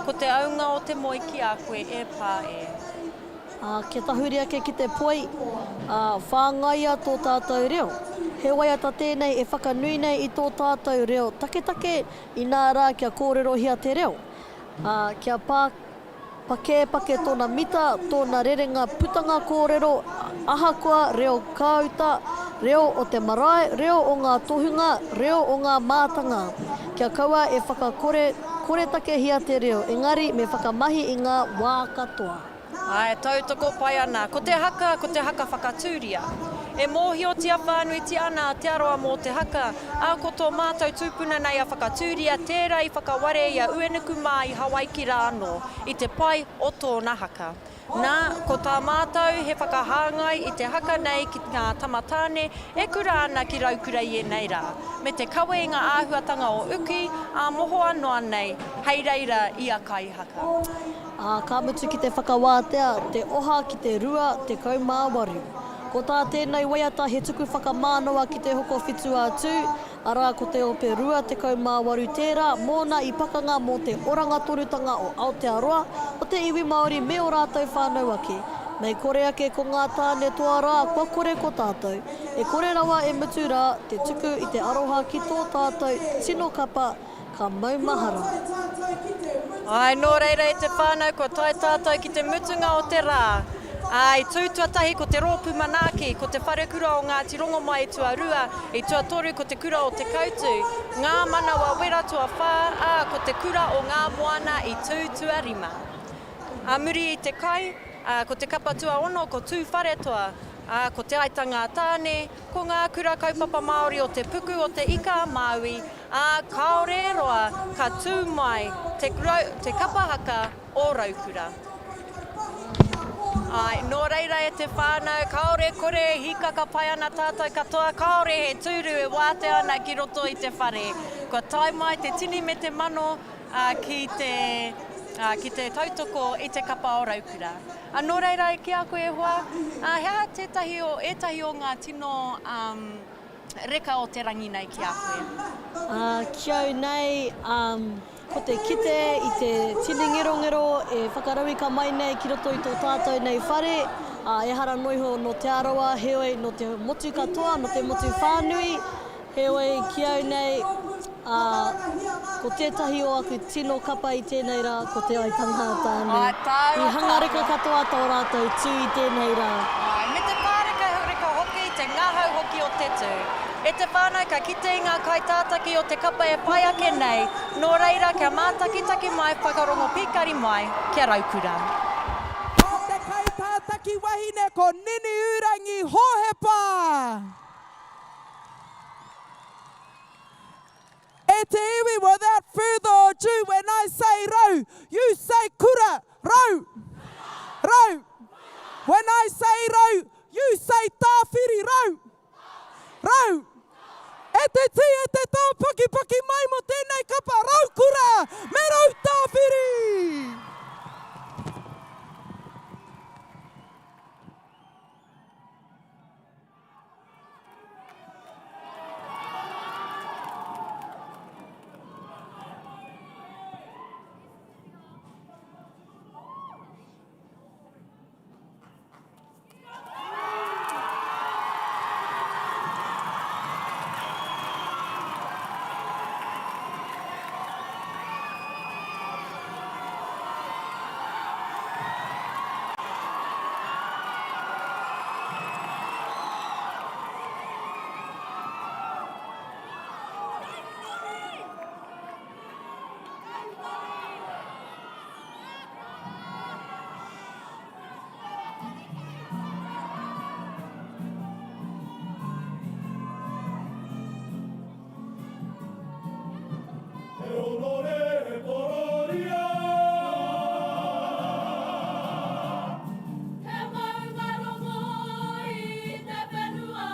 Ko te aunga o te moe ki a koe e pā e. Ā, kia tahuri ake ki te poi, ā, whāngaia tō tātou reo. He waiata tēnei e whakanui nei i tō tātou reo taketake, inā rā kia kōrerohia te reo. Ā, kia pā, pakēpake tōna mita, tōna rerenga putanga kōrero, ahakoa reo kāuta, reo o te marae, reo o ngā tohunga, reo o ngā mātanga. Kia kaua e whakakore, koretakehia te reo, engari me whakamahi i ngā wā katoa. Āe, tautoko pai ana. Ko te haka, ko te haka whakatūria. E mōhiotia whānuitia ana a Te Arawa mō te haka, ā, ko tō mātou tupuna nei a Whakatūria tērā i whakaware i a Uenuku mā i Hawaiki rā anō, i te pai o tōna haka. Nā, ko tā mātou he whakahāngai i te haka nei ki ngā tama tāne e kura ana ki Raukura i ēnei rā, me te kawe i ngā āhuatanga o uki, ā mohoa noa nei, hei reira ia kaihaka. Ā, ka mutu ki te whakawātea te oha ki te 28. Ko tā tēnei waiata he tuku whakamānawa ki te Hokowhitu-a-Tū, Arā, ko te ope 28 tērā, mōna i pakanga mō te oranga tonutanga o Aotearoa, o te iwi Māori me ō rātou whānau ake. Mei kore ake ko ngā tāne toa rā, kua kore ko tātou. E kore rawa e mutu rā te tuku i te aroha ki tō tātou tino kapa, ka maumahara. Āe, nō reira e te whānau, kua tae tātou ki te mutunga o te rā. Ā, i tū tuatahi ko te rōpū manaaki, ko Te Wharekura o Ngāti Rongomai i tuarua, i tuatoru ko Te Kura o Te Kautu, Ngā Manawa Wera tuawhā, ā, ko Te Kura o Ngā Moana i tū tuarima. Ā muri i te kai, ā, ko te kapa tuaono ko Tūwharetoa, ā, ko Te Aitanga a Tāne, ko Ngā Kura Kaupapa Māori o Te Puku o Te Ika a Māui, ā, kāore e roa ka tū mai te, te kapa haka o Raukura. Āe, nō reira e te whānau, kāore kore e hīkaka pai ana tātou katoa, kāore he tūru e wātea ana ki roto i te whare. Kua tae mai te tini me te mano ki te, ki te tautoko i te kapa o Raukura. Ā, nō reira ki a koe e hoa, he aha tētahi o, ētahi o ngā tino, reka o te rangi nei ki a koe? Ā, ki au nei, ā, ko te kite i te tini ngerongero e whakarauika mai nei ki roto i tō tātou nei whare, ā, ehara noa iho nō Te Arawa, heoi nō te motu katoa, nō te motu whānui, heoi ki au nei, ā, ko tētahi o aku tino kapa i tēnei rā, ko Te Aitanga a Tāne. Āe, tāu I hanga reka katoa tō rātou tū i tēnei rā. Āe, me te pārekareka hoki, te ngahau hoki o te tū. E te whānau, ka kite i ngā kaitātaki o te kapa e pai ake nei, nō reira kia mātakitaki mai, whakarongo pīkari mai, kia raukura. Ko te kaitātaki wahine ko Niniurangi Hohepa. E te iwi without further ado when I say rau, you say kura, rau! Rau! When I say rau, you say tāwhiri, rau! Rau! E te tī, e te tā, pakipaki mai mō tēnei kapa, raukura me Rautāwhiri! He honore, he kororia. He maunga rongo i te whenua.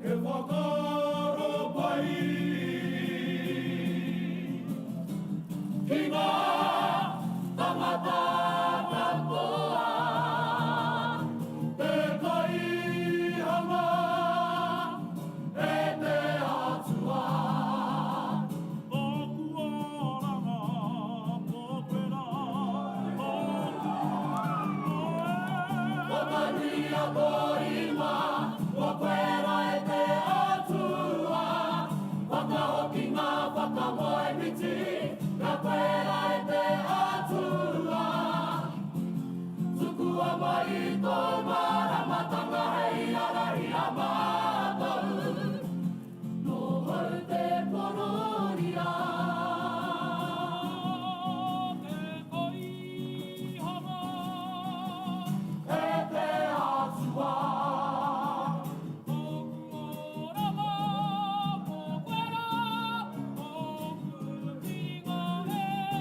He whakaaro pai ki ngā tangata katoa. Te kaihanga e te Atua. Tōku oranga, ko koe rā, tōku ringa e. Ko Maria Korima, ko koe rā e te Atua. Whakahoki ngā whakamoemiti, ka koe rā e te Atua. Tukua mai tō māramatanga hei ārahi a mātou. Nōhou te korōria. Te kaihanga. E te Atua. Tōku oranga, ko koe rā, tōku ringa e.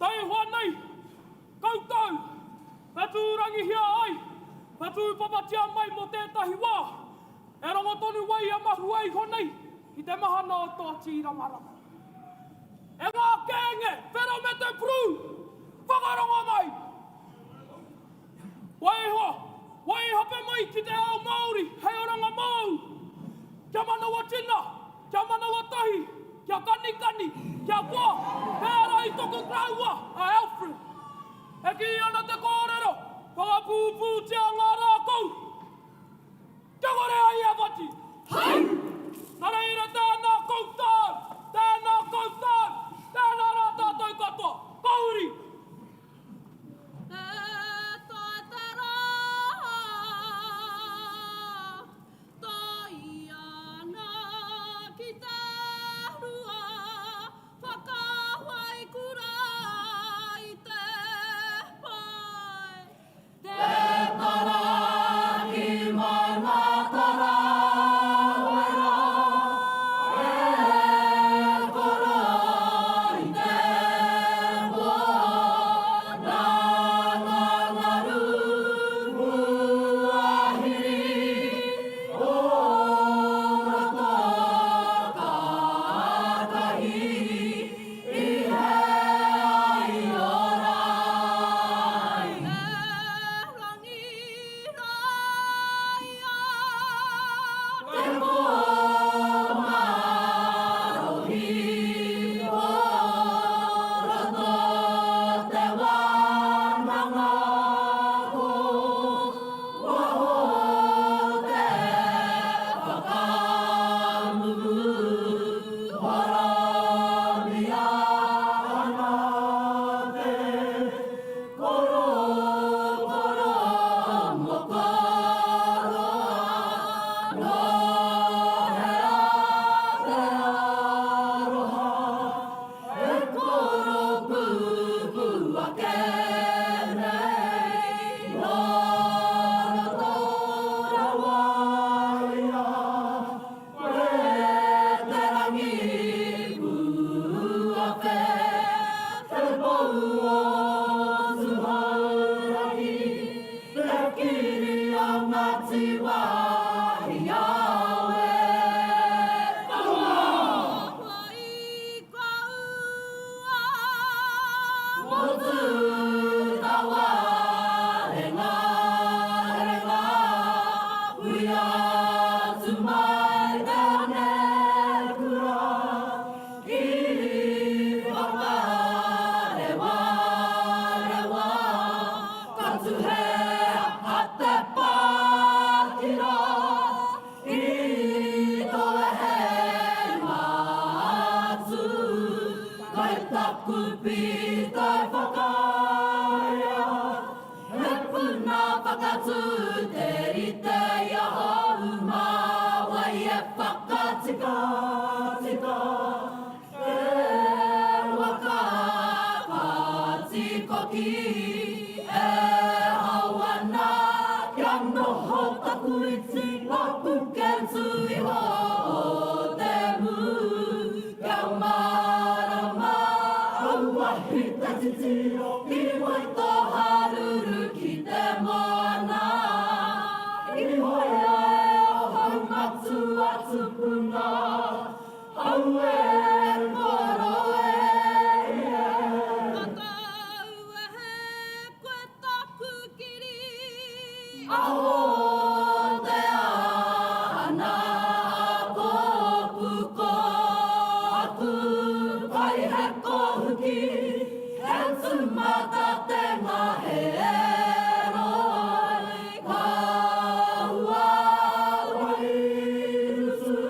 Taihoa nei, koutou, whetūrangihia ai, whetūpapatia mai mō tētahi wā, e rongo tonu ai a mahue iho nei i te mahana o tō tīrangaranga. E ngā kēnge, whero me te pru, whakarongo mai! Waiho, waihape mai ki te ao Māori hei oranga mōu! Kia manawa tina, kia manawa tahi, kia kanikani, kia koa, pērā i toku koroua, a Alfred. E kī ana te kōrero, whakapūpūtia ngā rākau, kia kore ai e whati! Hei! Nā reira tēnā koutou, tēnā koutou, tēnā rā tātou katoa, ka huri! E tae te rā, tae ana ki te rua, whakawai kura i te pae. Te tara ki Maungatarawera, e koro i te pō, nā ngā ngaru puahiri o roto kātahi i he ai ora ai. E rangi Te pō marohi o roto te wānanga ko waho te whakamumu horomia ana te Korokoro mokoroa nō hea te aroha e koropupū ake nei nō roto rawa ia Koe te rangi puawhe, te pou o Tūhourangi, te kiri o Ngāti Wāhiawe. Motu tawa rengarenga, Huia atu mai te onekura, I whakarewarewa, Ka tuhea a Te Pākira, I tō wehenga atu, Kai taku pītai whakaea, He puna whakatū te rite i ahau Mā wai e whakatikatika Te waka ka tīkoki E hao ana kia noho taku iti Ngā puke tuiho o te mū Kia mārama auahi te titiro Ki Waitoharuru ki te moana I hoe ai ahau matua tupuna Aue koro e e. Ka tauwehe koe taku kiri. Aho te ana kopu ko aku kai he kohuki he tumata te ngahere roi ka hua wairutu.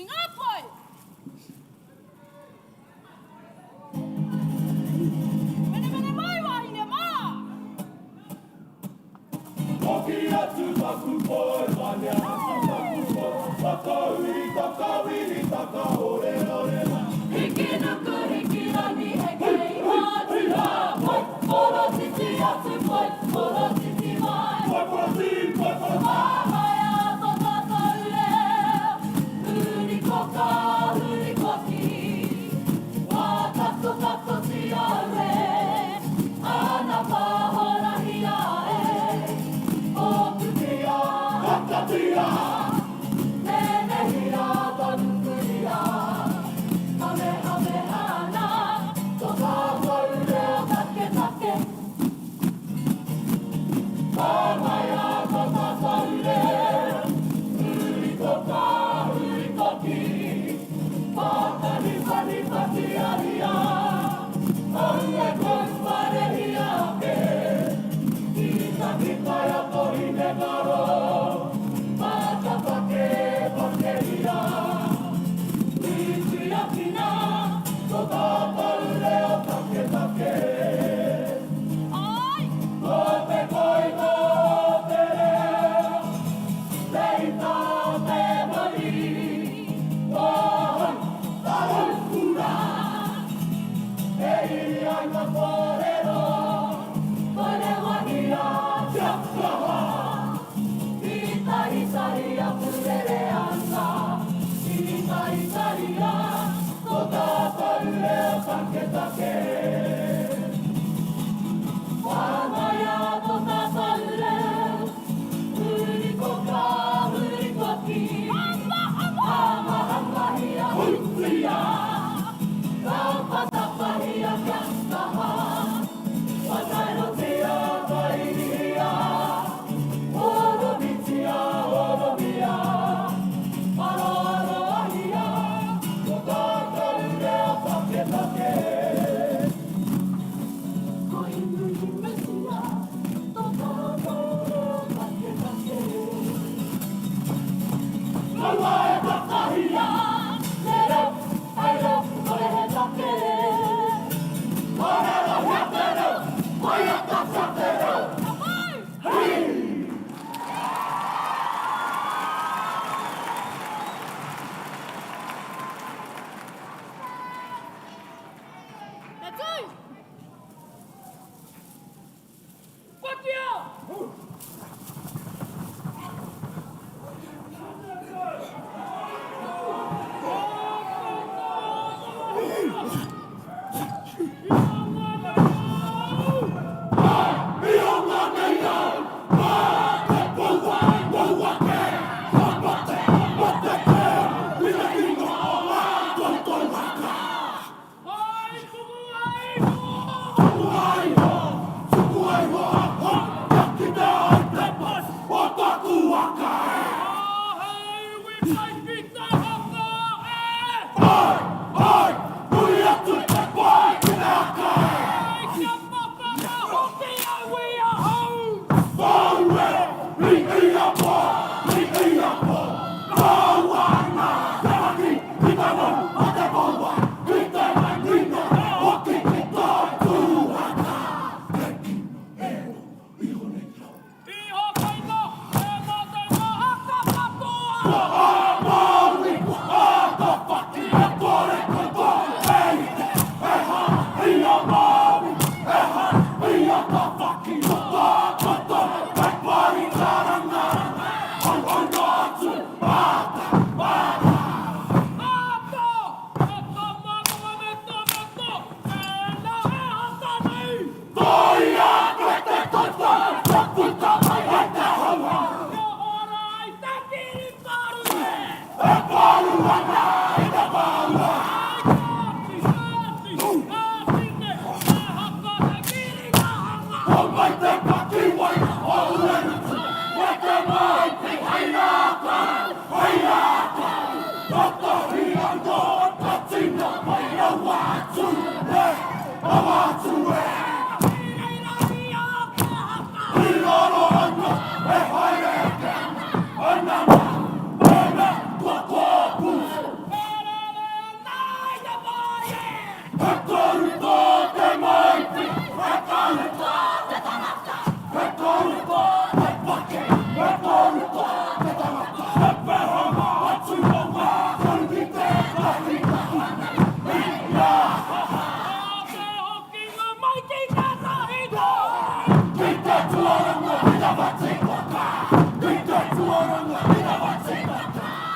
Ki ngā pae! Menemene mai wāhine mā! Hoki atu taku poi, manea atu taku poi, Whakauri, takawiri, takaoreore mai. Hiki nuku, hiki rangi, heke iho atu rā, poi, Porotiti atu poi, porotiti mai. Poi poroti, poi poroti. Whāngaia tō tātou reo, huri koka, huri koki, Whākatokatotia au e, ana pāhorahia e, Ōkutia, Whakatia, Nenehia tonukuria, Kamehameha ana tō tātou reo taketake. Whāngaia tō tātou reo, huri koka, huri koki, Whakaniwhaniwhatiaria, aue koumarehia ake, Tītakitaia tō hinengaro, Whakapakepakehia, Tiakina tō tātou reo taketake. Ai! Ko te koingo o te reo, te ita o te mauri, Wahau, wahau kura, e iri ai ngā kōrero, Parewahia kia kaha. Tītahitahi atu rere ana, Tītahitahia tō tātou reo taketake. Whāngaia tō tātou reo, huri koka, huri koki, Hamahamahia, huihuia, Tapatapahia kia kaha, Whakairotia, whairihia, Oromitia, oromia, Aroaroahia, Ko tātou reo taketake. Ko Hinuhinutia, tō tātou reo taketake. Kaua e takahia, Te reo, hei reo, kore he take. Kōrerohia te reo, waiatatia te reo. Ka mau! Hī! Te tū! Whatia! Ko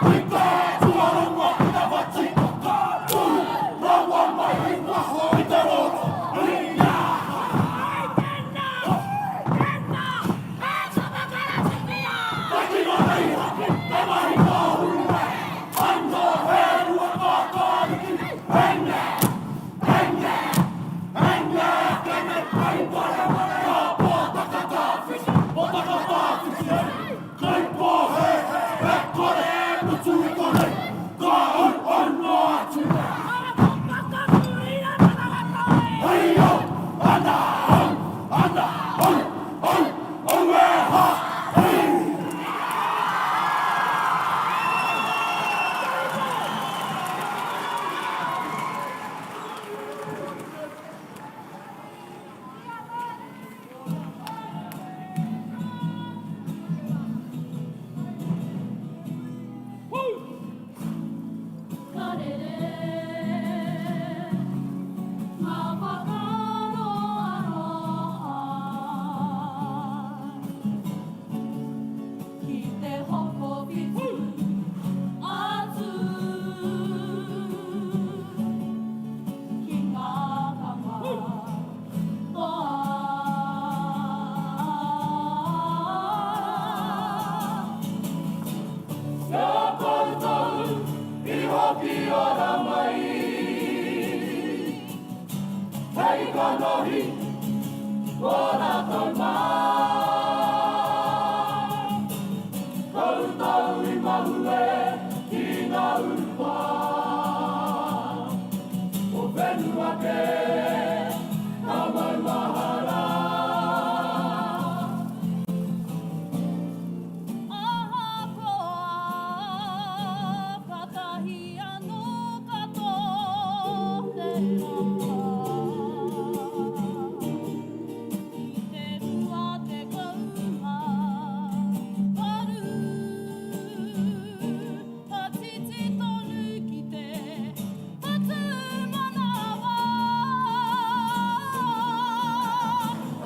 I te tuarongo ki te whati Ka tū rawa mai i waho i te roto I a Ai tēnā, tēnā, e Tamakaratitia! Te tino reiha, te mahi kōhuru e Anō he rua kākāriki Ene, ene, ene Tēnei pai wareware Ka pōtaka tāwhiti, pōtaka tāwhiti e Kai pōhēhē, e kore e mutu i konei Ka auau noa atu nei Hei au, ana au, ana au, au, au e ha, hei! Ka rere ngā whakaaro aroha ki te hokowhitu a Tū ki ngā tama Kia koutou i hoki ora mai. Hei kanohi mō rātou mā. Koutou i mahue ki ngā urupā. Ko whenua kē ka maumahara. Ahakoa katahi anō ka tō te rā. I te 28. Ka titi tonu ki te whatu manawa.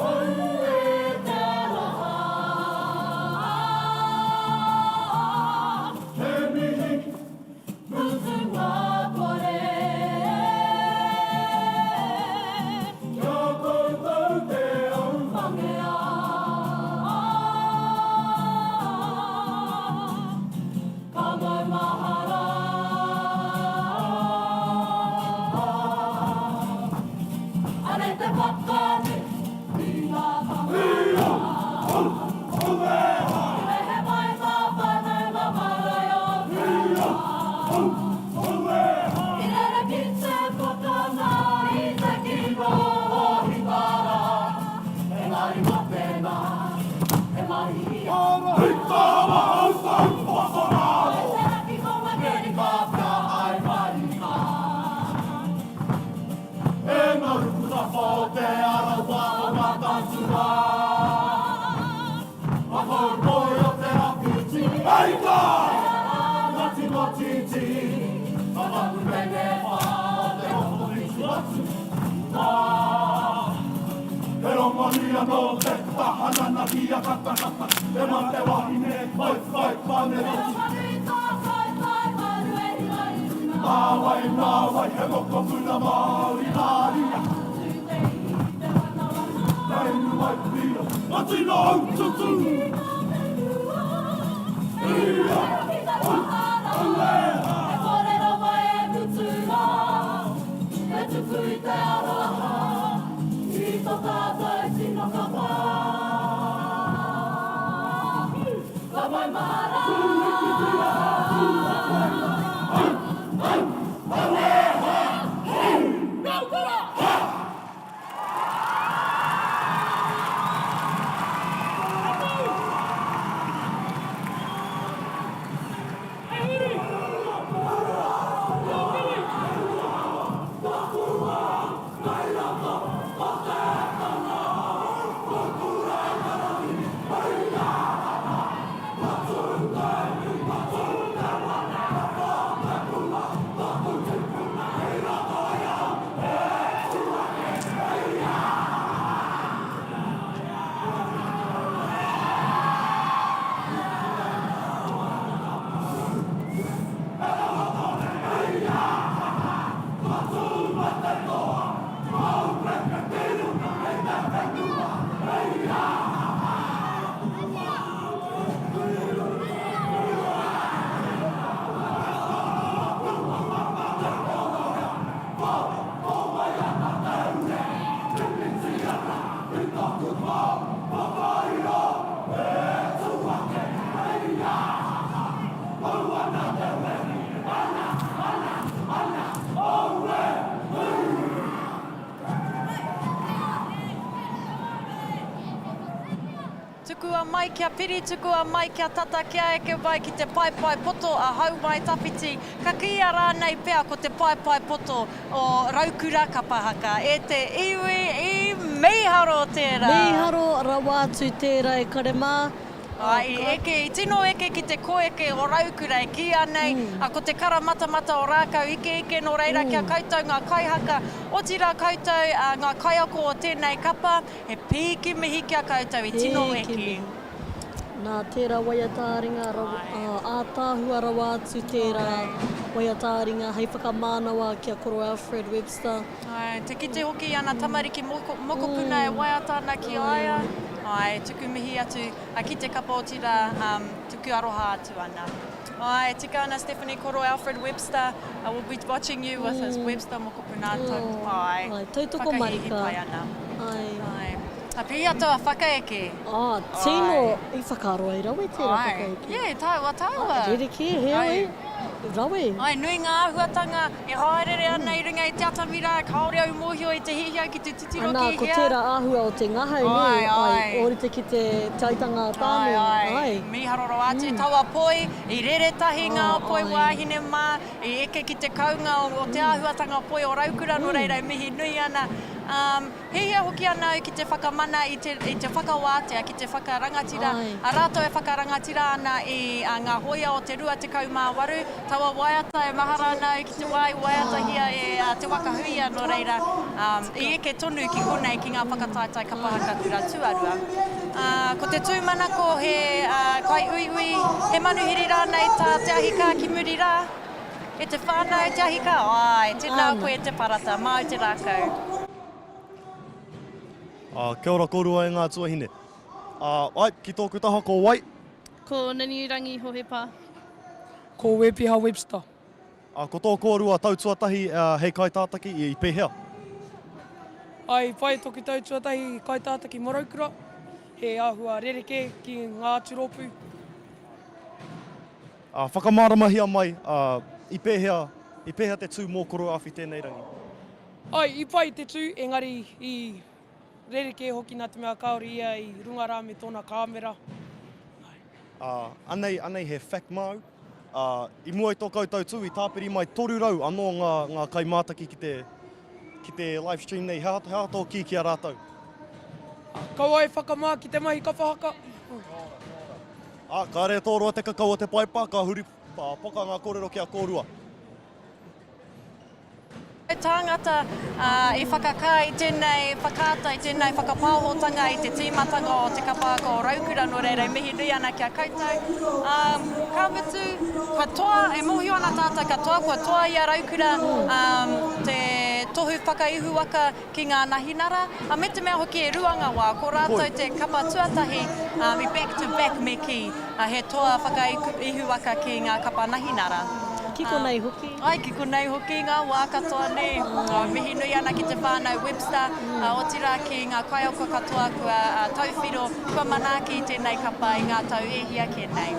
Aue te aroha. He mihi mutunga kore. Kia koutou te au. Mangea. Ka maumahara. Anei te whakanui i ngā tangata. I wehe mai ngā whānau, ngā marae o Te Arawa. I rere ki te whakamā i te kino o Hikara. Engari mā tēnā, he mahi ia. E ngā rukutawha o Te Arawa o Mātaatua, Ngā poupou o te Rawhiti, Hei tā! Ngā tino tītī, ngā mapu pene whā o te Hokowhitu atu, Nā! He rongonui anō te taha nanakia katakata, te mate wahine, whai whai pane rotu. Nā wai, nā wai, he mokopuna Māori māria. Kei runga i piro, ngā tino haututū. Ia, au, au e hā. E kore rawa e mutu rā, te tuku i te aroha. I to tātou tino kapa. Ka maumahara. Tūhikitia, tūhakoia, au, au, au e hā, hū! Raukura! Ha! E huri! Kōkiri! mai kia piri, tukua mai kia tata, kia eke mai ki te paepae poto a Haumaitawhiti, ka kīia rānei pea ko te paepae poto o Raukura Kapa Haka. E te iwi i mīharo tērā! Mīharo rawa atu tērā e kare mā. Ā, i eke, i tino eke ki te koeke o Raukura e kīia nei, ā, ko te kara matamata o Rākau Ikeike, nō reira kia koutou ngā kaihaka, otirā koutou, ā, ngā kaiako o tēnei kapa, he pīki mihi ki a koutou i tino Pīki eke. mihi. Nā tērā waiata-ā-ringa rawa, ā, ātaahua rawa atu tērā waiata-ā-ringa hei whakamānawa ki a Koro Alfred Webster. Āe, te kite hoki i ana tamariki mokopuna e waiata ana ki a ia. Āe, tuku mihi atu ki te kapa otirā, tuku aroha atu ana. Āe, tika ana Stephanie Koro, Alfred Webster will be watching you with his Webster mokopuna. Āe, tautoko whakahīhī marika. pai ana. Āe. Āe. Ka pēhea taua whakaeke? Ā, tino, i whakaaro ai rawe tērā whakaeke. Āe, yeah, tāua, tāua. Āe, rerekē, heoi. Rawe. Āe, nui ngā āhuatanga e hāereere ana i runga i te atamira, kāore au mōhio i te hiahia ki te titiro Anā, ki ko hea. tērā āhua o te ngahau, nē, Āe, āe, āe. ōrite ki te, te aitanga a Tāne, Āe, āe. āe. Mīharo rawa atu taua poi, i rere tahi ngā poi wāhine mā, i eke ki te kounga o, o te āhuatanga poi o Raukura, nō reira e mihi nui ana. Um, Hiahia hoki ana au ki te whakamana i te, i te whakawātea, ki te whakarangatira, a rātou e whakarangatira ana i a ngā hōia o te 28, taua waiata e mahara ana au ki te wā i waiatahia e a Te Waka Huia, nō reira, i eke tonu ki konei ki ngā whakataetae kapa haka kura tuarua. Ā, ko te tūmanako he kaiuiui, he manuhiri rānei tā Te Ahi Kaa ki muri rā. E te whānau, Te Ahi Kaa, āe, tēnā koe e te parata, māu te rākau. Ā, kia ora kōrua e ngā tuahine. Ā, ai, ki tōku taha ko wai? Ko Niniurangi Hohepa. Ko Wepiha Webster. Ā, ko tō kōrua tau tuatahi hei kaitātaki i pēhea? Ā, i pai toku tau tuatahi kaitātaki Maraukura, he āhua rerekē ki ngā atu rōpū. Ā, whakamāramahia mai, ā, i pēhea, i pēhea te tū mō Koro Awhi tēnei rangi? Āe, i pai te tū, engari i rerekē hoki nā te mea kāore ia i runga rā me tōna kāmera. Āe. Ā, anei, anei he fact māu. Ā, i mua i tō koutou tū, i tāpiri mai 300 anō ngā, ngā kaimātaki ki te, ki te live stream nei. He aha, he aha tō kī ki a rātou? Kaua e whakamā ki te mahi kapa haka. Ā, kāre e tōroa te kakau o te paepa, ka huri poka ngā kōrero ki a kōrua. Tāngata i whakakā i tēnei whakaata, i tēnei whakapaohotanga i te tīmatanga o Te Kapa Haka o Raukura, nō reira e mihi nui ana ki a koutou. Ā, ka mutu, kua toa, e mōhio ana tātou katoa, kua toa i a Raukura te tohu whakaihuwaka ki ngā nahinara, a me te mea hoki e ruanga wā, ko rātou te kapa tuatahi i back to back me kī, he toa whakaihuwaka ki ngā kapa nahinara. Ki konei hoki. Ai, ki konei hoki ngā wā katoa nē. Mihi nui ana ki te whānau Webster, otirā ki ngā kaiako katoa kua tauwhiro, kua manaaki i tēnei kapa i ngā tau e hia kē nei.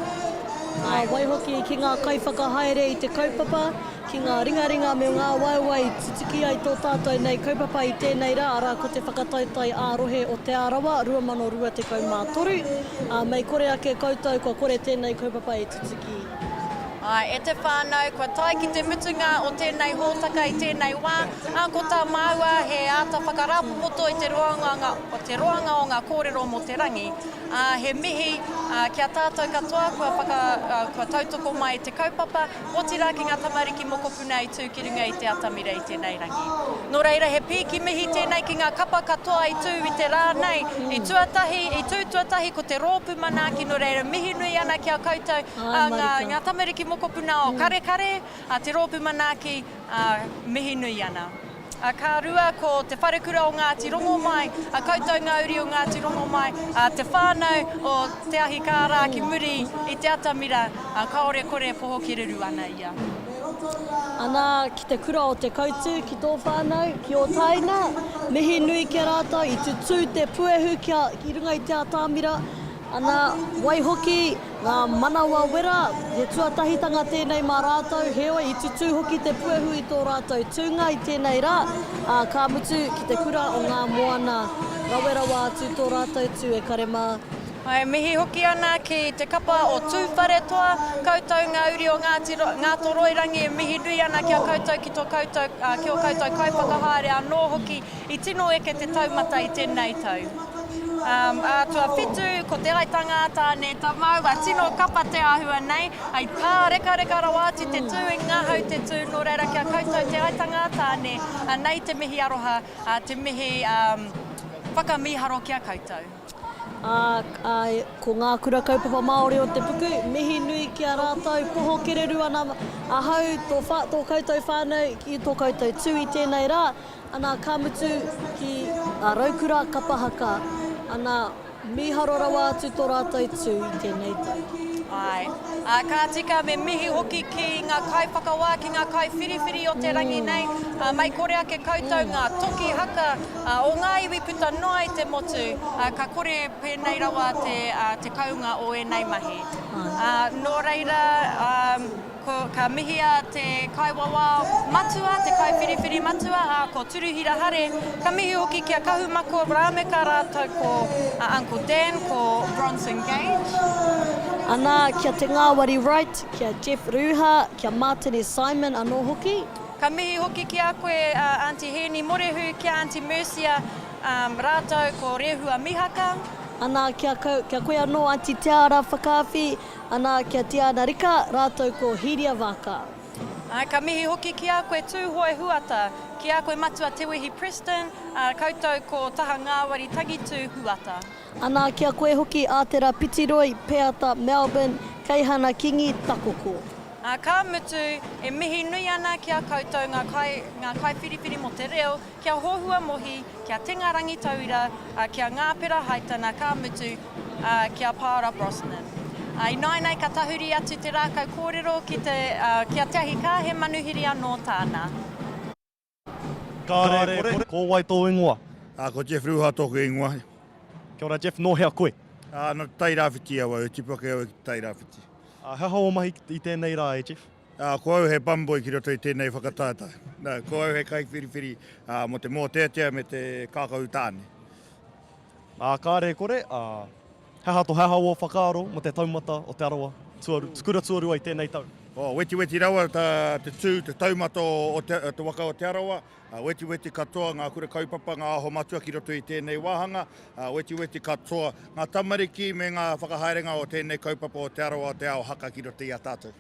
Ā, waihoki ki ngā kaiwhakahaere i te kaupapa, Ki ngā ringaringa me ngā waewae i tutuki ai tō tātou nei kaupapa i tēnei rā, arā ko te whakataetae ā-rohe o Te Arawa 2023, ā, mei kore ake koutou kua kore tēnei kaupapa e tutuki. Āe, e te whānau, kua tae ki te mutunga o tēnei hōtaka i tēnei wā, ā, ko tā māua he āta whakarāpopoto i te roanga, te roanga o ngā kōrero mō te rangi, ā, he mihi, ā, ki a tātou katoa kua whaka, kua tautoko mai i te kaupapa, Otirā ki ngā tamariki mokopuna i tū ki runga i te atamira i tēnei rangi. Nō reira he pīki mihi tēnei ki ngā kapa katoa i tū i te rā nei. I tuatahi, i tū tuatahi ko te rōpū manaaki nō reira mihi nui ana ki a koutou, a ngā, ngā tamariki mokopuna o Karekare, a te rōpū manaaki, ā, mihi nui ana. Ā, ka rua ko Te Wharekura o Ngāti Rongomai, a koutou ngā uri o Ngāti Rongomai, ā, te whānau o Te Ahi Kaa rā ki muri i te atamira, ā, kāore kore e poho kereru ana ia. Ana, ki te kura o Te Koutu, ki tō whānau, ki ō tāina, mihi nui ki a rātou, i tutū te puehu ki a, ki runga i te atamira, ana, waihoki, Ngā manawa wera, he tuatahitanga tēnei mā rātou, heoi i tutū hoki te puehu i tō rātou tūnga i tēnei rā, ā, ka mutu ki te kura o ngā moana rawe rawa atu tō rātou tū e kare mā. E mihi hoki ana ki te kapa o Tūwharetoa, koutou ngā uri o Ngāti Ngātoroirangi e mihi nui ana ki a koutou ki tō koutou, ki ō koutou kaiwhakahaere anō hoki i tino eke te taumata i tēnei tau. Ā, tuawhitu, ko Te Aitanga a Tāne Tamau, a tino kapa te āhua nei, i pārekareka rawa atu te tū, i ngahau te tū, nō reira ki a koutou Te Aitanga a Tāne, anei te mihi aroha, te mihi whakamīharo ki a koutou. Ā, āe, ko ngā kura kaupapa Māori o te puku, mihi nui ki a rātou, poho kereru ana ahau, tō wha, tō koutou whānau, ki tō koutou tū i tēnei rā, ana, ka mutu ki a Raukura Kapa Haka, ana, mīharo rawa atu tō rātou tū i tēnei tau. Āe. Ā, ka tika me mihi hoki ki ngā kaiwhakawā, ki ngā kaiwhiriwhiri o te rangi nei, ā, mei kore ake koutou ngā toki haka, Ā, o ngā iwi puta noa i te motu, ā, ka kore pēnei rawa te, ā, te kounga o ēnei mahi. Ā, nō reira, ā, ko, ka mihia te kaiwawao matua, te kaiwhiriwhiri matua, ā, ko Turuhira Hare, ka mihi hoki ki a Kahumako Rameka rātou ko, ā, Uncle Dan, ko Bronson Gage. Anā, ki a Te Ngāwari Wright, ki a Jeff Ruha, ki a Mātene Simon anō hoki. Ka mihi hoki ki a koe Aunty Hēni Morehu, ki a Aunty Mercia rātou ko Rehua Mihaka. Ana ki a kia koe anō Aunty Te Ara Whakaawhi, ana ki a Tiana Rika rātou ko Hīria Vaaka. Āe, ka mihi hoki ki a koe Tūhoe Huata, ki a koe Matua Te Wehi Preston, ā, koutou ko Taha Ngāwari Tangitū Huata. Ana ki a koe hoki Ātera Pitiroi, Peata, Melbourne, Keihana Kingi, Takoko. Ā, ka mutu, e mihi nui ana ki a koutou ngā kai, ngā kaiwhiriwhiri mō te reo, ki a Hohua Mohi, ki a Tenga Rangitauira, ā, ki a Ngāpera Haitana, ka mutu, ā, ki a Paora Brosnan. Ā, ināianei ka tahuri atu te rākau kōrero ki te, ā, ki a Te Ahi Kaa, he manuhiri anō tāna. Kāre e kore, ko wai tō ingoa? Ā, ko Jeff Ruha tōku ingoa. Kia ora Jeff, nō hea koe? Ā, nō Te Tairāwhiti awau, e tipu ake au ki Te Tairāwhiti. Ā, he aha ō mahi i tēnei rā e Jeff? Ā, ko au he bumboy ki roto i tēnei whakataetae. Nā, ko au he kaiwhiriwhiri, ā, mō te mōteatea me te kākahu tāne. Ā, kāre e kore, ā, He aha to he aha ō whakaaro mō te taumata o Te Arawa tuaru, kura tuarua i tēnei tau? Oh, wetiweti rawa ta te tū, te taumata o te, te waka o Te Arawa. Wetiweti katoa ngā kura kaupapa, ngā aho matua ki roto i tēnei wāhanga. Wetiweti katoa ngā tamariki me ngā whakahaerenga o tēnei kaupapa o Te Arawa o te ao haka ki roto i a tātou.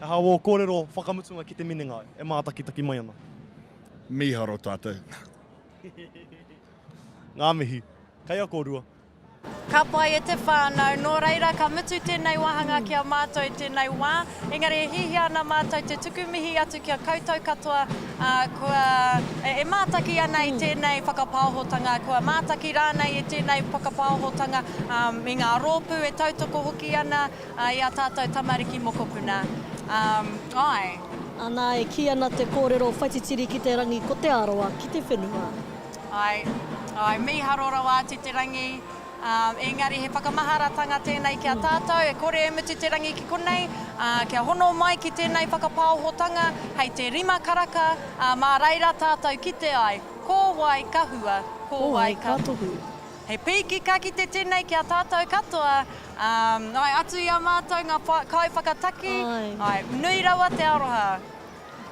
He aha ō kōrero whakamutunga ki te minenga e mātakitaki mai ana? Mīharo tātou. Ngā mihi. Kei a kōrua. Ka pai e te whānau, nō reira ka mutu tēnei wāhanga ki a mātou i tēnei wā, engari e hihia ana mātou te tuku mihi atu ki a koutou katoa, ā, kua, e mātaki ana i tēnei whakapaohotanga, kua mātaki rānei i tēnei whakapaohotanga, ā, i ngā rōpū e tautoko hoki ana i ā tātou tamariki mokopuna. Ā, āe. Ana, e kī ana te kōrero whaititiri ki te rangi ko Te Arawa ki te whenua. Āe, āe, mīharo rawa atu te rangi, ā, engari he whakamaharatanga tēnei ki a tātou, e kore e mutu te rangi ki konei, ā, kia hono mai ki tēnei whakapaohotanga hei te rima karaka, ā, mā reira tātou kite ai, ko wai ka hua, ko wai ka tohu. He pīki ka kite tēnei ki a tātou katoa, ā, āe, atu i a mātou ngā kaiwhakataki, āe, nui rawa te aroha.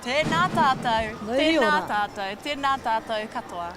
Tēnā tātou, tēnā tātou, tēnā tātou katoa.